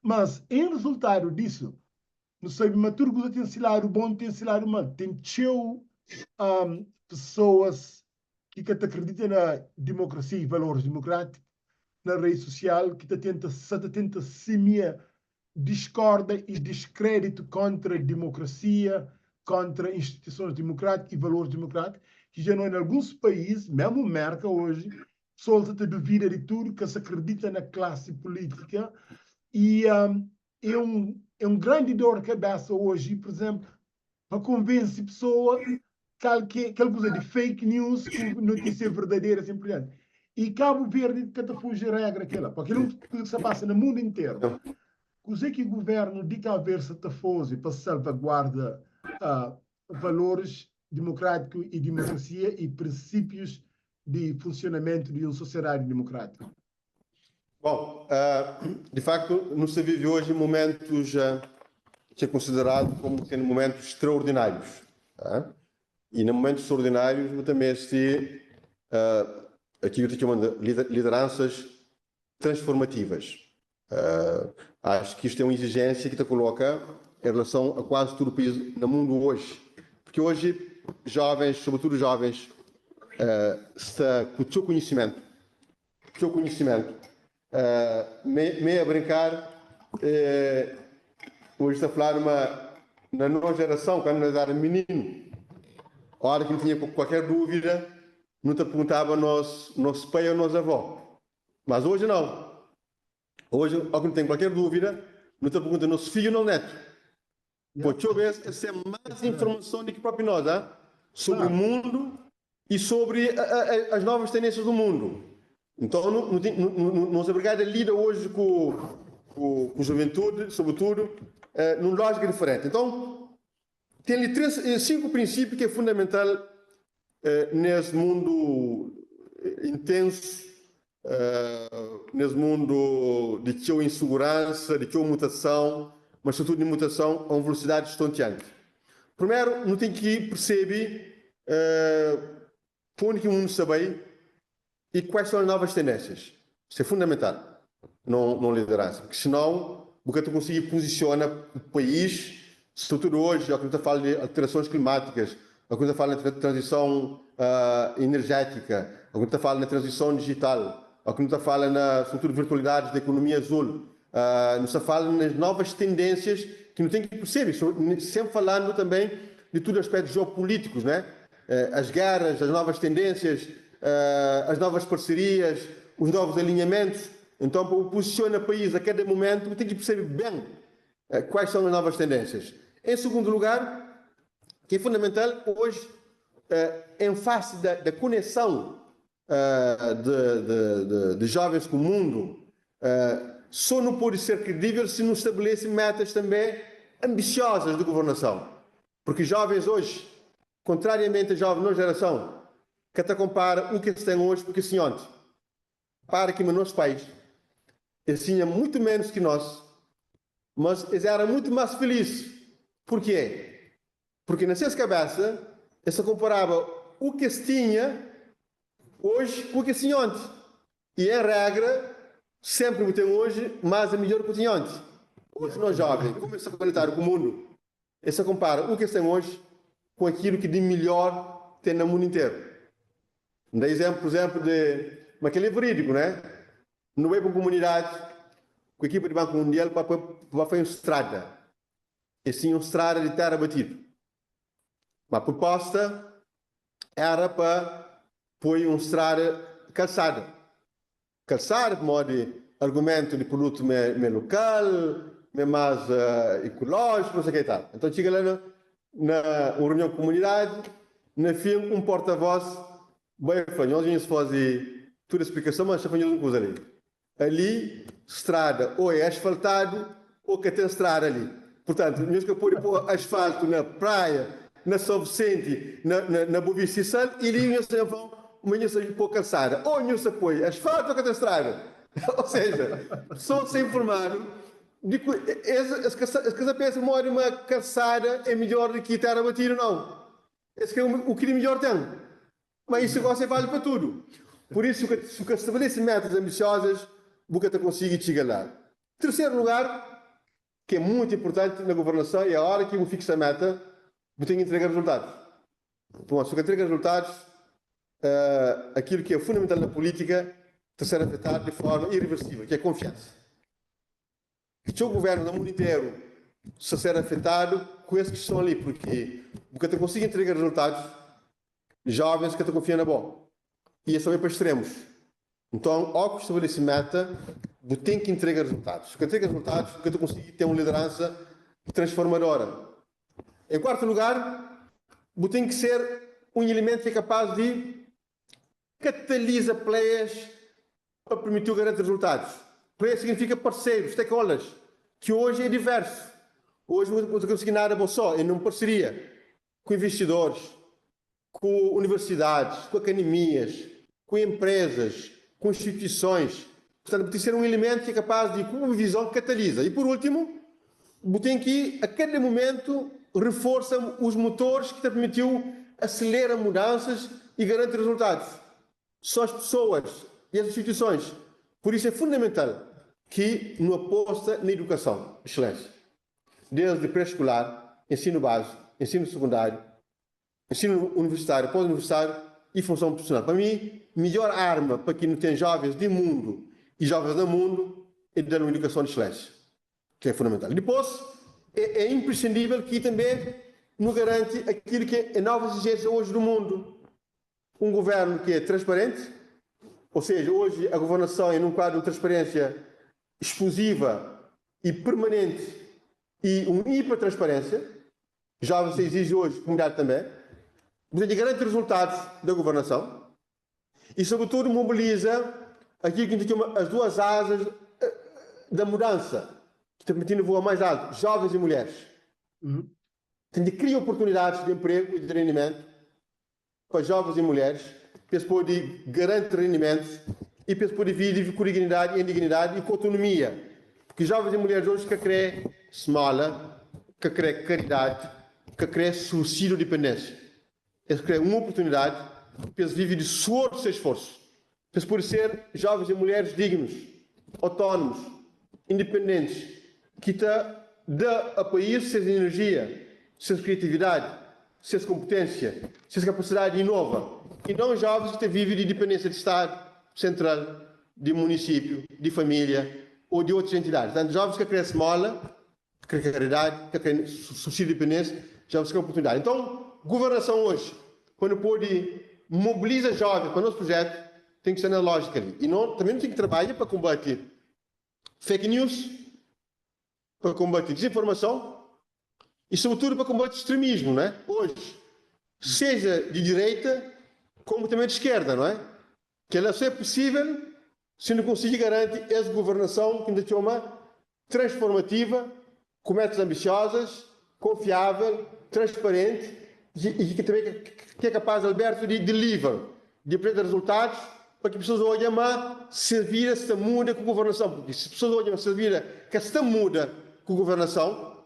Speaker 1: Mas, en rezultadu disu, nu sabe ma tudu kuza ten si ladu bon, ten si ladu mal. Ten txeu pesoas ki ka ta kridita na dimokrasia i valoris dimokrátiku na redi sosial ki ta tenta, sa ta tenta simia diskorda i diskréditu kóntra dimokrasia, kóntra instituisons dimokrátiku i valoris dimokrátiku, ki dja nu na alguns país, mésmu Mérka oji, pesoas sa ta duvida di tudu, ka sa kridita na klasi pulítika i é un é un grandi dor di kabésa oji, pur izénplu, pa konvense pesoa kal ki kel kuza di fake news ku notísia verdaderu asin por dianti. I Kabu Verdi ka ta fuji regra kela, pa kel kuza ki sta pasa na mundu interu. Kuze ki guvernu di Kabu Verdi sta ta faze pa salvaguarda valoris dimokrátiku i dimokrasia i prinsípius di funsionamentu di un sosiedadi dimokrátiku?
Speaker 2: Bom, di facto, nu sta vive hoje momentus ki é konsideradu komu sendo momentus straordinárius. E na momentus straordinárius bu ta meste aquilo ki ta txoma de lideranças transformativas. Acho que isto é uma exigência que ta coloca em relação a quase tudo país na mundo hoje. Porque hoje jovens, sobretudo jovens, sta ku txeu conhecimento, Txeu conhecimento. Meio a brincar, hoje ta fladu ma na nos geração, quando nós era mininu, ora ki nu tinha qualquer dúvida, nu ta perguntaba nos nos pai ou nos avó. Mas hoje não. Hoje, ora ki nu ten qualquer dúvida, nu ta pergunta nos fidju ou nos netu. Pô, txeu bês es ten más informason di ki própi nos, ah, sobri mundu i sobri as novas tendênsias do mundu. Nton, nu, nu, nu, nu, nos é obrigadu a lida oji ku, ku, ku juventudi, sobretudu, eh, nun lójika diferenti. Nton, ten li três, sinku prinsípiu ki é fundamental, eh, nes mundu intensu. Nes mundu di txeu insuguransa, di txeu mutason, ma sobretudu di mutason a un velosidadi estonteanti. Primeru, nu ten ki persebe pa undi ki mundu sta bai i kuais son as novas tendênsias. Isu é fundamental num lideransa, porque senão bu ka ta konsigi puzisiona país, sobretudu oji, ó ki nu ta fala di alterasons klimátikas, ó ki nu ta fala na tranzison energétika, ó ki nu ta fala na tranzison dijital, ó ki nu ta fala na, sobretudu, virtualidadis da ekonomia azul, nu sta fala nas novas tendênsias ki nu ten ki persebe, sen falandu tanben di tudu aspétus jeopulítikus, né? As guerras, as novas tendências, as novas parcerias, os novos alinhamentos. Então, pa bu posiciona país a cada momento, bu ten ki percebe ben quais são as novas tendências. Em segundo lugar, que é fundamental hoje, em face da, da conexão de, de, de, de jovens com o mundo, só não pode ser credível se não estabelece metas também ambiciosas de governação. Porque jovens hoje, contrariamente a jovens na geração, que até compara o que se tem hoje com o que se tinha ontem. Para que meus pais, eles tinham muito menos que nós, mas eles eram muito mais felizes. Por quê? Porque na sua cabeça, eles comparava o que se tinha hoje com o que se tinha ontem. E em regra, sempre o que tem hoje, mais é melhor que o que tinha ontem. Hoje nós jovens, como se conectar com o mundo, eles se compara o que se tem hoje com aquilo que de melhor tem no mundo inteiro. Dá exemplo, por exemplo, de. Mas aquele é verídico, né? Não vai para uma comunidade com a equipa de Banco Mundial para, para fazer uma estrada. E sim, uma estrada de terra batida. Mas a proposta era para pôr uma estrada calçada. Calçada, por modo de argumento de produto me, me local, me mais ecológico, não sei o que e tal. Então chega lá na, na uma reunião com a comunidade, na fim, um porta-voz vai falar, nós vamos fazer toda a explicação, mas só uma coisa ali. Ali, estrada ou é asfaltado ou que tem estrada ali. Portanto, nós que pode pôr asfalto na praia, na São Vicente, na, na, na Boa Vista e Sal, e ali nós vão, mas nós pôr calçada. Ou nós põe asfalto ou que tem estrada. Ou seja, só se informaram de que esse que pensa que uma calçada é melhor do que terra batida, não. Esse que é o que de melhor tem. Mas isso agora é válido para tudo. Por isso, se estabelece metas ambiciosas, você consegue chegar lá. Terceiro lugar, que é muito importante na governação, é a hora que você fixa a meta, você tem que entregar resultados. Bom, se você entrega resultados, aquilo que é fundamental na política está ser afetado de forma irreversível, que é a confiança. Que o governo no mundo inteiro se ser afetado com esses que estão ali, porque você consegue entregar resultados, jovens que te confiam na bom. E isso também para extremos. Então, ao que estabelece meta, você tem que entregar resultados. Se entrega resultados, você consegue ter uma liderança transformadora. Em quarto lugar, você tem que ser um elemento que é capaz de catalisa players para permitir garantir resultados. Players significa parceiros, stakeholders, que hoje é diverso. Hoje não consegue nada bom só, em uma parceria com investidores, com universidades, com academias, com empresas, com instituições. Portanto, tem que ser um elemento que é capaz de, com uma visão, catalisa. E por último, tem que, a cada momento, reforça os motores que te permitiu acelera mudanças e garante resultados. São as pessoas e as instituições. Por isso é fundamental que não aposta na educação, excelência. Desde pré-escolar, ensino básico, ensino secundário, ensino universitário, pós-universitário e função profissional. Para mim, melhor arma para quem não tem jovens de mundo e jovens do mundo é dar uma educação de excelência, que é fundamental. Depois, é imprescindível que também nos garante aquilo que é a nova exigência hoje do mundo. Um governo que é transparente, ou seja, hoje a governação é num quadro de transparência explosiva e permanente e uma hipertransparência, já se exige hoje, comunidade também, portanto, garante resultados da governação e, sobretudo, mobiliza aquilo que a gente chama as duas asas da mudança, que está permitindo voar mais alto, jovens e mulheres. Tem de criar oportunidades de emprego e de rendimento para jovens e mulheres, que eles podem garantir rendimentos i pa es pode vive ku dignidadi, en dignidadi i ku otonomia. Purki jovens i mulheris oji ka kre smola, ka kre karidadi, ka kre subsídiu di dipendénsia. Es kre un oportunidadi pa es vive di suor di ses sforsu, pa es pode ser jovens i mulheris dignus, otónomus, indipendentis, ki ta da a país ses enerjia, ses kriatividadi, ses konputénsia, ses kapasidadi di inova, i non jovens ki ta vive di dipendénsia di Stadu sentral, di munisípiu, di família ô di otus entidadi. Tantu jovens ka kre smola, ka kre karidadi, ka kre subsídiu di dipendénsia, jovens kre oportunidadi. Nton, guvernason oji, pa nu pode mobiliza jovens pa nos prujétu, ten ki sta na lójika li. I no tanbe nu ten ki trabadja pa konbate fake news, pa konbate dizinformason i sobretudu pa konbate stremismu, não é? Oji, seja di direita komu tanbe di skerda, não é? Kela so é pusível si nu konsigi garanti es guvernason ki nu ta txoma transformativa, ku metas ambisiozas, konfiável, transparenti i ki tanbe ki é kapaz, Alberto, di deliver, di apresenta rezultadus pa ki pesoas odja ma ses vida sta muda ku guvernason. Purki si pesoas odja ma ses vida ka sta muda ku guvernason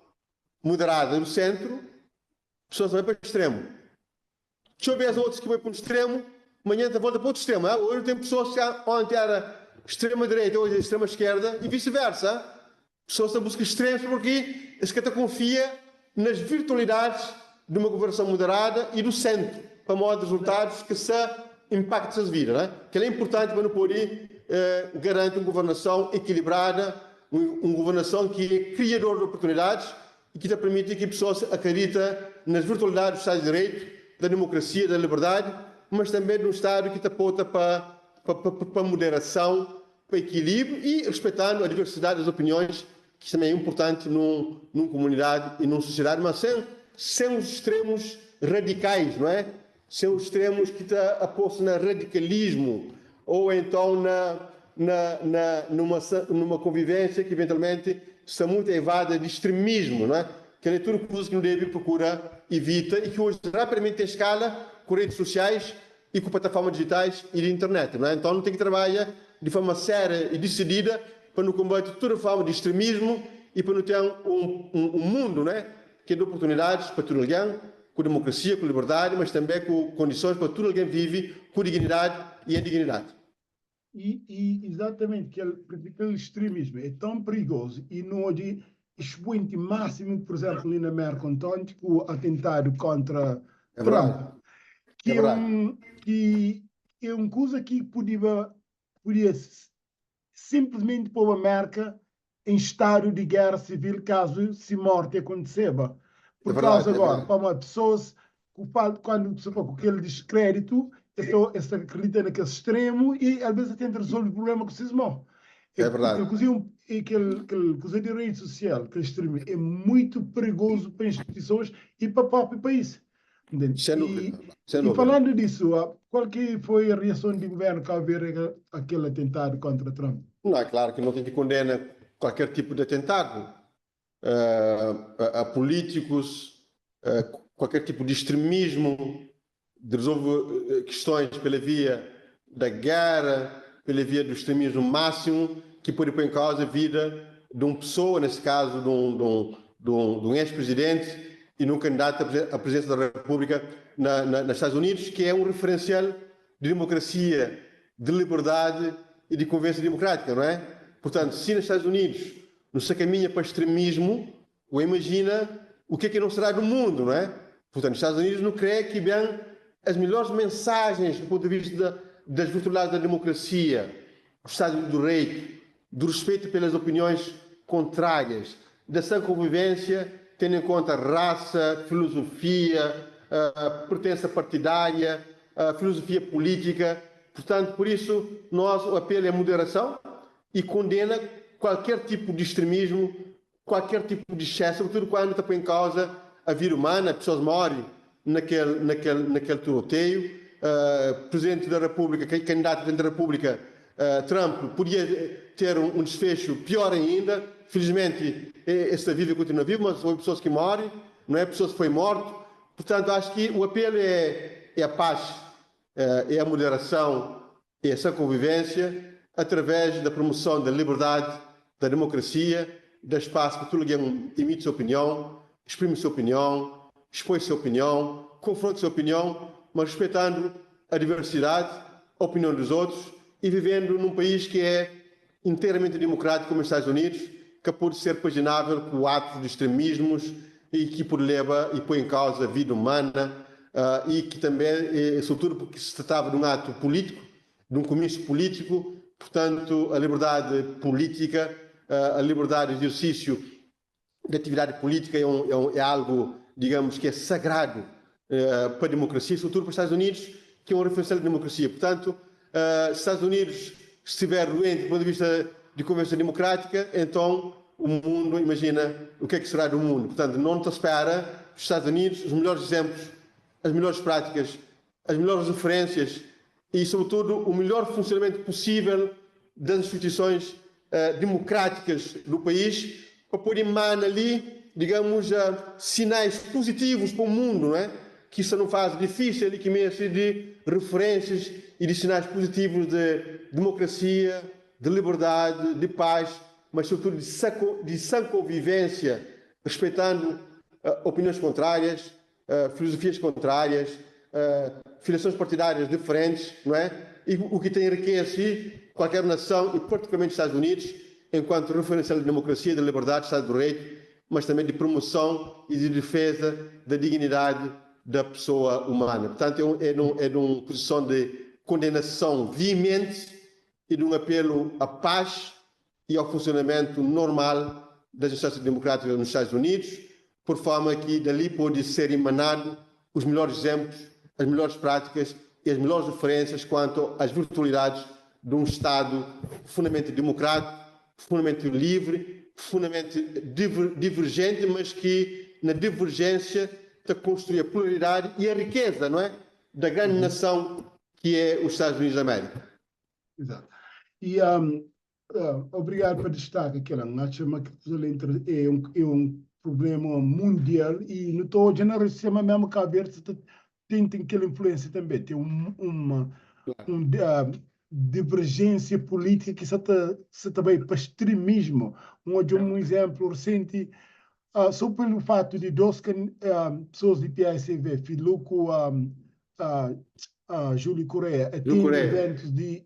Speaker 2: moderada du sentru, pesoas ta bai pa extremu. Txeu bês otus ki bai pa un stremu, manhan ta volta pa otu stremu. Oji ten pesoas ki onti éra strema direita, oji é strema skerda i visi-versa. Pesoas ta buska stremus purki es ka ta kunfia nas virtualidadis di uma guvernason moderada i du sentru pamodi rezultadus ki sa inpakta ses vida. Kel-la é inpurtanti pa nu pode garanti un guvernason ekilibrada, un guvernason ki é kriador di oportunidadis i ki ta permiti ki pesoas akredita nas virtualidadi du Stadu di Direitu, da demokrasia, da liberdadi, mas tanbe di un Stadu ki ta pota pa pa muderason, pa ekilibriu i rispetandu a diversidadi das opiniões, ki tanbe é inpurtanti nun nun kumunidadi i nun sosiedadi, mas sen sen os extremus radikais, não é? Sen os extremus ki ta aposta na radikalismu ou então na na na numa numa konvivênsia ki eventualmenti sta mutu evada di extremismu, não é? Kel é tudu kuzas ki nu debe prokura ivita i ki oji rapidamenti ten skala ku redes sosiais i ku plataformas dijitais i di internet, não é? Então nu ten ki trabadja di forma séria i disidida pa nu konbate tudu forma di extremismu i pa nu ten un un mundu, não é? Ki é di oportunidadis pa tudu algen, ku demokrasia, ku liberdadi, mas tanbe ku kondisons pa tudu algen vive ku dignidadi i en dignidadi.
Speaker 1: I, i izatamenti kel, kel extremismu é tãu perigozu i nu odja expoenti másimu, pur izénplu, li na Mérka ontonti ku atentadu kóntra
Speaker 2: É
Speaker 1: Trump,
Speaker 2: verdadi,
Speaker 1: ki
Speaker 2: é
Speaker 1: é
Speaker 2: verdadi.
Speaker 1: un, ki é un kuza ki pudiba, pudia sinplismenti poba Mérka em stadu di géra sivil kazu si morti akontiseba.
Speaker 2: É
Speaker 1: Pur kauza
Speaker 2: verdadi, é
Speaker 1: agora,
Speaker 2: verdadi.
Speaker 1: pamodi pesoas ku falta, kuandu pesoa fla ku kel diskréditu, es ta es ta akredita na kes stremu i alvês ta tenta rezolve prubléma ku ses mô.
Speaker 2: É
Speaker 1: É kel
Speaker 2: verdadi.
Speaker 1: kuza é un é kel kel kuza di redi sosial, kel stremu é muitu perigozu pa instituisons i pa própi país. Entende?
Speaker 2: Sen
Speaker 1: I,
Speaker 2: dúvida, sen
Speaker 1: i
Speaker 2: dúvida.
Speaker 1: falandu disu, qual ki foi a reason di governu Cabo Verde a kel atentadu kontra Trump?
Speaker 2: Não, é claro que não tem que condena qualquer tipo de atentado a, a políticos, a qualquer tipo de extremismo, de resolver questões pela via da guerra, pela via do extremismo máximo, que pode pôr em causa a vida de uma pessoa, nesse caso de um, de um, de um, de um ex-presidente e de um candidato à presidência da República na, na, nos Estados Unidos, que é um referencial de democracia, de liberdade e de convivência democrática, não é? Portanto, se nos Estados Unidos não se caminha para extremismo, ou imagina o que é que não será do mundo, não é? Portanto, os Estados Unidos não crê que bem as melhores mensagens do ponto de vista da, das virtualidades da democracia, do Estado de Direito, do respeito pelas opiniões contrárias, da sã convivência, tendo em conta raça, filosofia, pertença partidária, filosofia política. Portanto, por isso, nós, o apelo é moderação e condena qualquer tipo de extremismo, qualquer tipo de excesso, sobretudo quando está em causa a vida humana, pessoas morrem naquele, naquele, naquele tiroteio. Presidente da República, candidato a presidente da República, Trump, podia ter um desfecho pior ainda. Felizmente, está vivo e continua vivo, mas houve pessoas que morrem, não é? Pessoas que foi morto. Portanto, acho que o apelo é a paz, é a moderação, É essa convivência através da promoção da liberdade, da democracia, dá espaço para todo alguém emite sua opinião, exprime sua opinião, expõe sua opinião, confronta sua opinião, mas respeitando a diversidade, a opinião dos outros e vivendo num país que é inteiramente democrático como os Estados Unidos, que pode ser paginável com atos de extremismos e que por leva e põe em causa a vida humana e que também, sobretudo porque se tratava de um ato político, de um comício político, portanto, a liberdade política, a liberdade de exercício de atividade política é algo, digamos, que é sagrado para a democracia, sobretudo para os Estados Unidos, que é um referencial de democracia. Portanto, se os Estados Unidos estiver doente do ponto de vista de convenção democrática, então o mundo, imagina o que é que será do mundo. Portanto, não te espera os Estados Unidos os melhores exemplos, as melhores práticas, as melhores referências e, sobretudo, o melhor funcionamento possível das instituições democráticas do país para poder emanar ali, digamos, sinais positivos para o mundo, não é? Que isso não faz difícil e que merece de referências e de sinais positivos de democracia, de liberdade, de paz, mas sobretudo de sã convivência, respeitando opiniões contrárias, filosofias contrárias, filiações partidárias diferentes, não é? E o que tem enriquece qualquer nação, e particularmente os Estados Unidos, enquanto referencial de democracia, de liberdade, de Estado de Direito, mas também de promoção e de defesa da dignidade da pessoa humana. Portanto, é numa posição de condenação veemente e de um apelo à paz e ao funcionamento normal das instâncias democráticas nos Estados Unidos, por forma que dali pode ser emanado os melhores exemplos, as melhores práticas e as melhores referências quanto às virtualidades de um Estado profundamente democrático, profundamente livre, profundamente divergente, mas que na divergência está a construir a pluralidade e a riqueza, não é? Da grande nação que é os Estados Unidos da América.
Speaker 1: Exato. E obrigado por destaque aquela. Acho que é um problema mundial e não estou generalizando mesmo que a Verde tem aquela influência também. Tem uma divergência política que se também para extremismo. Um exemplo recente, só pelo fato de dois pessoas de PSV, Filuco, Júlio Correia, atingiram eventos de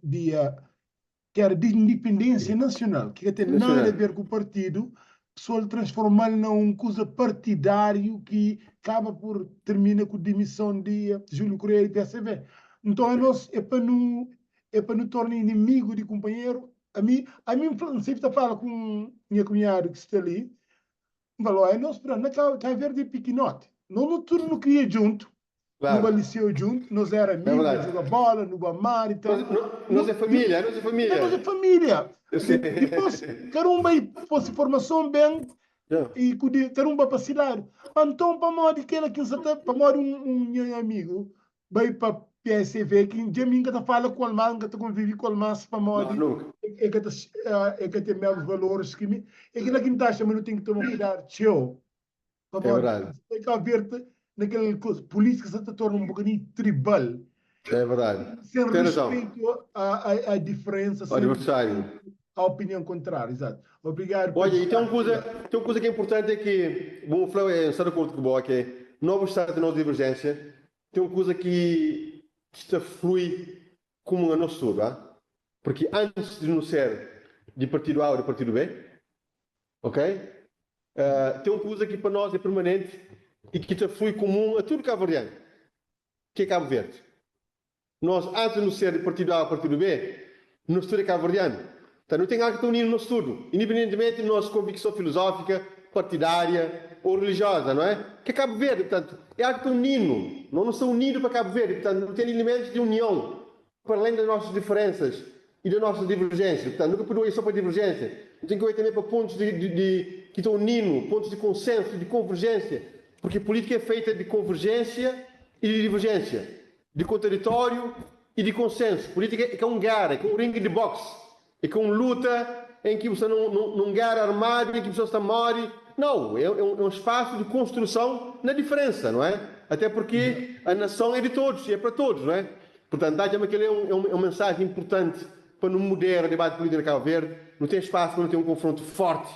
Speaker 1: que era de independência nacional, que não tem nada a ver com o partido, pessoal transformá-lo num coisa partidário que acaba por termina com a demissão de Júlio Correia e PSV. Então é para não tornar inimigo de companheiro. A mim sempre fala com minha cunhada que está ali, falou, é nós para na Cabo Verde é pequenote. Não no tudo não queria junto. Claro. No liceu junto, nós era amigos, é jogar bola, no mar e tal.
Speaker 2: Nós é família, nós é família.
Speaker 1: Nós é família. Depois, caramba, fosse formação bem, e caramba para cidade. Então, para modo que ela que para modo um amigo, vai para PSV, que já mim que fala com o Almas, que convive com o Almas, para modo é que tem mesmos valores que me, é que na quinta mas não tem que tomar cuidado, tchau.
Speaker 2: É verdade.
Speaker 1: Tem que haver naquela coisa, política se torna um bocadinho tribal.
Speaker 2: É verdade.
Speaker 1: Sem Tem respeito à diferença,
Speaker 2: sem adversário.
Speaker 1: À opinião contrária, exato. Obrigado.
Speaker 2: Olha, e tem uma coisa que é importante é que, bom, o é, está de acordo com o que é, novo estado de nossa divergência, tem uma coisa que está flui como a nosso ah? Porque antes de não ser de partido A ou de partido B, ok? Tem uma coisa que para nós é permanente e que está flui comum a tudo cabo-verdiano, que é Cabo Verde. Nós, antes de não ser de partido A ou partido B, nós tudo é cabo-verdiano. Então, não tem algo que está unindo nosso tudo, independentemente da nossa convicção filosófica, partidária ou religiosa, não é? Que é Cabo Verde, portanto, é algo que está unindo. Nós não estamos unidos para Cabo Verde, portanto, não tem elementos de união para além das nossas diferenças e das nossas divergências. Portanto, nunca pode ir só para divergência. Tem que ir também para pontos de que estão unindo, pontos de consenso, de convergência. Porque a política é feita de convergência e de divergência, de contraditório e de consenso. Política é um guerra, é um ringue de boxe, é com luta em que você não guerra armado, em que você está morre. Não, é um espaço de construção na diferença, não é? Até porque a nação é de todos e é para todos, não é? Purtantu, ta atxa ma kel-li é un mensajen inpurtanti pa nu mudera debati pulítiku na Kabu Verdi. Nu ten spasu pa nu ten un konfrontu fórti,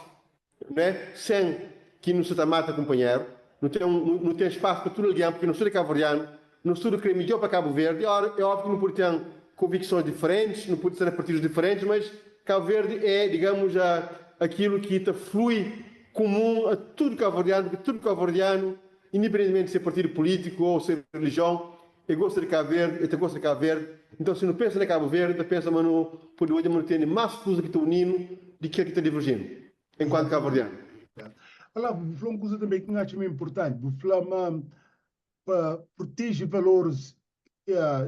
Speaker 2: né, sen ki nu sa ta mata kunpanheru. Nu ten nu ten spasu pa tudu algen, purki nos tudu é kabuverdianu, nos tudu krê midjór pa Kabu Verdi. É óbviu ki nu pode ten konviksons diferentis, nu pode sta na partidus diferentis, mas Kabu Verdi é, digamus, akilu ki ta flui kumun a tudu kabuverdianu, purki tudu kabuverdianu, indipendentimenti di se partidu pulítiku ô se relijion, E gosta di Kabu Verdi, e ta gosta di Kabu Verdi. Nton, si nu pensa na Kabu Verdi, nu ta pensa ma nu pode odja ma nu tene más kuza ki ta uni-nu di kel ki ta divergi-nu, enkuantu kabuverdianu.
Speaker 1: Olavo, bu fla un kuza tanbê ki N atxa ma é inpurtanti. Bu fla ma pa proteje valoris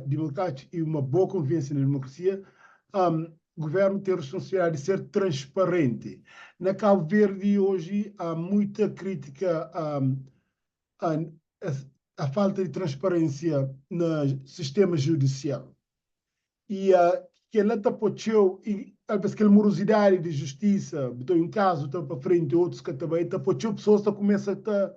Speaker 1: dimokrátiku i uma boa konvivênsia na demokrasia, guvérnu ten responsabilidadi di ser transparenti. Na Kabu Verdi oji há muita krítika a falta di transparênsia na sistema judisial. I kel-la ta pô txeu, i talvês kel morosidadi di justisa, bu ta un kazu ta pa frenti, otus ka ta bai, ta pô txeu pesoas ta kumesa ta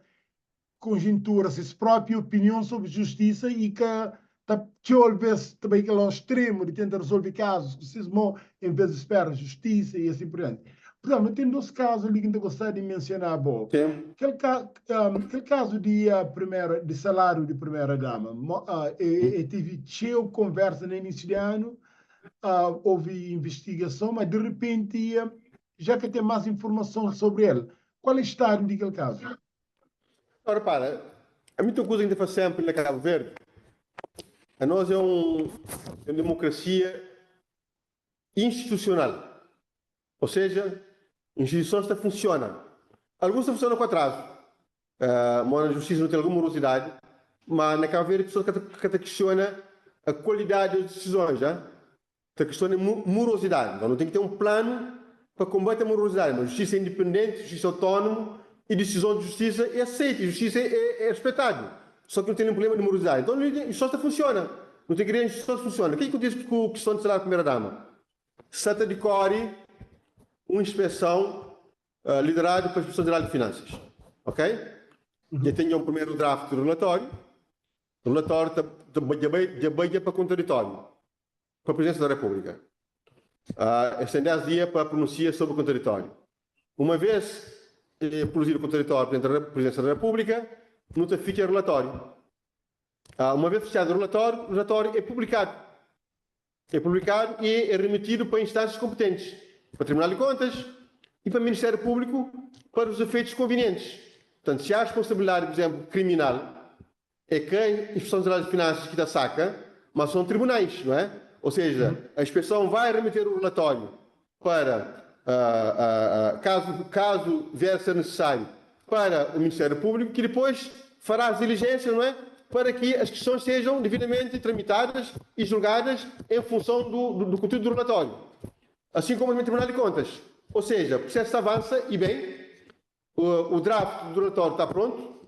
Speaker 1: konjintura ses própi opinion sobri justisa i ka ta txeu alvês ta bai kel ao stremu di tenta rezolve kazus ku ses mô en vês di spera justisa i asin pur dianti. Pur izénplu, ten dôs kazu li ki N ta gostaba di mensiona bo. Kel kel kazu di primera di saláriu di primera dama, e tevi txeu konversa na inísiu di anu, houve invistigason, ma di repenti já ka ten más informason sobri el. Kual é stadu di kel kazu?
Speaker 2: Ora repara, ami ten kuza ki N ta fla sénpri na Kabu Verdi, anos é un demokrasia institusional, ou seja, instituisons ta funsiona. Alguns ta funsiona ku atrazu, mora na justisa nu ten algun morosidadi, ma na Kabu Verdi pesoas ka ta kisiona kualidadi di disizons, Ta kiston di morosidadi. Nton, nu ten ki ten un planu pa konbate morosidadi. Ma justisa é indipendenti, justisa é autónomu i disizon di justisa é aseiti, justisa é rispetadu. Só ki nu ten un prublema di morosidadi. Nton, instituisons ta funsiona. Nu ten ki kria instituisons ki funsiona. Ke ki kontise ku kiston di saláriu di primera dama? Sta ta dikori un inspeson lideradu pa Inspeson Jeral di Finansas. Ok? Dja ten dja un primeru draft di relatóriu. Relatóriu ta dja bai dja bai dja pa kontraditóriu. Pa Presidência da República. Es ten 10 dia pa prununsia sobri kontraditóriu. Uma vez produzidu kontraditóriu pa Presidência da República, nu ta fitxa relatóriu. Uma vez fitxadu relatóriu, relatóriu é publikadu. É publikadu y é remetidu pa instânsias konpetentes, pa Tribunal di Kontas y pa Ministériu Públiku para os efeitos konvinientes. Portantu, si há responsabilidadi, pur izénplu, kriminal, É ka Inspeção Geral de Finanças ki ta saka, ma são tribunais, não é? Ou seja, a inspeção vai remeter o relatório para, caso, caso vier a ser necessário, para o Ministério Público, que depois fará as diligências, não é? Para que as questões sejam devidamente tramitadas e julgadas em função do, do, do conteúdo do relatório. Assim como no Tribunal de Contas. Ou seja, o processo avança e bem, O draft do relatório está pronto,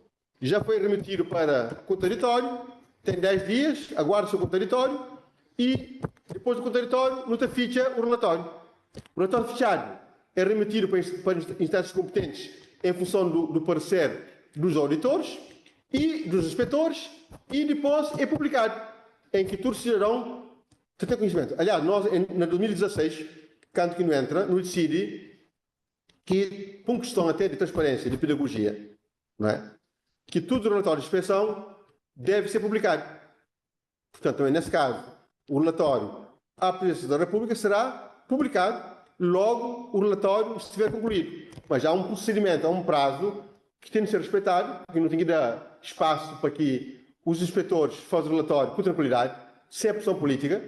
Speaker 2: já foi remetido para contraditório, tem 10 dias, aguarda-se o contraditório e depois do contraditório não te ficha o relatório. O relatório fechado é remetido para, para instâncias competentes em função do, do parecer dos auditores e dos inspetores e depois é publicado, em que todo cidadão tem conhecimento. Aliás, nós, em, em 2016, quando que não entra, não decide ki, pa un kiston até di transparênsia, di pedagogia, não é? Ki tudu relatóriu di inspeson deve ser publikadu. Purtantu, tanbê nes kazu, o relatóriu à Presidência da Repúblika será publikadu logu o relatóriu estiver konkluídu. Mas há un prusedimentu, há un prazu ki ten di ser respeitadu, purki nu ten ki da spasu pa ki os inspetores faze relatóriu ku trankulidadi, sen preson pulítika.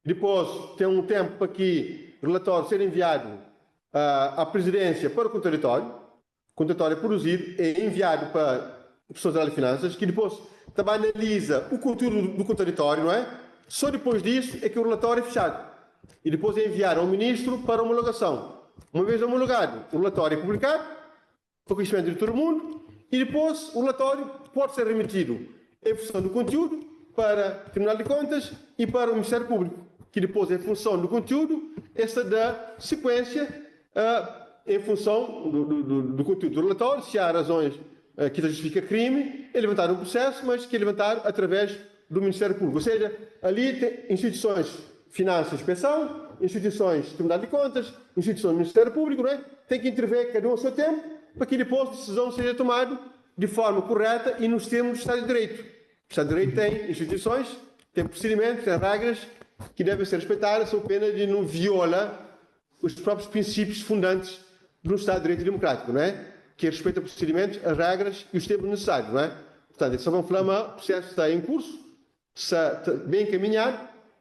Speaker 2: Dipôs, ten un ténpu pa ki relatóriu ser enviadu a Prizidénsia para kontraditóriu. Kontraditóriu é produzidu, é enviadu pa Inspeson Jeral di Finansas, ki dipôs ta ba analiza u kontiúdu du kontraditóriu, não é? Só dipôs disu é ki u relatóriu é fixadu i dipôs é enviadu ao Ministru para omologason. Uma vez omologadu, u relatóriu é publikadu pa konhisimentu di tudu mundu i dipôs u relatóriu pode ser remetidu em funson du kontiúdu para Tribunal di Kontas i para u Ministériu Públiku, ki dipôs em funson du kontiúdu es ta da sikuénsia em funson du kontiúdu du relatóriu, si há razões ki ta justifika krimi, é levantadu un prusésu, mas ki é levantadu através. do Ministério Público. Ou seja, ali tem instituições Finanças e Inspeção, instituições Tribunal de Contas, instituições do Ministério Público, não é? Tem que intervir cada um ao seu tempo para que depois a decisão seja tomada de forma correta e nos termos do Estado de Direito. O Estado de Direito tem instituições, tem procedimentos, tem regras que devem ser respeitadas, sob pena de não violar os próprios princípios fundantes de um Estado de Direito democrático, não é? Que respeita os procedimentos, as regras e os tempos necessários, não é? Portanto, só vamos falar, o processo está em curso, está bem encaminhado,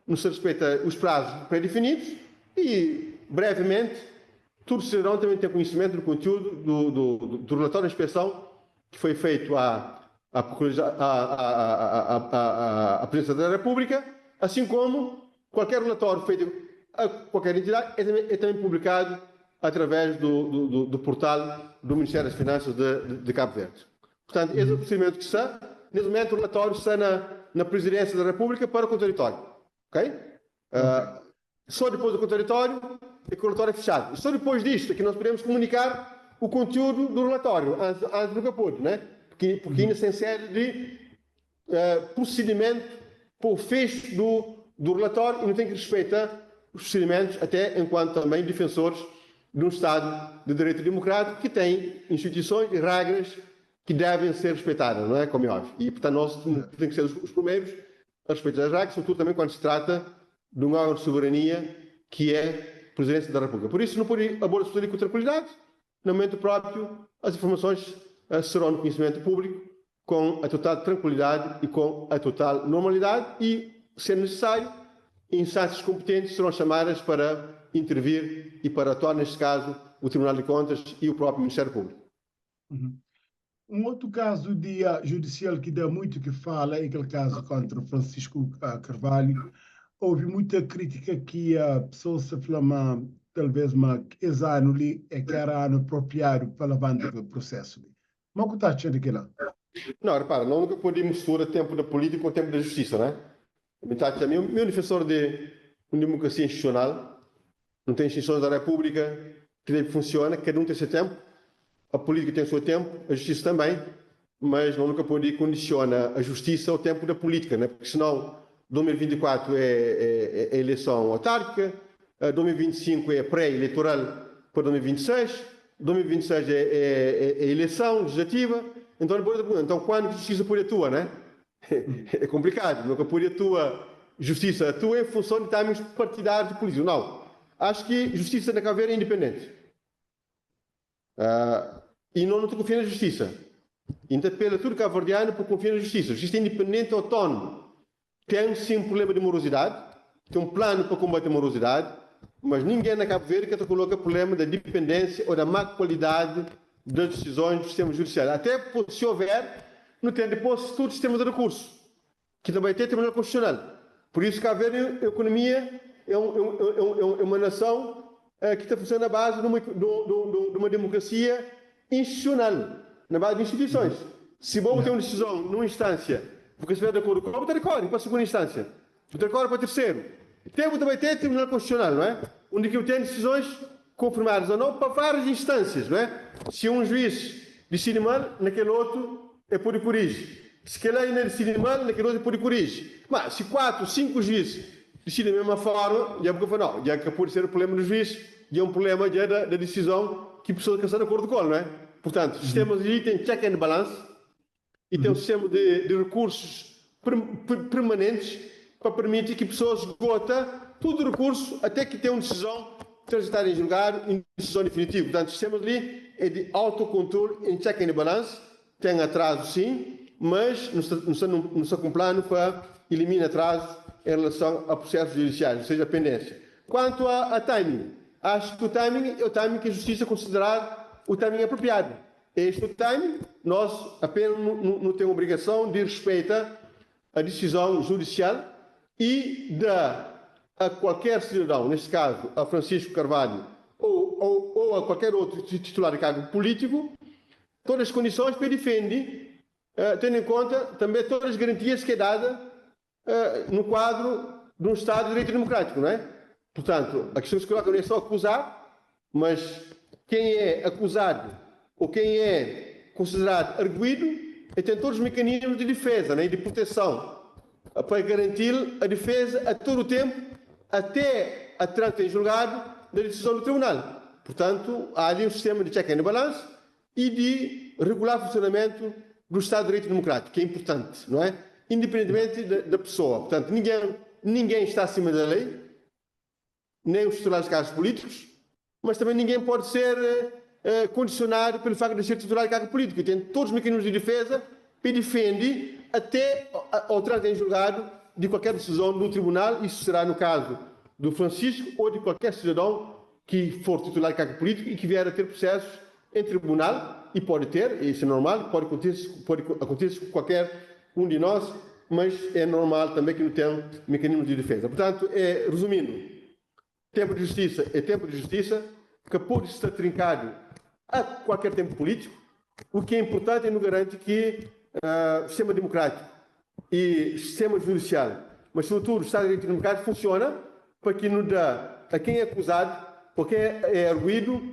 Speaker 2: não se respeita os prazos pré-definidos e, brevemente, todo cidadão também tem conhecimento do conteúdo do relatório de inspeção que foi feito à Presidência da República, assim como qualquer relatório feito a qualquer entidade é também publicado através do portal do Ministério das Finanças de Cabo Verde. Portanto, esse é o procedimento que está. Nesse momento, o relatório está na Presidência da República para o contraditório. Ok? Só depois do contraditório é que o relatório é fechado. Só depois disto é que nós podemos comunicar o conteúdo do relatório, antes do caput, né? Porque ainda se série de procedimento para o fecho do relatório e não tem que respeitar os procedimentos, até enquanto também defensores de um Estado de Direito democrático que tem instituições e regras que devem ser respeitadas, não é? Como é óbvio. E, portanto, nós temos que ser os primeiros a respeitar as regras, sobretudo também quando se trata de um órgão de soberania que é a Presidência da República. Por isso, não pode abordar com tranquilidade. No momento próprio, as informações serão no conhecimento público com a total tranquilidade e com a total normalidade e, se necessário, instâncias competentes serão chamadas para intervir e para atuar, neste caso, o Tribunal de Contas e o próprio Ministério Público.
Speaker 1: Um outro caso de judicial que dá muito que fala é aquele caso contra Francisco Carvalho. Houve muita crítica que a pessoa se flama talvez uma esse ano ali é que era ano apropriado para levantar o processo. Mas o que está achando aquilo?
Speaker 2: Não, repara, não nunca pode misturar tempo da política com o tempo da justiça, né? Meu defensor de uma democracia institucional, não tem instituições da República que funciona, cada um tem seu tempo, a política tem o seu tempo, a justiça também, mas não nunca pode condiciona a justiça ao tempo da política, né? Porque senão 2024 é eleição autárquica, 2025 é pré-eleitoral para 2026, 2026 é eleição legislativa, então, então quando a justiça pode atuar, né? É complicado, nunca pode atuar, justiça atua em função de timings partidários e políticos. Não. Acho que justiça na Cabo Verde é independente. E não confia na justiça. Interpela tudo cabo-verdiano por confiar na justiça. A justiça é independente e autónoma. Tem sim um problema de morosidade, tem um plano para combater a morosidade, mas ninguém na Cabo Verde que te coloca problema da dependência ou da má qualidade das decisões do sistema judiciário. Até se houver, não tem depois todo o sistema de recurso, que também tem Tribunal Constitucional. Por isso, Cabo Verde, a economia é uma nação que está funcionando na base de uma democracia institucional, na base de instituições. Se vou ter uma decisão numa instância, porque se estiver de acordo com o está de acordo para a segunda instância, de acordo para o terceiro. Tem também tem Tribunal Constitucional, não é? Onde que tem decisões confirmadas ou não para várias instâncias, não é? Se um juiz decide mal, naquele outro é por corrige. Se calhar ainda decide mal, naquele outro é por corrige. Mas se quatro, cinco juízes decidem da mesma forma, já porque não, já que pode ser o problema do juiz, já é um problema já da decisão que a pessoa que está de acordo com ele, não é? Portanto, o sistema ali tem check and balance e tem um sistema de recursos permanentes para permitir que a pessoa esgota todo o recurso até que tenha uma decisão transitar em julgado em decisão definitiva. Portanto, o sistema ali é de autocontrole em check and balance, tem atraso sim, mas não está com plano para eliminar atraso em relação a processos judiciais, ou seja, a pendência. Quanto a timing, acho que o timing é o timing que a justiça considerar o timing apropriado. Este é o timing, nós apenas não temos obrigação de respeitar a decisão judicial e da a qualquer cidadão, neste caso a Francisco Carvalho ou a qualquer outro titular de cargo político, todas as condições para defender, tendo em conta também todas as garantias que é dada no quadro de um Estado de Direito Democrático, não é? Portanto, a questão que se coloca não é só acusar, mas quem é acusado ou quem é considerado arguído tem todos os mecanismos de defesa, né, de proteção. pa garanti-l a difeza a tudu tenpu até a trânsito em julgado da disizon do tribunal. Purtantu, há ali un sistema di check and balance e di regular funsionamentu do Estado de Direito Democrático, ki é inpurtanti, não é? Independentementi da pesoa. Purtantu, ninguém, ninguém está acima da lei, nem os titulares de cargos políticos, mas também ninguém pode ser condicionado pelo facto de ser titular de cargo político. E tem todos os mecanismos de defesa e defende até ao trânsito em julgado de qualquer decisão do tribunal. Isso será no caso do Francisco ou de qualquer cidadão que for titular de cargo político e que vier a ter processos em tribunal, e pode ter, isso é normal, pode acontecer com qualquer um de nós, mas é normal também que não tenha mecanismos de defesa. Portanto, resumindo, tempo de justiça é tempo de justiça, que pode estar trincado a qualquer tempo político. O que é importante é nos garante que sistema democrático e sistema judicial, mas sobretudo o Estado de Direito Democrático funciona para que nos dá a quem é acusado, ou quem é arguido,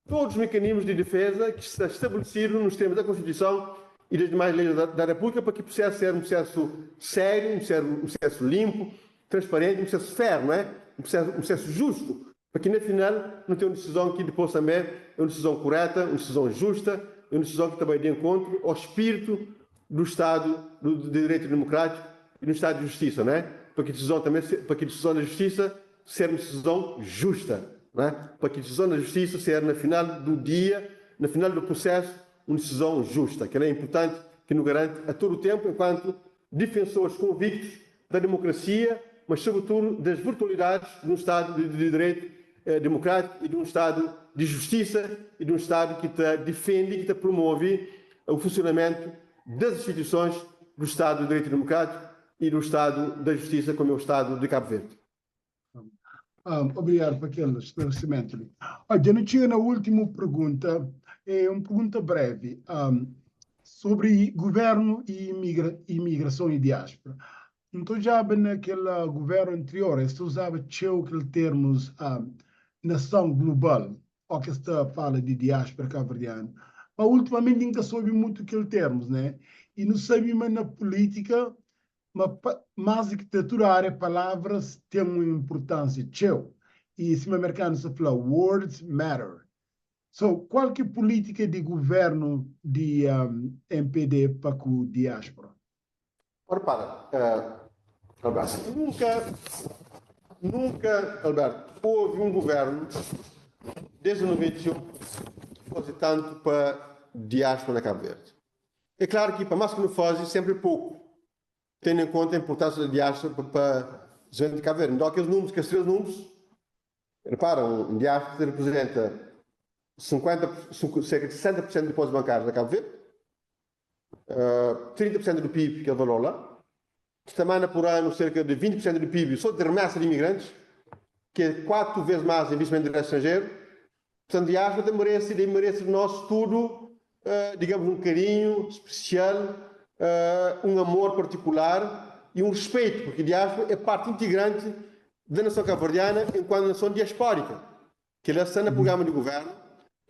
Speaker 2: todos os mecanismos de defesa que está estabelecido nos termos da Constituição e das demais leis da República para que o processo seja um processo sério, um processo limpo, transparente, um processo fair, não é? Um processo justo, para que no final não tenha uma decisão que depois também é uma decisão correta, uma decisão justa, uma decisão que também dê encontro ao espírito do Estado do Direito Democrático e do Estado de Justiça, não é? Para que a decisão da justiça seja uma decisão justa, não é? Para que a decisão da justiça seja no final do dia, no final do processo, uma decisão justa, que é importante, que nos garante a todo o tempo, enquanto defensores convictos da democracia, mas sobretudo das virtualidades de um Estado de Direito democrático e de um Estado de justiça e de um Estado que te defende e que te promove o funcionamento das instituições do Estado de Direito Democrático e do Estado da Justiça, como é o Estado de Cabo Verde.
Speaker 1: Obrigado por aquele esclarecimento. Olha, não chega na última pergunta, é uma pergunta breve, sobre governo e imigração e diáspora. Então, já naquele governo anterior, se usava aquele termos nação global, ou que está fala de diáspora cabo-verdiana. Mas ultimamente nunca soube muito aquele termos, né? E não sabia, mas na política, mas mais que toda área, palavras têm uma importância. Tchau. E se o americano se fala, words matter. So, qual que é a política de governo de MPD para com diáspora?
Speaker 2: Ora, para, Alberto, nunca, nunca, Alberto, houve um governo, desde o 91, que fosse tanto para diáspora na Cabo Verde. É claro que, para mais que não faz, sempre pouco, tendo em conta a importância da diáspora para o desenvolvimento de Cabo Verde. Então, aqueles números, aqueles três números, repara, um diáspora representa 50, cerca de 60% de depósitos bancários da Cabo Verde, 30% do PIB, que é o valor lá, que também por ano cerca de 20% do PIB só de remessa de imigrantes, que é quatro vezes mais investimento direto estrangeiro. Portanto, a diáspora merece do nosso tudo, digamos, um carinho especial, um amor particular e um respeito, porque a diáspora é parte integrante da nação cabo-verdiana enquanto nação diaspórica, que ela está no programa de governo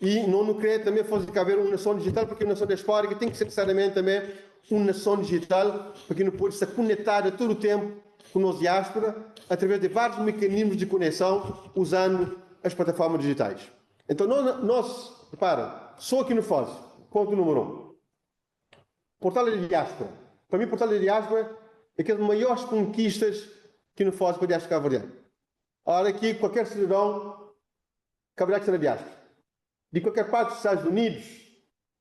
Speaker 2: e não no querer também fazer caber uma nação digital, porque uma nação diaspórica tem que ser necessariamente também uma nação digital, porque não pode estar conectada todo o tempo com a diáspora, através de vários mecanismos de conexão, usando as plataformas digitais. Então, nós, repara, só aqui no Foz, ponto número 1. Portal da Diáspora. Para mim, Portal da Diáspora é aquelas maiores conquistas que no Foz para a diáspora cabo-verdiana. Ora, aqui, qualquer cidadão cabo-verdiano que está na diáspora, de qualquer parte dos Estados Unidos,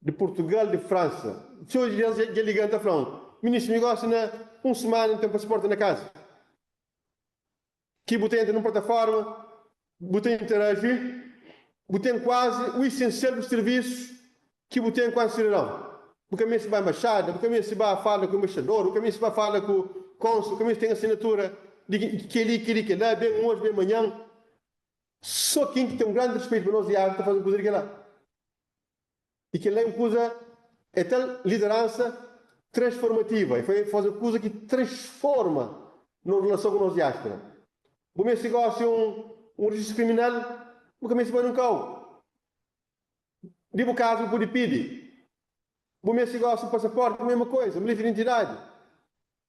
Speaker 2: de Portugal, de França. Se hoje eles já ligam, está falando, ministro de negócio, na uma semana não tem passaporte na casa. Que botei entra numa plataforma, botei interagir, botei quase o essencial dos serviços que botei quase cidadão. O caminho se vai à embaixada, o caminho se vai a falar com o embaixador, o caminho se vai a falar com o cônsul, o caminho tem assinatura de que ali, que ali, que lá, bem hoje, bem amanhã. Só quem que tem um grande respeito por nós e está fazendo coisa que lá. E que lá é uma coisa, é tal liderança transformativa, e foi fazer coisa que transforma na relação com a nossa diáspora. O meu negócio um registro criminal, o caminho se vai num carro. Digo caso, pode pedir. O meu negócio, um passaporte, a mesma coisa, um livro de identidade.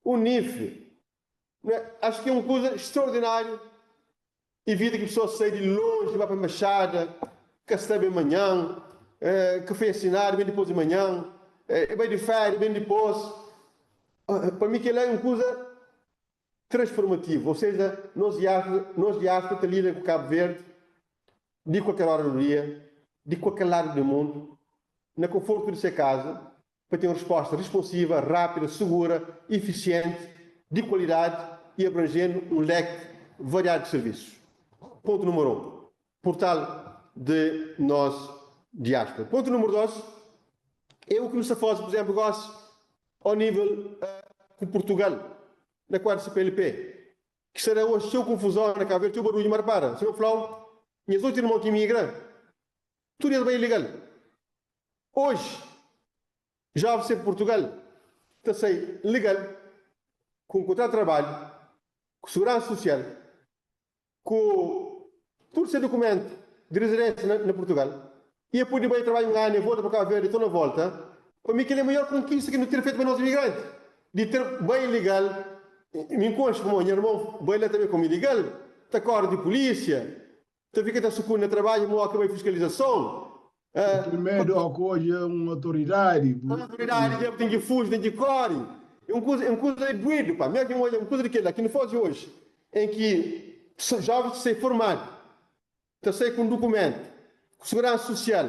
Speaker 2: O NIF. Não é? Acho que é uma coisa extraordinária. Evita que pessoas saiam de longe, vá para a embaixada, que recebe amanhã, que foi assinado bem depois de manhã, vai de férias bem depois. Para mim, que é uma coisa transformativa, ou seja, nós diáspora lida com Cabo Verde de qualquer hora do dia, de qualquer lado do mundo, na conforto de sua casa, para ter uma resposta responsiva, rápida, segura, eficiente, de qualidade e abrangendo um leque variado de serviços. Ponto número 1. Portal de nós diáspora. Ponto número 2. É o que nos faz, por exemplo, gosto ao nível com Portugal, na quadra CPLP, que será hoje seu confusão na Cabo Verde, o barulho, mas para, senhor Flau, minhas outras irmãos que imigram, tudo é bem ilegal. Hoje, já você Portugal está sem legal, com contrato de trabalho, com segurança social, com tudo seu documento de residência na Portugal, e depois de bem trabalho um ano e volta para Cabo Verde e estou na volta, para mim que é a maior conquista que não ter feito para nós imigrantes, de ter bem legal, me encontro com o meu irmão, bem lá também como ilegal, está corre de polícia, está fica tá sucuna trabalho, mo acaba fiscalização.
Speaker 1: Primeiro acolhe uma autoridade.
Speaker 2: Uma autoridade, tem que fugir, tem que corre. É uma coisa doido, pá. Mesmo uma coisa daquele aqui não fosse hoje, em que jovens se formado, está sem com documento, com segurança social,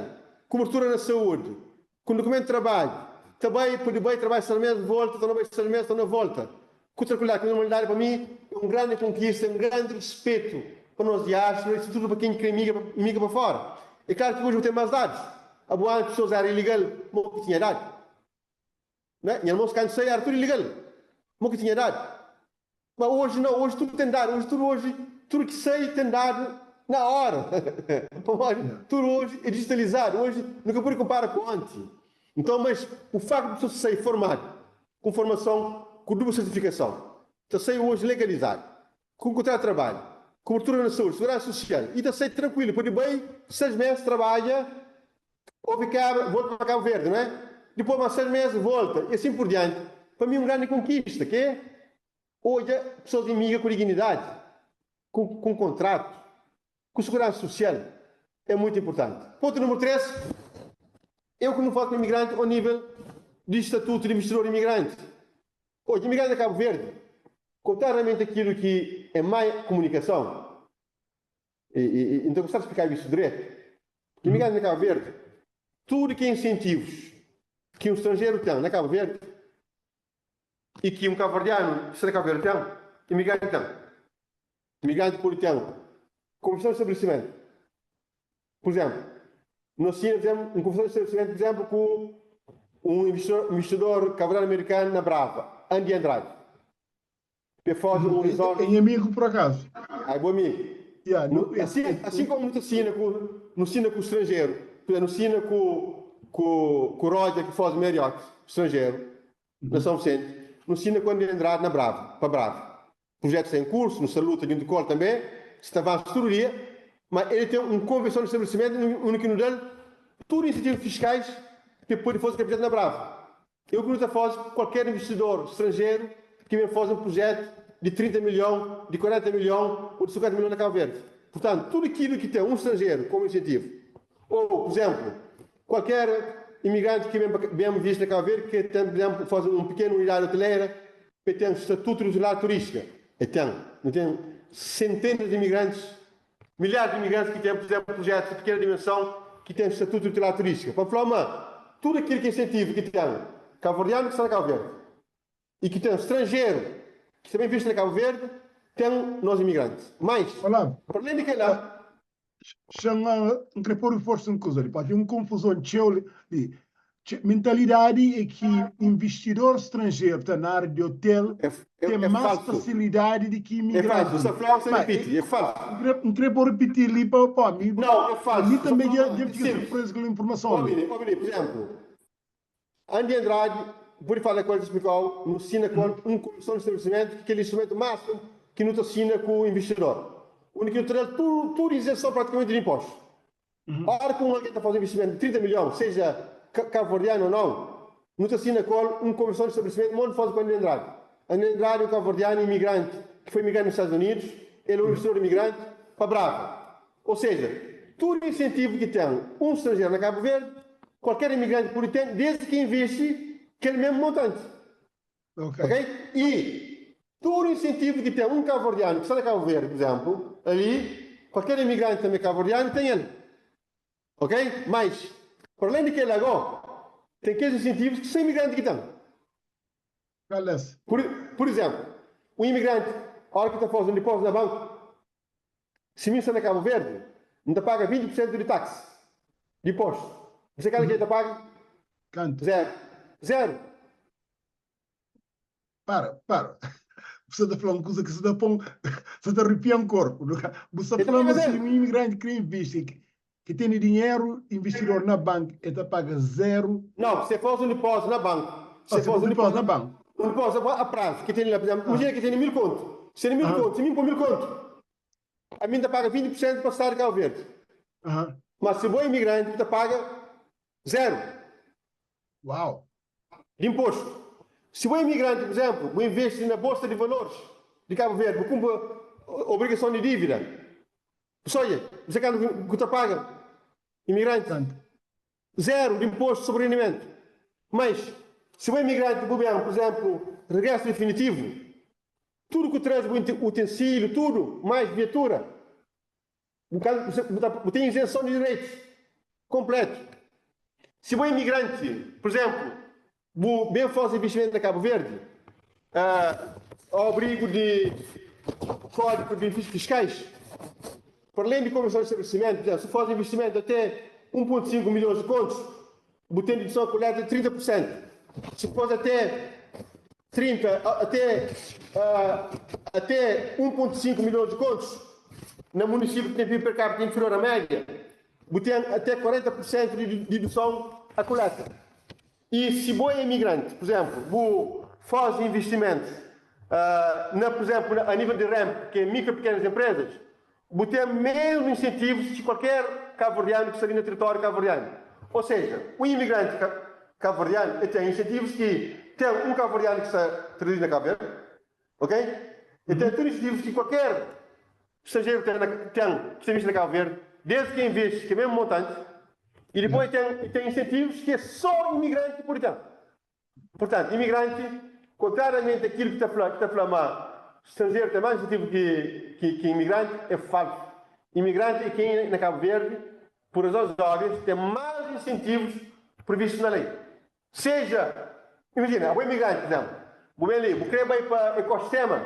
Speaker 2: cobertura na saúde, com documento de trabalho, também pode bem trabalhar 6 meses, volta, está bem 6 meses, está na volta. Com tranquilidade, com normalidade, para mim, é uma grande conquista, é um grande respeito para nós diáspora e sobretudo para quem quer migra para fora. É claro que hoje vou ter mais dados. A boa pessoas era ilegal, mas que tinha dado. Não é? Minha irmã, se sei, era tudo ilegal, mas que tinha dado. Mas hoje não, hoje tudo tem dado, hoje tudo, hoje, tudo que sei tem dado na hora. Tudo hoje é digitalizado, hoje nunca pude comparar com antes. Então, mas o facto de pessoa ser formado, com formação, com dupla certificação, está sei hoje legalizado, com contrato de trabalho, cobertura na saúde, segurança social, e está sei tranquilo, pode bem, 6 meses trabalha, ou ficar, volta para Cabo Verde, não é? Depois mais 6 meses volta, e assim por diante. Para mim, é uma grande conquista, que é, hoje, pessoas imigram com dignidade, com contrato, com segurança social, é muito importante. Ponto número 3, eu que não falo com imigrante ao nível de estatuto de investidor imigrante. Hoje, imigrante a Cabo Verde, contrariamente àquilo que é má comunicação, e então gostava de explicar isso direto. Imigrante na Cabo Verde, tudo que é incentivos que um estrangeiro tem na Cabo Verde e que um cabo-verdiano está na Cabo Verde tem, imigrante tem. Imigrante por ter conversão de estabelecimento. Por exemplo, nós tínhamos uma conversão de estabelecimento, por exemplo, com um investidor cabo-verdiano americano na Brava, Andy Andrade. Que faz um resort.
Speaker 1: É amigo, por acaso?
Speaker 2: Ah, é bom amigo.
Speaker 1: Yeah,
Speaker 2: no, assim como no assina com, no assina com o estrangeiro, no assina com o Roger que faz o Marriott, estrangeiro, na São Vicente, no assina com o Andy Andrade na Brava, para Brava. Projeto em curso, no Saluta, de Col também, se avança todo dia, mas ele tem uma convenção de estabelecimento único no dele, tudo incentivos fiscais que pode fazer projeto na Brava. Eu que não faz qualquer investidor estrangeiro que vem fazer um projeto de 30 milhões, de 40 milhões ou de 50 milhões na Cabo Verde. Portanto, tudo aquilo que tem um estrangeiro como incentivo, ou, por exemplo, qualquer imigrante que vem visto na Cabo Verde, que tem, por exemplo, faz uma pequena unidade hoteleira, que tem um estatuto de unidade turística. E tem, não tem centenas de imigrantes, milhares de imigrantes que têm, por exemplo, projetos de pequena dimensão que têm estatuto de utilidade turística. Para falar, uma, tudo aquilo que é incentivo que tem cabo-verdiano que está na Cabo Verde e que tem estrangeiro que também visto na Cabo Verde, tem nós imigrantes. Mas,
Speaker 1: Olá.
Speaker 2: para além de que lá,
Speaker 1: Chama, não quero pôr força em coisa, pá, tem uma confusão tcheu ali. Mentalidade é que investidor estrangeiro está na área de hotel tem
Speaker 2: é
Speaker 1: mais
Speaker 2: falso.
Speaker 1: facilidade do que
Speaker 2: É
Speaker 1: imigrante.
Speaker 2: falso. Essa frase você
Speaker 1: Pá,
Speaker 2: repite, é falso.
Speaker 1: Não queria pôr repetir ali para pá, mim,
Speaker 2: Não, é falso.
Speaker 1: A mim também
Speaker 2: Só
Speaker 1: já,
Speaker 2: fala-
Speaker 1: já fiquei
Speaker 2: Simples.
Speaker 1: surpreso com a informação.
Speaker 2: Ó, Mini, ó, Mini, por exemplo, Andy Andrade, por falar com ele, explicou, no assina com um comissão de estabelecimento, que é aquele instrumento máximo que não assina com o investidor. O único que terá tudo isenção praticamente de impostos. A hora que um alguém está a fazer um investimento de 30 milhões, seja cabo-verdiano ou não, não te assina com um comissão de estabelecimento, onde faz com o Andy Andrade. André Andrade é un kabuverdianu imigranti ki foi imigranti nos Stadus Unidus, el é un investidor imigranti pa Brava. Ou seja, tudu insentivu ki ten un stranjeru na Kabu Verdi, kualker imigranti pudi ten desdi ki invisti kel mesmu montanti.
Speaker 1: Ok.
Speaker 2: Ok? I tudu insentivu ki ten un kabuverdianu ki sta na Kabu Verdi, pur izénplu, ali, kualker imigranti tanbe kabuverdianu ten el. Ok? Mais, pa alén di kel-la gó, ten kes insentivus ki sô imigranti ki ten.
Speaker 1: Kal es?
Speaker 2: Pur izénplu, un imigranti, óra ki ta faze un dipózitu na banku, si mi sta na Kabu Verdi, N ta paga 20 pur sentu di taksi di impostu. Bu sabe kantu ki el ta paga?
Speaker 1: Kantu?
Speaker 2: Zéru. Zéru!
Speaker 1: Para, para. Bu sta ta fla un kuza ki sta ta pon, sta ta arrepian korpu. Bu sta
Speaker 2: El ta
Speaker 1: fla
Speaker 2: paga
Speaker 1: ma si
Speaker 2: zéru.
Speaker 1: un imigranti kre invisti, ki tene dinheru, investidor na banku, el ta paga zéru.
Speaker 2: Nau, si el faze un dipózitu na banku, si
Speaker 1: Ah,
Speaker 2: el
Speaker 1: si
Speaker 2: faze
Speaker 1: faze
Speaker 2: un
Speaker 1: un dipózitu na
Speaker 2: dipózitu,
Speaker 1: banku.
Speaker 2: un dipózitu a prazu, ki tene la, pur izénplu,
Speaker 1: Ah,
Speaker 2: imajina ki tene 1000 kontu. Si tene 1000
Speaker 1: ah,
Speaker 2: kontu, si mi N poi 1000 kontu, ami N ta paga 20% pa stadu di Kabu Verdi.
Speaker 1: ah.
Speaker 2: Ma si bo é imigranti, bu ta paga zéru.
Speaker 1: Uau!
Speaker 2: Di impostu. Si bo é imigranti, pur izénplu, bu investi na bolsa di valoris di Kabu Verdi, bu kunpra obrigason di dívida, bu sa odja, bu sa kantu ku ta paga imigranti?
Speaker 1: Kantu?
Speaker 2: Zéru di impostu sobri rendimentu. Mas, si bo é imigranti, bu ben, pur izénplu, regrésu difinitivu, tudu ku traze bu utensíliu, tudu, mais viatura, Bu ka, bu ta, bu ten izenson di direitus konpletu. Si bo é imigranti, pur izenplu, bu ben fase investimentu na Kabu Verdi, ao abrigu di Kódigu di Benefísius Fiskais, pa alén di konvenson di stabelesimentu, pur izenplu, si bu fase investimentu até 1.5 milhons di kontus, bu ten diduson a koleta di 30 pur sentu. Si bu fase até 30, até até 1.5 milhons di kontus na munisípiu ki ten PIB per capita inferior a média, bu ten até 40 pur sentu di diduson a koleta. I si bo é imigranti, pur izénplu, bu faze investimentus na, pur izénplu, a nível di REMP, ki é mikro i pekenas enprezas, Bu ten mesmu insentivus ki kualker kabuverdianu ki sta li na teritóriu kabuverdianu. Ô seja, un imigranti kabuverdianu el ten insentivus ki ten un kabuverdianu ki sta traduzidu na Kabu Verdi, ok? El ten tudu insentivus ki kualker stranjeru ten na ten ki sta investi na Kabu Verdi, desdi ki el investi kel mesmu montanti. I dipôs el ten el ten insentivus ki é sô imigranti ki pode ten. Purtantu, imigranti, kontrariamenti a kilu ki ta fla ki ta fla ma stranjeru ten más insentivu ki ki ki imigranti, é falsu. Imigranti é kenha na Kabu Verdi, pur razons óbvias, ten más insentivus previstus na lei. Seja, imajina, abo é imigranti, pur izénplu, bu ben li, bu krê bai pa ekosistema,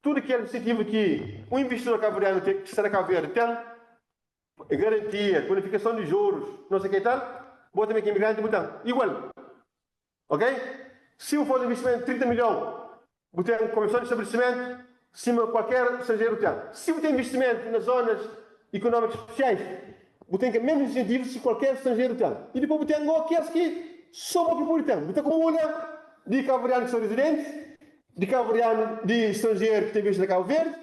Speaker 2: tudu kel insentivu ki un investidor kabuverdianu ten, ki sta na Kabu Verdi ten, É garantia, kualifikason di jurus, no sei ke tal, bo tanbe ki imigranti bu ten igual. Ok? Si bu faze investimentu di 30 milhon, bu ten konvenson di stabelesimentu sima kualker stranjeru ten. Si bu ten investimentu na zonas ikonómikas spesiais, bu ten kel mesmu insentivus ki kualker stranjeru ten. I dipôs bu ten go kes ki so bo ki pudi ten. Bu ta kumula di kabuverdianu ki sta rezidenti, di kabuverdianu di stranjeru ki ta investi na Kabu Verdi,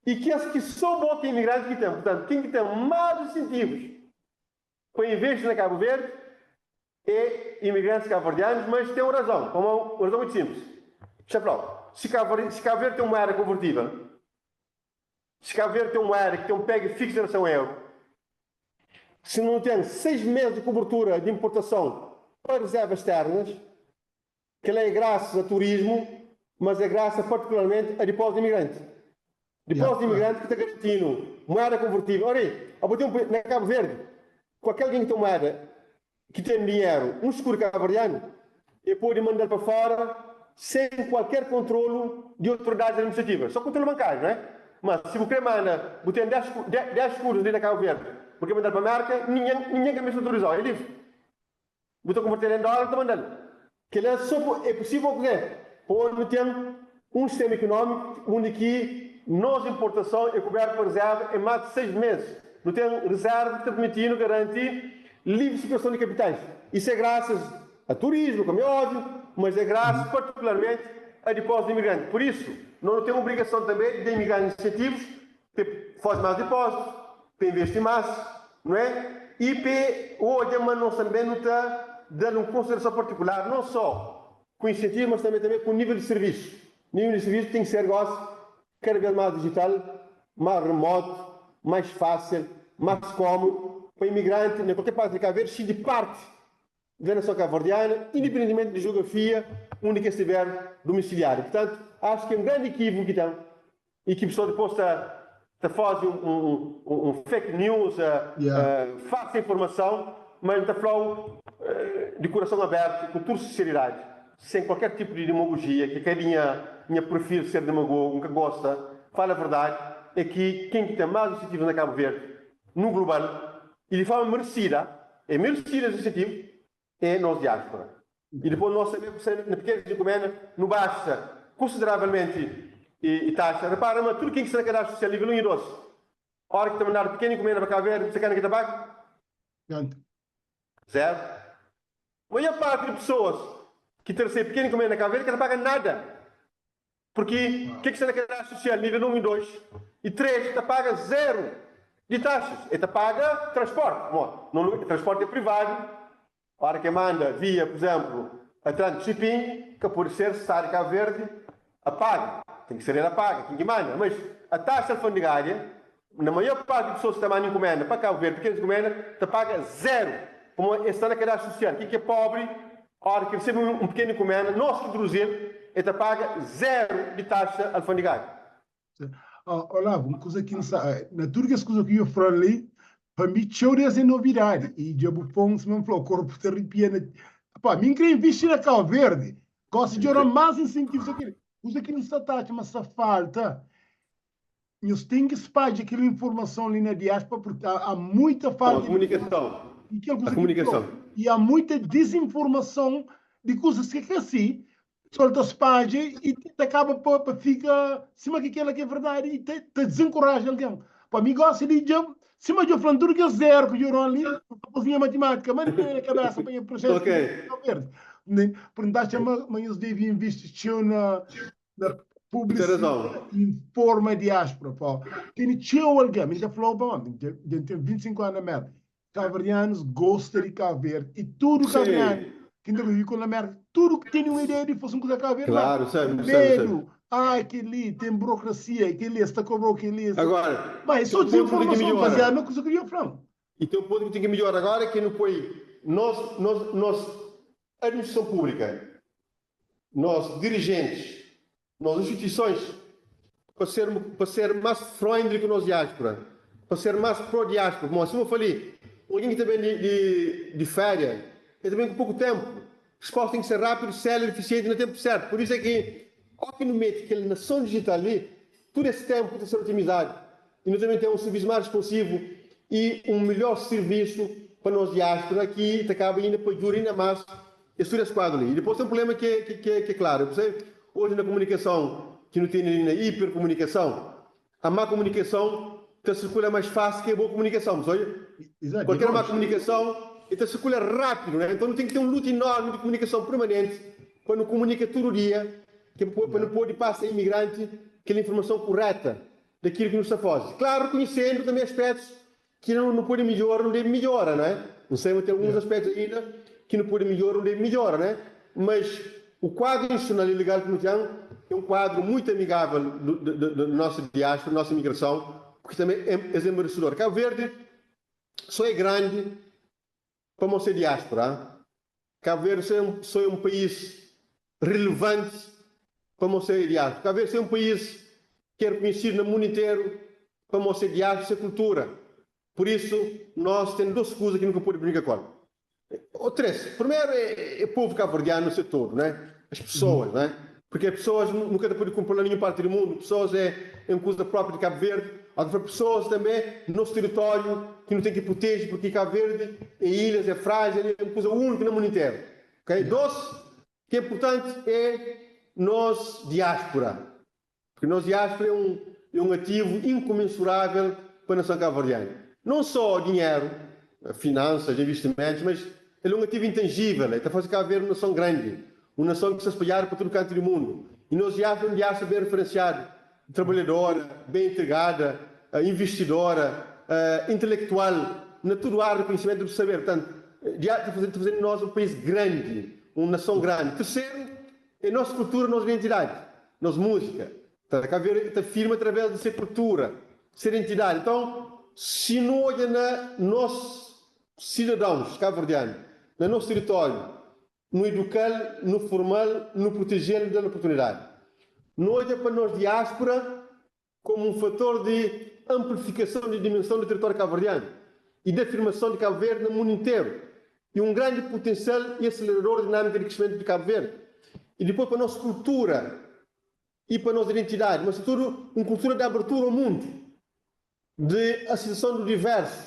Speaker 2: I kes ki sô bo ki é imigranti ki ten. Purtantu, ken ki ten más insentivus pa investi na Kabu Verdi é imigrantis kabuverdianus, mas ten un razon, pamodi un razon mutu sinplis. Xa fla-u, si Kabu si Kabu Verdi ten un mueda konvertível, si Kabu Verdi ten un mueda ki ten un peg fixu em relason a euru, si nu ten 6 mês di kubertura di inportason pa rezervas externas, Kel-la é grasas a turismu, mas é grasas partikularmenti a dipózitu di imigranti. Dipózitu di imigranti ki ta garanti-nu mueda konvertível. Ora ei, abo ten un na Kabu Verdi, kualker algen ki ten mueda, ki ten dinheru, un skudu kabuverdianu, e pode manda-l pa fora sen kualker kontrolu di otoridadis administrativas. Só kontrolu bankáriu, não é? Mas si bu kre manda, bu ten 10 10 skudus li na Kabu Verdi, bu kre manda-l pa Merka, ningen ningen ka meste otorizau, é livri. Bu ta konvertel en dólar bu ta mandal. Kela so é pusível kuzê? Pamodi nu ten un sistema ikunómiku undi ki nos inportason é kubertu pa rizérva en más di 6 mês. Nu ten rizérva ki ta permiti-nu garanti livri sirkulason di kapitais. Isu é grasas a turismu, komu é óbviu, mas é grasas partikularmenti a dipózitu di imigranti. Pur isu, nos nu ten obrigason tanbê di da imigranti insentivus pa faze más dipózitus, pa investi más, não é? I pa odja ma nos tanbê nu ta da-l un konsiderason partikular, non só ku insentivu, mas tanbê tanbê ku nível di sirvisu. Nível di sirvisu ten ki ser gosi kada bês más dijital, más remotu, más fásil, más kómodu pa imigranti na kualker parti di Kabu Verdi xinti parti da nason kabuverdiana, indipendentimenti di jiografia undi ki es stiver domisiliadu. Purtantu, axu ki é un grandi ekivuku ki ten i ki pesoas dipôs ta ta faze un fake news, falsa informason, ma N ta fla-u di kurason abertu, ku tudu sinseridadi, sen kualker tipu di demagojia, ki ka di nha nha perfil ser demagogu, N ka gosta fala verdadi, é ki ken ki ten más inisiativas na Kabu Verdi, nu global, i di forma meresida, é meresidu es inisiativa, é nos diáspora. I dipôs nos tanbê ku sai na pekenas inkumenda, nu baxa konsideravelmenti i taxa. Repara ma tudu ken ki sta na kadastru sosial nível 1 i 2, óra ki ta mandadu pikena inkumenda pa Kabu Verdi, bu sa kenda ki ta paga?
Speaker 1: Kantu?
Speaker 2: Zeru. Maior parti di pesoas ki ta resebe pikena inkumenda na Kabu Verdi ka ta paga nada. Purki ke ki sta na kadastru sosial nível 1 i 2 i 3 ta paga zeru di taxas. E ta paga transporti. Mo, no transporti é privadu. Ora ke manda via, pur izemplu, Atlantic Shipping, ka pode ser Stadu di Kabu Verdi a paga. Ten ki ser el a paga, ken ki manda. Mas a taxa alfandegária, na maior parti di pesoas ki ta manda inkumenda pa Kabu Verdi, pekenas inkumenda, ta paga zeru. Pamodi es sta na kadastru sosial. Ken ki é pobri, Ora ki resebe un pikenu inkumenda, nos ki introduzi-l, el ta paga zeru di taxa alfandegária.
Speaker 1: Olavo, un kuza ki N sa, na tudu kes kuza ki nho fla li, pa mi txeu des é novidadi i dja bu pon, sima N fla, korpu ta ripia na. Pa mi N kre invisti na Kau Verdi, gosi dja da-m más insentivus akili. Kuza ki N sa ta atxa ma sa falta, nhos ten ki spadja kel informason li na diáspora, purki há muita falta
Speaker 2: de
Speaker 1: informason.
Speaker 2: E kel kuza ki
Speaker 1: falou, e há muita desinformason di kuzas ki ka si, pessoal ta spadja e ta kaba pa fika sima ki kela ki é verdadi e ta desenkoraja algen. Pa mi gosi di dja, sima dja fla-m tudu kes zeru ki dja ron li, N ta faze nha matimátika, ma N ten na kabesa pa nha prosesu di Cabo Verde. Pur N ta atxa ma nhos debe invisti txeu na na publisita i informa diáspora pa tene txeu algen. Mi ta fla-u pa mi dja N ten 25 anu na Mérka, kabuverdianus gosta di Kabu Verdi i tudu kabuverdianu ki N ta vive ku el na Mérka tudu ki tene un ideia di fase un kuza Kabu Verdi ma ten medu, ah kel-li ten burokrasia, kel-li es ta kobra-u kel-li, es ta ma é so dezinformason baziadu na kuza ki dja fla-m.
Speaker 2: I ten un pontu ki ten ki midjora agora ki nu poi nos nos nos administrason públika Nos dirijentis, nos instituisons pa ser pa ser más friendly ku nos diáspora, pa ser más pró-diáspora. Pamodi sima fla li, un algen ki ta ben di di di féria, el ta ben ku poku ténpu. Resposta ten ki ser rápidu, séleru, efisienti na ténpu sértu. Pur isu é ki óki nu mete kel nason dijital li, tudu es ténpu ta ser otimizadu i nu ta ben ten un sirvisu más responsivu i un melhor sirvisu pa nos diáspora ki ta kaba inda pa djuda inda más Es tudu es kuadru li. I dipôs ten un prubléma ki é, ki é, ki é klaru. Bu sabe, oji na komunikason ki nu tene li na hiperkomunikason, a má komunikason ta sirkula más fásil ki a boa komunikason. Bu sabe?
Speaker 1: Exato,
Speaker 2: Kualker má
Speaker 1: lonji.
Speaker 2: komunikason el ta sirkula rápidu, né? Nton nu ten ki ten un luta enormi di komunikason permanenti pa nu komunika tudu dia, ki pa pa nu pode pasa imigranti kel informason kureta di kilu ki nu sta faze. Klaru, rekonhesendu tanbe aspétus Ki nu nu pode midjora, nu debe midjora, não é? Nu sabe ma ten alguns
Speaker 1: Yeah.
Speaker 2: aspétus ainda ki nu pode midjora, nu debe midjora, não é? Mas o kuadru institusional e legal ki nu ten é un kuadru muitu amigável do, do, do, do nossa diáspora, nossa imigrason, porque tanbe é, es é meresedor. Kabu Verdi só é grandi pamodi se diáspora. Kabu Verdi só é un, só é un país relevanti pamodi se diáspora. Kabu Verdi só é un país ki é rekonhesidu na mundu interu pamodi se diáspora, se kultura. Pur isu, nos ten dos kuza ki nu ka pode brinka ku el. Ô tres. Primeru é, é povu kabuverdianu se todo, né? As pesoas, né? Porque pesoas nu ka ta pode kunpra na ninhun parti di mundu. Pesoas é, é un kuza própi di Kabu Verdi. Algo fla pesoas tanbe, nos tiritóriu ki nu ten ki proteje, porque Kabu Verdi é ilhas, é frájil, é un kuza úniku na mundu interu. Ok? Dos, ki é inpurtanti é nos diáspora. Porque nos diáspora é un, é un ativu inkomensurável pa nason kabuverdianu. Non só dinheru, finansas, investimentus, mas el é un ativu intanjível, el ta faze Kabu Verdi un nason grandi, un nason ki sta spadjadu pa tudu kantu di mundu. I nos diáspora é un diáspora ben referensiadu, trabalhadora, ben entregada, investidora, intelektual na tudu ária di konhisimentu di saber. Purtantu, diáspora ta faze, ta faze di nos un país grandi, un nason grandi. Terseru, é nos kultura, nos identidadi. nos múzika. Ta Cabo Verde ta firma através di se kultura, se identidadi. Então, si nu odja na nos sidadãus kabuverdianu, na nos tiritóriu, nu eduka-l, nu forma-l, nu proteje-l, nu da-l oportunidadi. Nu odja pa nos diáspora komu un fator di anplifikason di dimenson di tiritóriu kabuverdianu i di afirmason di Kabu Verdi na mundu interu i un grandi putensial i aselerador di dinâmika di krisimentu di Kabu Verdi. I dipôs pa nos kultura i pa nos identidadi, ma sotudu un kultura di abertura ao mundu, di asitason du diversu,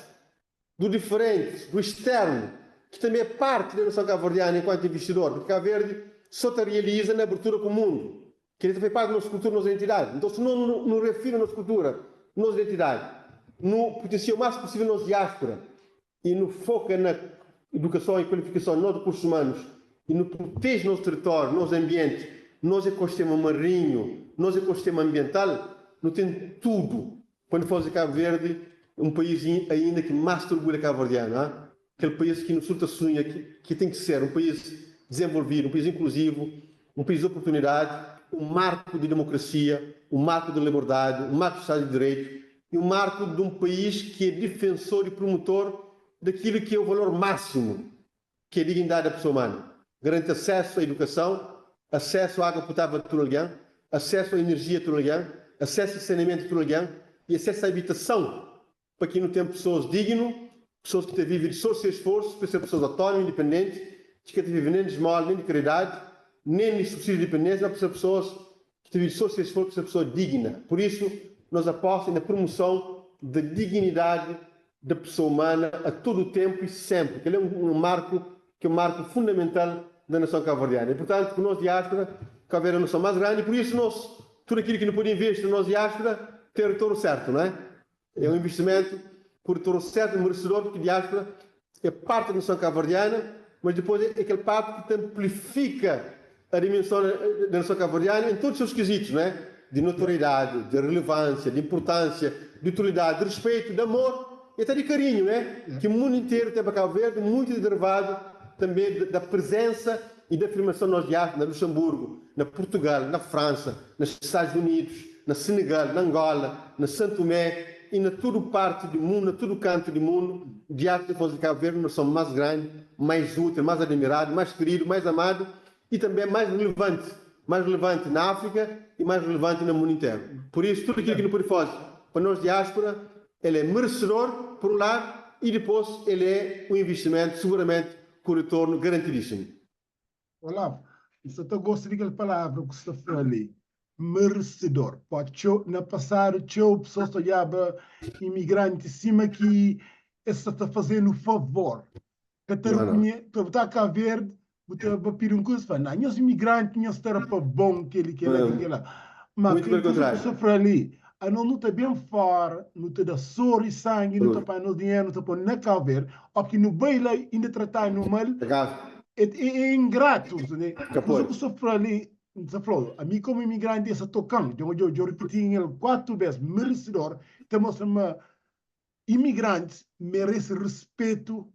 Speaker 2: du diferenti, du externu, ki tanbe é parti da nason kabuverdianu enkuantu investidor, purki Kabu Verdi so ta realiza na abertura ku mundu. Kel-li ta fai parti di nos kultura, nos identidadi. Nton, si nos nu reafirma nos kultura, nos identidadi, nu putensia o más pusível nos diáspora i nu foka na idukason i kualifikason di nos rikursus umanus i nu proteje nos teritóriu, nos anbienti, nos ekosistema marinhu, nos ekosistema anbiental, nu ten tudu pa nu faze Kabu Verdi un país ainda ki más ta orgulha kabuverdianu, ha? Kel país ki nu tudu ta sunha ki ten ki ser, un país dizenvolvidu, un país inkluzivu, un país di oportunidadi, un marku di demokrasia, un marku di liberdadi, un marku di Stadu di Direitu i un marku di un país ki é difensor i promotor dakilu ki é o valor másimu, ki é dignidadi da pesoa umana, garanti asesu a idukason, asesu a água potável a tudu algen, asesu a enerjia a tudu algen, asesu a saneamentu a tudu algen i asesu a abitason pa ki nu ten pesoas dignu, pesoas ki ta vive di so se sforsu, pa ser pesoas autónomu, indipendenti, ki ka ta vive nen di smola, nen di karidadi, nen di subsídiu di dipendénsia, ma pa ser pesoas ki ta vive di so se sforsu, pa ser pesoa digna. Pur isu, nos aposta é na promoson da dignidadi da pesoa umana a tudu ténpu i sénpri. Kel-li é un marku ki é un marku fundamental da nason kabuverdianu. I, purtantu, ku nos diáspora, Kabu Verdi é un nason más grandi, pur isu nos, tudu akili ki nu pode investi na nos diáspora ten retornu sértu, não é? É un investimentu ku retornu sértu i meresedor purki diáspora é parti da nason kabuverdiana, mas dipôs é kel parti ki ta anplifika a dimenson da nason kabuverdiana en todu seus kizitus, não é? Di notoriedadi, di relevânsia, di inpurtânsia, di utilidadi, di respetu, di amor i ata di karinhu, não é? Ki mundu interu ten pa Kabu Verdi, muitu di derivadu tanbe da prezensa i da afirmason di nos diáspora na Luxemburgu, na Purtugal, na Fransa, na Stadus Unidus, na Senegal, na Angola, na San Tumé i na tudu parti di mundu, na tudu kantu di mundu, diáspora ta faze di Kabu Verdi un nason más grandi, mais útil, más admiradu, más kiridu, más amadu i tanbê más relevanti, más relevanti na Áfrika i más relevanti na mundu interu. Pur isu, tudu kil ki nu pode faze pa nos diáspora, el é meresedor, pur un ladu, i dipôs el é un investimentu seguramenti ku retornu garantidísimu.
Speaker 1: Olavo, N sta ta gosta di kel palavra ku sta fla li, meresedor. Pó txeu, na pasadu txeu pesoas ta odjaba imigranti sima ki es sta ta faze-nu favor. Ka ta rekonhe, ta bu ta Kabu Verdi, bu ta ba pidi un kuza, es fla, na, nhos imigranti nhos ta da pa bon kel-li, kel-la, kel-li, kel-la. Ma
Speaker 2: Muito
Speaker 1: kel
Speaker 2: pelo
Speaker 1: kuza ku
Speaker 2: contrário.
Speaker 1: sta fla li, anos nu ta ben fora, nu ta da sor i sangi, nu ta panha nos dinheru, nu ta poi na Kabu Verdi, óki nu bai la inda tratanu mal,
Speaker 2: Acaso,
Speaker 1: É, é, é ingrato, né?
Speaker 2: ka
Speaker 1: Kuza
Speaker 2: pode.
Speaker 1: ku sta fla li, N ta fla-u, ami komu imigranti esa toka-m, dja dja dja ripiti el 4 bes, meresedor, ta mostra ma imigrantis merese respetu,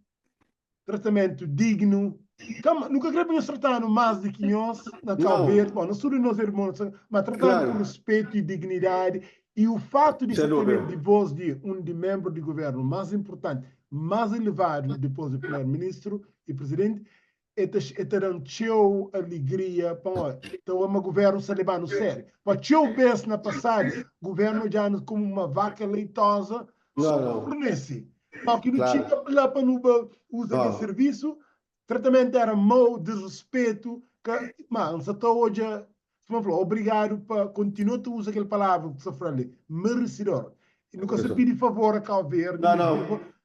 Speaker 1: tratamentu dignu. Ka, nu ka kre pa nhos trata-nu más di ki nhos na Cabo
Speaker 2: Não,
Speaker 1: Verde, bom, nos tudu nos irmons, ma trata-nu ku
Speaker 2: claro,
Speaker 1: respetu i dignidadi. I o fatu di
Speaker 2: sem
Speaker 1: sa ta ben
Speaker 2: dúvida.
Speaker 1: di vos di un di membru di governu más inpurtanti, más elevadu dipôs di primeru-ministru i presidenti, e ta e ta da-m txeu alegria pamodi ta obi ma governu sta leba-nu sériu. Pa txeu bes na pasadu, governu odja-nu komu uma vaka leitoza
Speaker 2: Não,
Speaker 1: só pa
Speaker 2: não,
Speaker 1: fornese. Pa ki nu
Speaker 2: claro,
Speaker 1: txiga la pa nu ba uza kel
Speaker 2: não.
Speaker 1: sirvisu, tratamentu era mau, disrespetu, ka, ma N sa ta odja, sima N fla, obrigadu pa kontinua ta uza kel palavra ku sa fla li, meresidor. Nu ka sta pidi favor a Kau Verdi,
Speaker 2: Não,
Speaker 1: nu sta pidi
Speaker 2: não,
Speaker 1: favor
Speaker 2: não.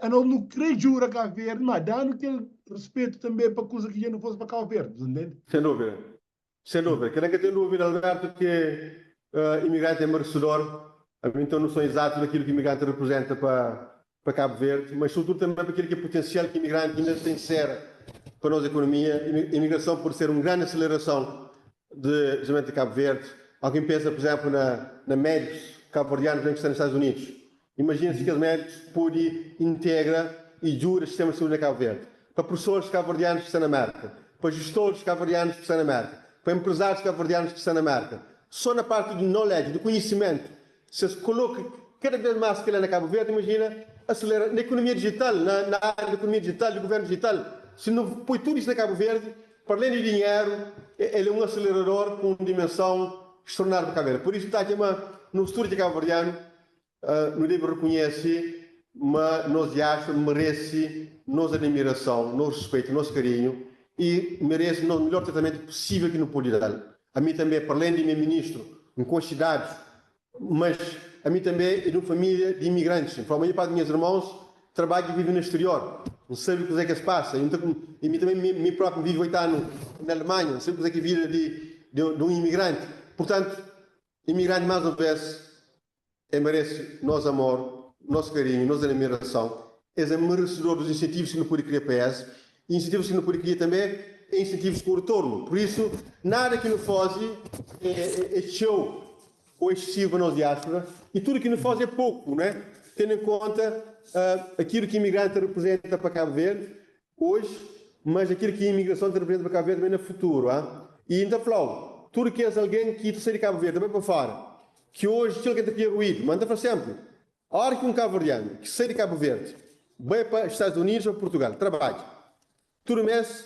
Speaker 1: Anos nu krê jura Cabo Verde, má da-nu kel respetu tanbê pa kuza ki dja nu faze pa Cabo Verde, bu ta ntende?
Speaker 2: Sem dúvida, sem dúvida. Kel-la ka ten dúvida, Alberto, ki imigranti é meresedor. Ami N ten noson izatu dakilu ki imigranti reprezenta pa pa Cabo Verde, mas sobretudu tanbê pa kel ki é potensial ki imigranti inda ten ser pa nos ekonomia. Imigrason pode ser un grandi aselerason de desenvolvimento de Cabo Verde. Algen pensa, por exemplo, na na médikus kabuverdianus ki sta na Estados Unidos. Imajina si kes médikus pode integra i djuda sistema di saúdi na Kabu Verdi, pa prusoris kabuverdianus ki sta na Merka, pa jistoris kabuverdianus ki sta na Merka, pa empresários cabo-verdianos ki sta na Merka. Só na parti di knowledge, di conhecimento, se es coloca cada vez mais kela na Cabo Verde, imagina acelera na economia digital, na, na área da economia digital, di governo digital, se nu poi tudo isso na Cabo Verde, para além di dinheiro, ele é um acelerador com dimensão extraordinária pa Cabo Verde. Por isso, ta atxa ma no futuro di cabo-verdiano, Nu debe rekonhese ma nos diáspora merese nos admirason, nos ruspetu, nos karinhu i merese nos midjór tratamentu pusível ki nu pode da-l. Ami tanbê, pa alén di mi é ministru, N konxe dadus, mas ami tanbê é di un família di imigrantis. N fla ma nha parte di nhas irmons trabadja i vive na sterior. N sabe kuzê ki es pasa. I mi tanbê, mi própi, N vive oitu anu na Alemanha. N sabe kuzê ki é vida di un imigranti. Purtantu, imigranti, más un vês, E merese nos amor, nos karinhu, nos admirason. Es é meresedor dos insentivus ki nu pode kria pa es. I insentivus ki nu pode kria tanbe é insentivus ku retornu. Pur isu, nada ki nu faze é txeu ô exsesivu pa nos diáspora i tudu ki nu faze é poku, né? Tendo en konta akilu ki imigranti ta reprezenta pa Kabu Verdi oji, mas akilu ki imigrason ta reprezenta pa Kabu Verdi tanbe na futuru. I N ta fla-u, tudu kes algen ki ta sai di Kabu Verdi ta bai pa fora, Ki oji txeu algen ta kria ruídu, ma N ta fla sénpri, óra ki un kabuverdianu ki sai di Kabu Verdi bai pa Stadus Unidus ô Purtugal trabadja, tudu mês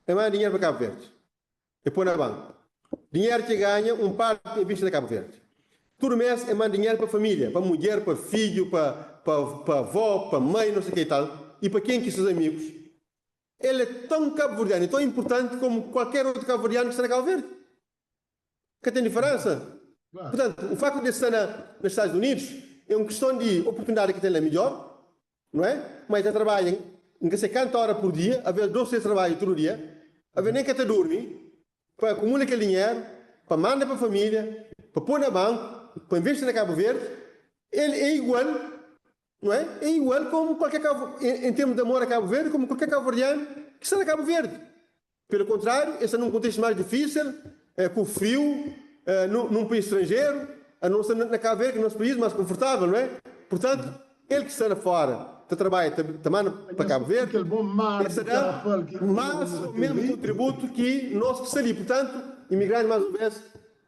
Speaker 2: e manda dinheru pa Kabu Verdi, e poi na banku. Dinheru ki e ganha, un parti e invisti na Kabu Verdi. Tudu mês e manda dinheru pa família, pa mudjer, pa fidju, pa pa avó, pa mai, no sei ke i tal, i pa ken ki ses amigus. El é tãu kabuverdianu i tãu inpurtanti komu kualker otu kabuverdianu ki sta na Kabu Verdi. Ka ten diferensa. Purtantu, o facto de sta na na Estados Unidos é un kiston di oportunidadi ki ten la midjor, no é? Ma e ta trabadja N ka sai kantu ora pur dia, aves dos, tres trabadju tudu dia, aves nen ka ta durmi pa akumula kel dinheru, pa manda pa familia, pa poi na banku, pa investi na Kabu Verdi. El é igual, no é? É igual komu kualker kabu, en termus di amor a Kabu Verdi, komu kualker kabuverdianu ki sta na Kabu Verdi. Pelu kontráriu, es sta nun kontestu más difísil, ku friu, nun país stranjeru, a non ser na Kabu Verdi, ki é nos país más konfortável, não é? Purtantu, el ki sta la fóra ta trabadja, ta manda pa Kabu Verdi, el sta da más ô ménus kontributu ki nos ki sta li. Purtantu, imigranti, más un bês,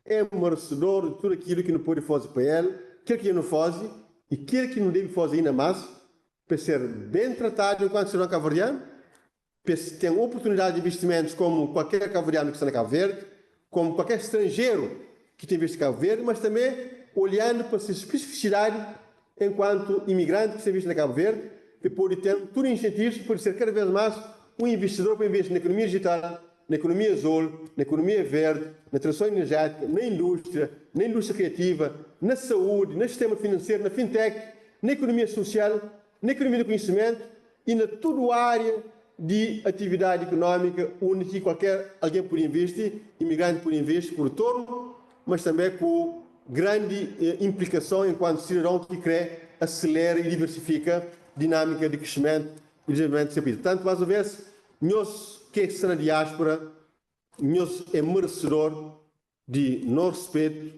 Speaker 2: é meresedor di tudu akilu ki nu pode faze pa el, kel ki dja nu faze i kel ki nu debe faze inda más, pa el ser ben tratadu enkuantu sidadon kabuverdianu. Pa es ten oportunidadi di investimentus komu kualker kabuverdianu ki sta na Kabu Verdi, komu kualker stranjeru ki ta investi Kabu Verdi, mas tanbe olhandu pa se spesifisidadi enkuantu imigranti ki sta investi na Kabu Verdi, pa e pode ten tudu insentivus pa pode ser kada vez mas un investidor pa investi na ekonomia dijital, na ekonomia azul, na ekonomia verdi, na transison enerjétika, na indústria, na indústria kriativa, na saúdi, na sistema finanseru, na fintech, na ekonomia sosial, na ekonomia di konhisimentu i na tudu ária di atividadi ikunómika undi ki kualker algen pode invisti, imigranti pode invisti ku retornu, mas tanbe ku grandi inplikason enkuantu sidadon ki kre aselera i diversifika dinámika di krisimentu i dizenvolvimentu di se país. Purtantu, más un vez, nhos ke sta na diáspora, nhos é meresedor di nos respetu,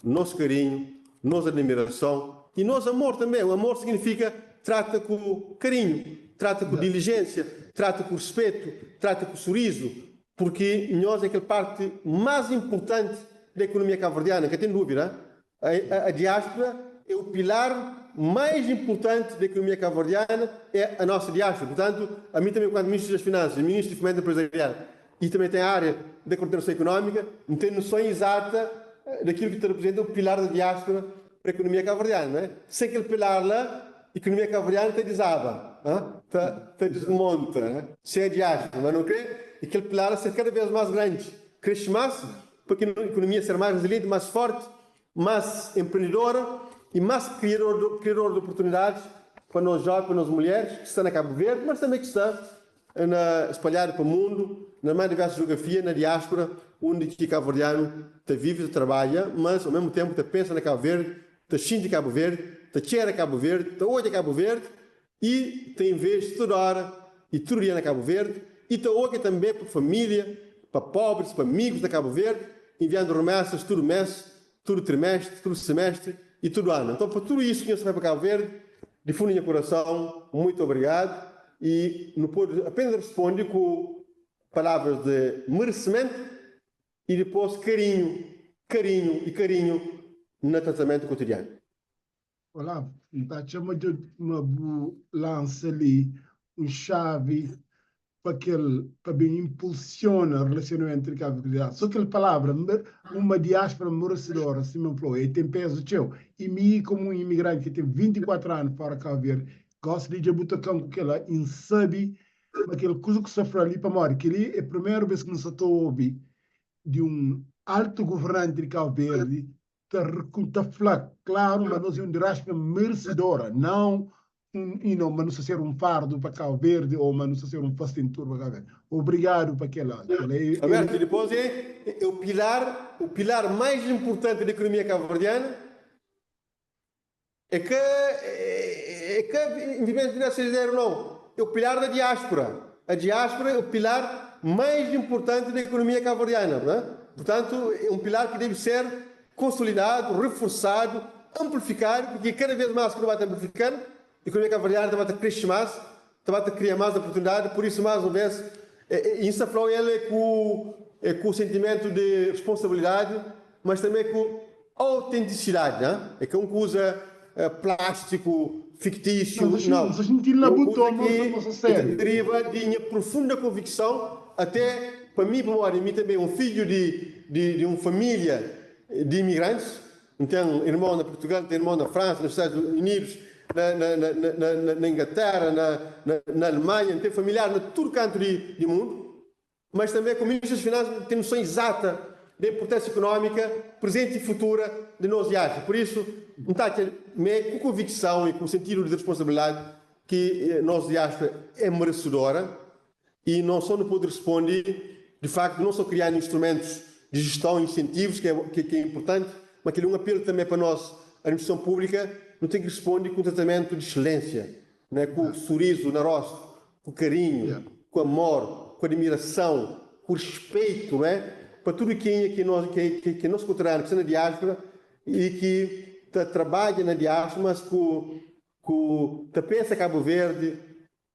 Speaker 2: nos karinhu, nos admirason i nos amor tanbê. Un amor siginifika trata ku karinhu, trata ku dilijénsia, trata ku respetu, trata ku surizu, purki nhos é kel párti más inpurtanti di ekonomia kabuverdiana, ka ten dúvida. A diáspora é o pilar mais importante da economia cabo-verdiana, é a nossa diáspora. Portanto, a mim também, enquanto Ministro das Finanças, Ministro de Fomento Empresarial e também tem a área da coordenação económica, não tenho noção exata daquilo que te representa o pilar da diáspora para a economia cabo-verdiana, não é? Sem aquele pilar lá, a economia cabo-verdiana te desaba, te, te desmonta, né? Sem a diáspora, mas não crê? Aquele pilar a ser cada vez mais grande, cresce mais, Pa ki nos ikonomia ser más rezilienti, más fórti, más enprendidora i más kriadora di oportunidadis pa nos jóvens, pa nos mulheris ki sta na Kabu Verdi, mas tanbe ki sta na spalhadu pa mundu, na más diversu jiografia, na diáspora, undi ki kabuverdianu ta vive, ta trabadja, mas au mesmu tenpu ta pensa na Kabu Verdi, ta xinti Kabu Verdi, ta txera Kabu Verdi, ta odja Kabu Verdi i ta investi tudu óra i tudu dia na Kabu Verdi i ta okia tanbe pa familia, pa pobris, pa amigus na Kabu Verdi, enviandu remesas tudu mes, tudu trimestri, tudu semestri i tudu anu. Nton, pa tudu isu ki nhos ta fai pa Kabu Verdi, di fundu nha kurason, muitu obrigadu i nu pode apenas responde ku palavras di meresimentu. E dipôs karinhu, karinhu e karinhu na tratamentu kotidianu.
Speaker 1: Olá, N ta atxa ma dja ma bu lansa li un xavi pa kel pa ben impulsiona relasionamentu di Cabo Verdeano. So kel palavra uma diáspora merecedora, sima N falou, e ten pezu txeu. E mi komu un imigranti ki ten 24 anu fora Cabo Verde, gosi li dja bu toka-m ku kela e N sabi ma kel kuza ku sta fla li pamodi kel-li é primeru bes ki N sa ta obi di un altu governanti di Cabo Verde ta ta fla klaru ma nos é un diáspora merecedora, não um, you know, ma nu sta ser un fardu pa Cabo Verde ou ma nu sta ser un fastentur pa Cabo Verde. Obrigadu pa kela. Kela é, é
Speaker 2: Alberto, e depois é, é o pilar, o pilar mais importante da economia cabo-verdiana é que é, é que investimento direto estrangeiro não, é o pilar da diáspora. A diáspora é o pilar mais importante da economia cabo-verdiana, não é? Portanto, é um pilar que deve ser consolidado, reforçado, amplificado, porque cada vez mais que vai amplificando, a economia cabo-verdiana também cresce mais, também cria mais oportunidade, por isso, mais uma vez, isso falou ele é com o sentimento de responsabilidade, mas também com autenticidade, né? É que um que usa plástico fictício,
Speaker 1: Não,
Speaker 2: não.
Speaker 1: mas a gente
Speaker 2: É uma
Speaker 1: labutou,
Speaker 2: coisa
Speaker 1: mas
Speaker 2: que
Speaker 1: mas a sério.
Speaker 2: deriva de minha profunda convicção, até para mim, para mim também, um filho de uma família de imigrantes, tem irmão na Portugal, tem irmão na França, nos Estados Unidos, na Inglaterra, na Alemanha, tem familiar em todo canto de mundo, mas também como Ministro das Finanças tem noção exata da importância económica, presente e futura de nós diáspora. Por isso, com convicção e com sentido de responsabilidade que nós diáspora é merecedora e não só não pode responder, de facto, não só criar instrumentos de gestão e incentivos, que é importante, mas que é um apelo também para nós, a administração pública, não tem que responder com tratamento de excelência, né? Com o sorriso no rosto, com carinho, com amor, com admiração, com respeito, né? Para tudo quem é que nós, que nosso conterrâneo, que está na diáspora e que tá, trabalha na diáspora, mas com tá pensa Cabo Verde,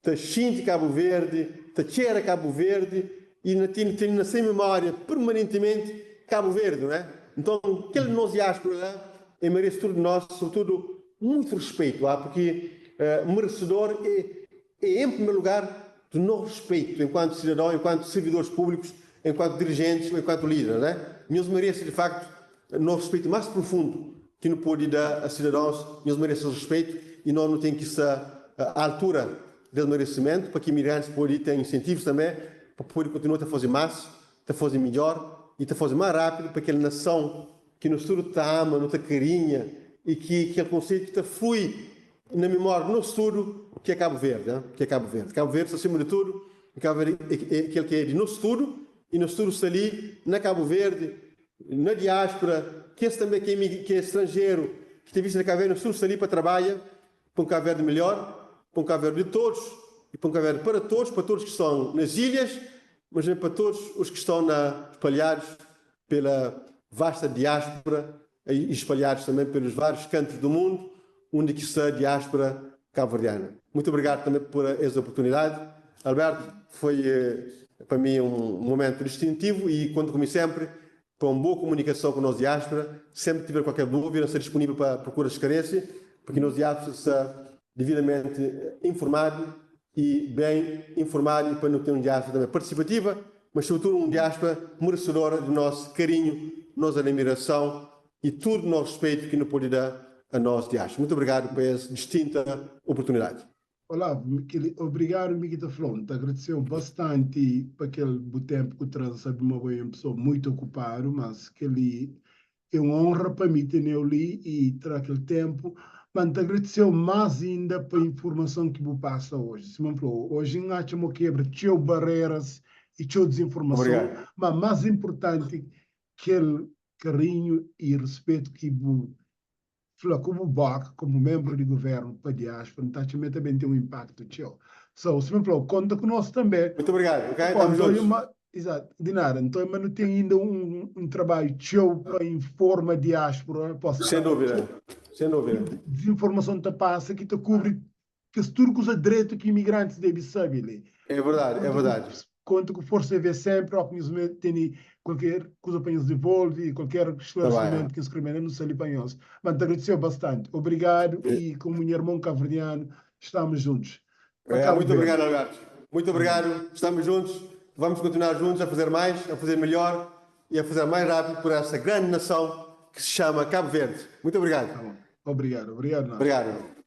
Speaker 2: tá sente Cabo Verde, tá cheira Cabo Verde e na, tem na sua memória permanentemente Cabo Verde, não é? Então, aquele nosso diáspora lá, é merece tudo de nós, sobretudo, muito respeito, porque merecedor é, em primeiro lugar, do nosso respeito enquanto cidadão, enquanto servidores públicos, enquanto dirigentes, enquanto líderes, né? Nós merece, de facto, o nosso respeito mais profundo que não pode dar a cidadãos, nós merecemos respeito e nós não temos que estar à altura desse merecimento para que imigrantes possam ter incentivos também para poder continuar a fazer mais, a fazer melhor e a fazer mais rápido para aquela nação que nos tudo te ama, nos te carinha e que aquele conceito te flui na memória do nosso tudo, que é Cabo Verde, né? Que é Cabo Verde. Cabo Verde, acima de tudo, Cabo Verde é aquele que é de nosso tudo, e nosso tudo está ali, na Cabo Verde, na diáspora, que esse também que é estrangeiro, que tem visto na Cabo Verde, nosso tudo está ali para trabalhar, para um Cabo Verde melhor, para um Cabo Verde de todos, e para um Cabo Verde para todos que estão nas ilhas, mas também para todos os que estão espalhados pela vasta diáspora e espalhados também pelos vários cantos do mundo, onde que está a diáspora cabo-verdiana. Muito obrigado também por essa oportunidade. Alberto, foi para mim um momento distintivo e conto comigo sempre para uma boa comunicação com a nossa diáspora. Sempre que tiver qualquer dúvida, estou disponível para procurar esclarecer, porque a nossa diáspora está devidamente informado e bem informado e para não ter uma diáspora também participativa, mas sobretudo uma diáspora merecedora do nosso carinho, nossa admiração e todo o nosso respeito que nos pode dar a nós diáspora. Muito obrigado por essa distinta oportunidade.
Speaker 1: Olá, obrigado, Miguel Flon. Te agradeceu bastante por aquele tempo que o sabe uma boa pessoa muito ocupado, mas que ele é uma honra para mim ter ali e ter aquele tempo. Mas te agradeceu mais ainda pela informação que você passa hoje. Simão falou, hoje não acho que quebra tinha barreiras e tinha desinformação,
Speaker 2: Obrigado.
Speaker 1: Mas mais importante aquele carinho e respeito que você falou como BOC, como membro de governo para a diáspora, então também tem um impacto teu. So, se me falou, conta conosco também.
Speaker 2: Muito obrigado, ok?
Speaker 1: Bom,
Speaker 2: Estamos
Speaker 1: então,
Speaker 2: juntos.
Speaker 1: Exato, de nada. Então, mas não tem ainda um trabalho teu para informar a diáspora. Posso
Speaker 2: Sem dúvida, sem dúvida.
Speaker 1: Desinformação te passa que te cobre que se tudo que usa direito que imigrantes devem saber.
Speaker 2: É verdade, é verdade.
Speaker 1: Konta ku Forsa TV sempri, ó ki nhos tene kualker kuza pa nhos devolve, kualker esclarecimento ki nhos kre manda, nu sta li pa nhos. Ma N ta agradeceu bastante. Obrigado e komu nha irmon cabo-verdiano, estamos juntos. Pa
Speaker 2: É,
Speaker 1: Cabo
Speaker 2: muito
Speaker 1: Verde.
Speaker 2: obrigado, Alberto. Muito obrigado. Estamos juntos. Vamos continuar juntos a fazer mais, a fazer melhor e a fazer mais rápido por esta grande nação que se chama Cabo Verde. Muito obrigado.
Speaker 1: Tá bom. Obrigado, obrigado, Nath.
Speaker 2: Obrigado.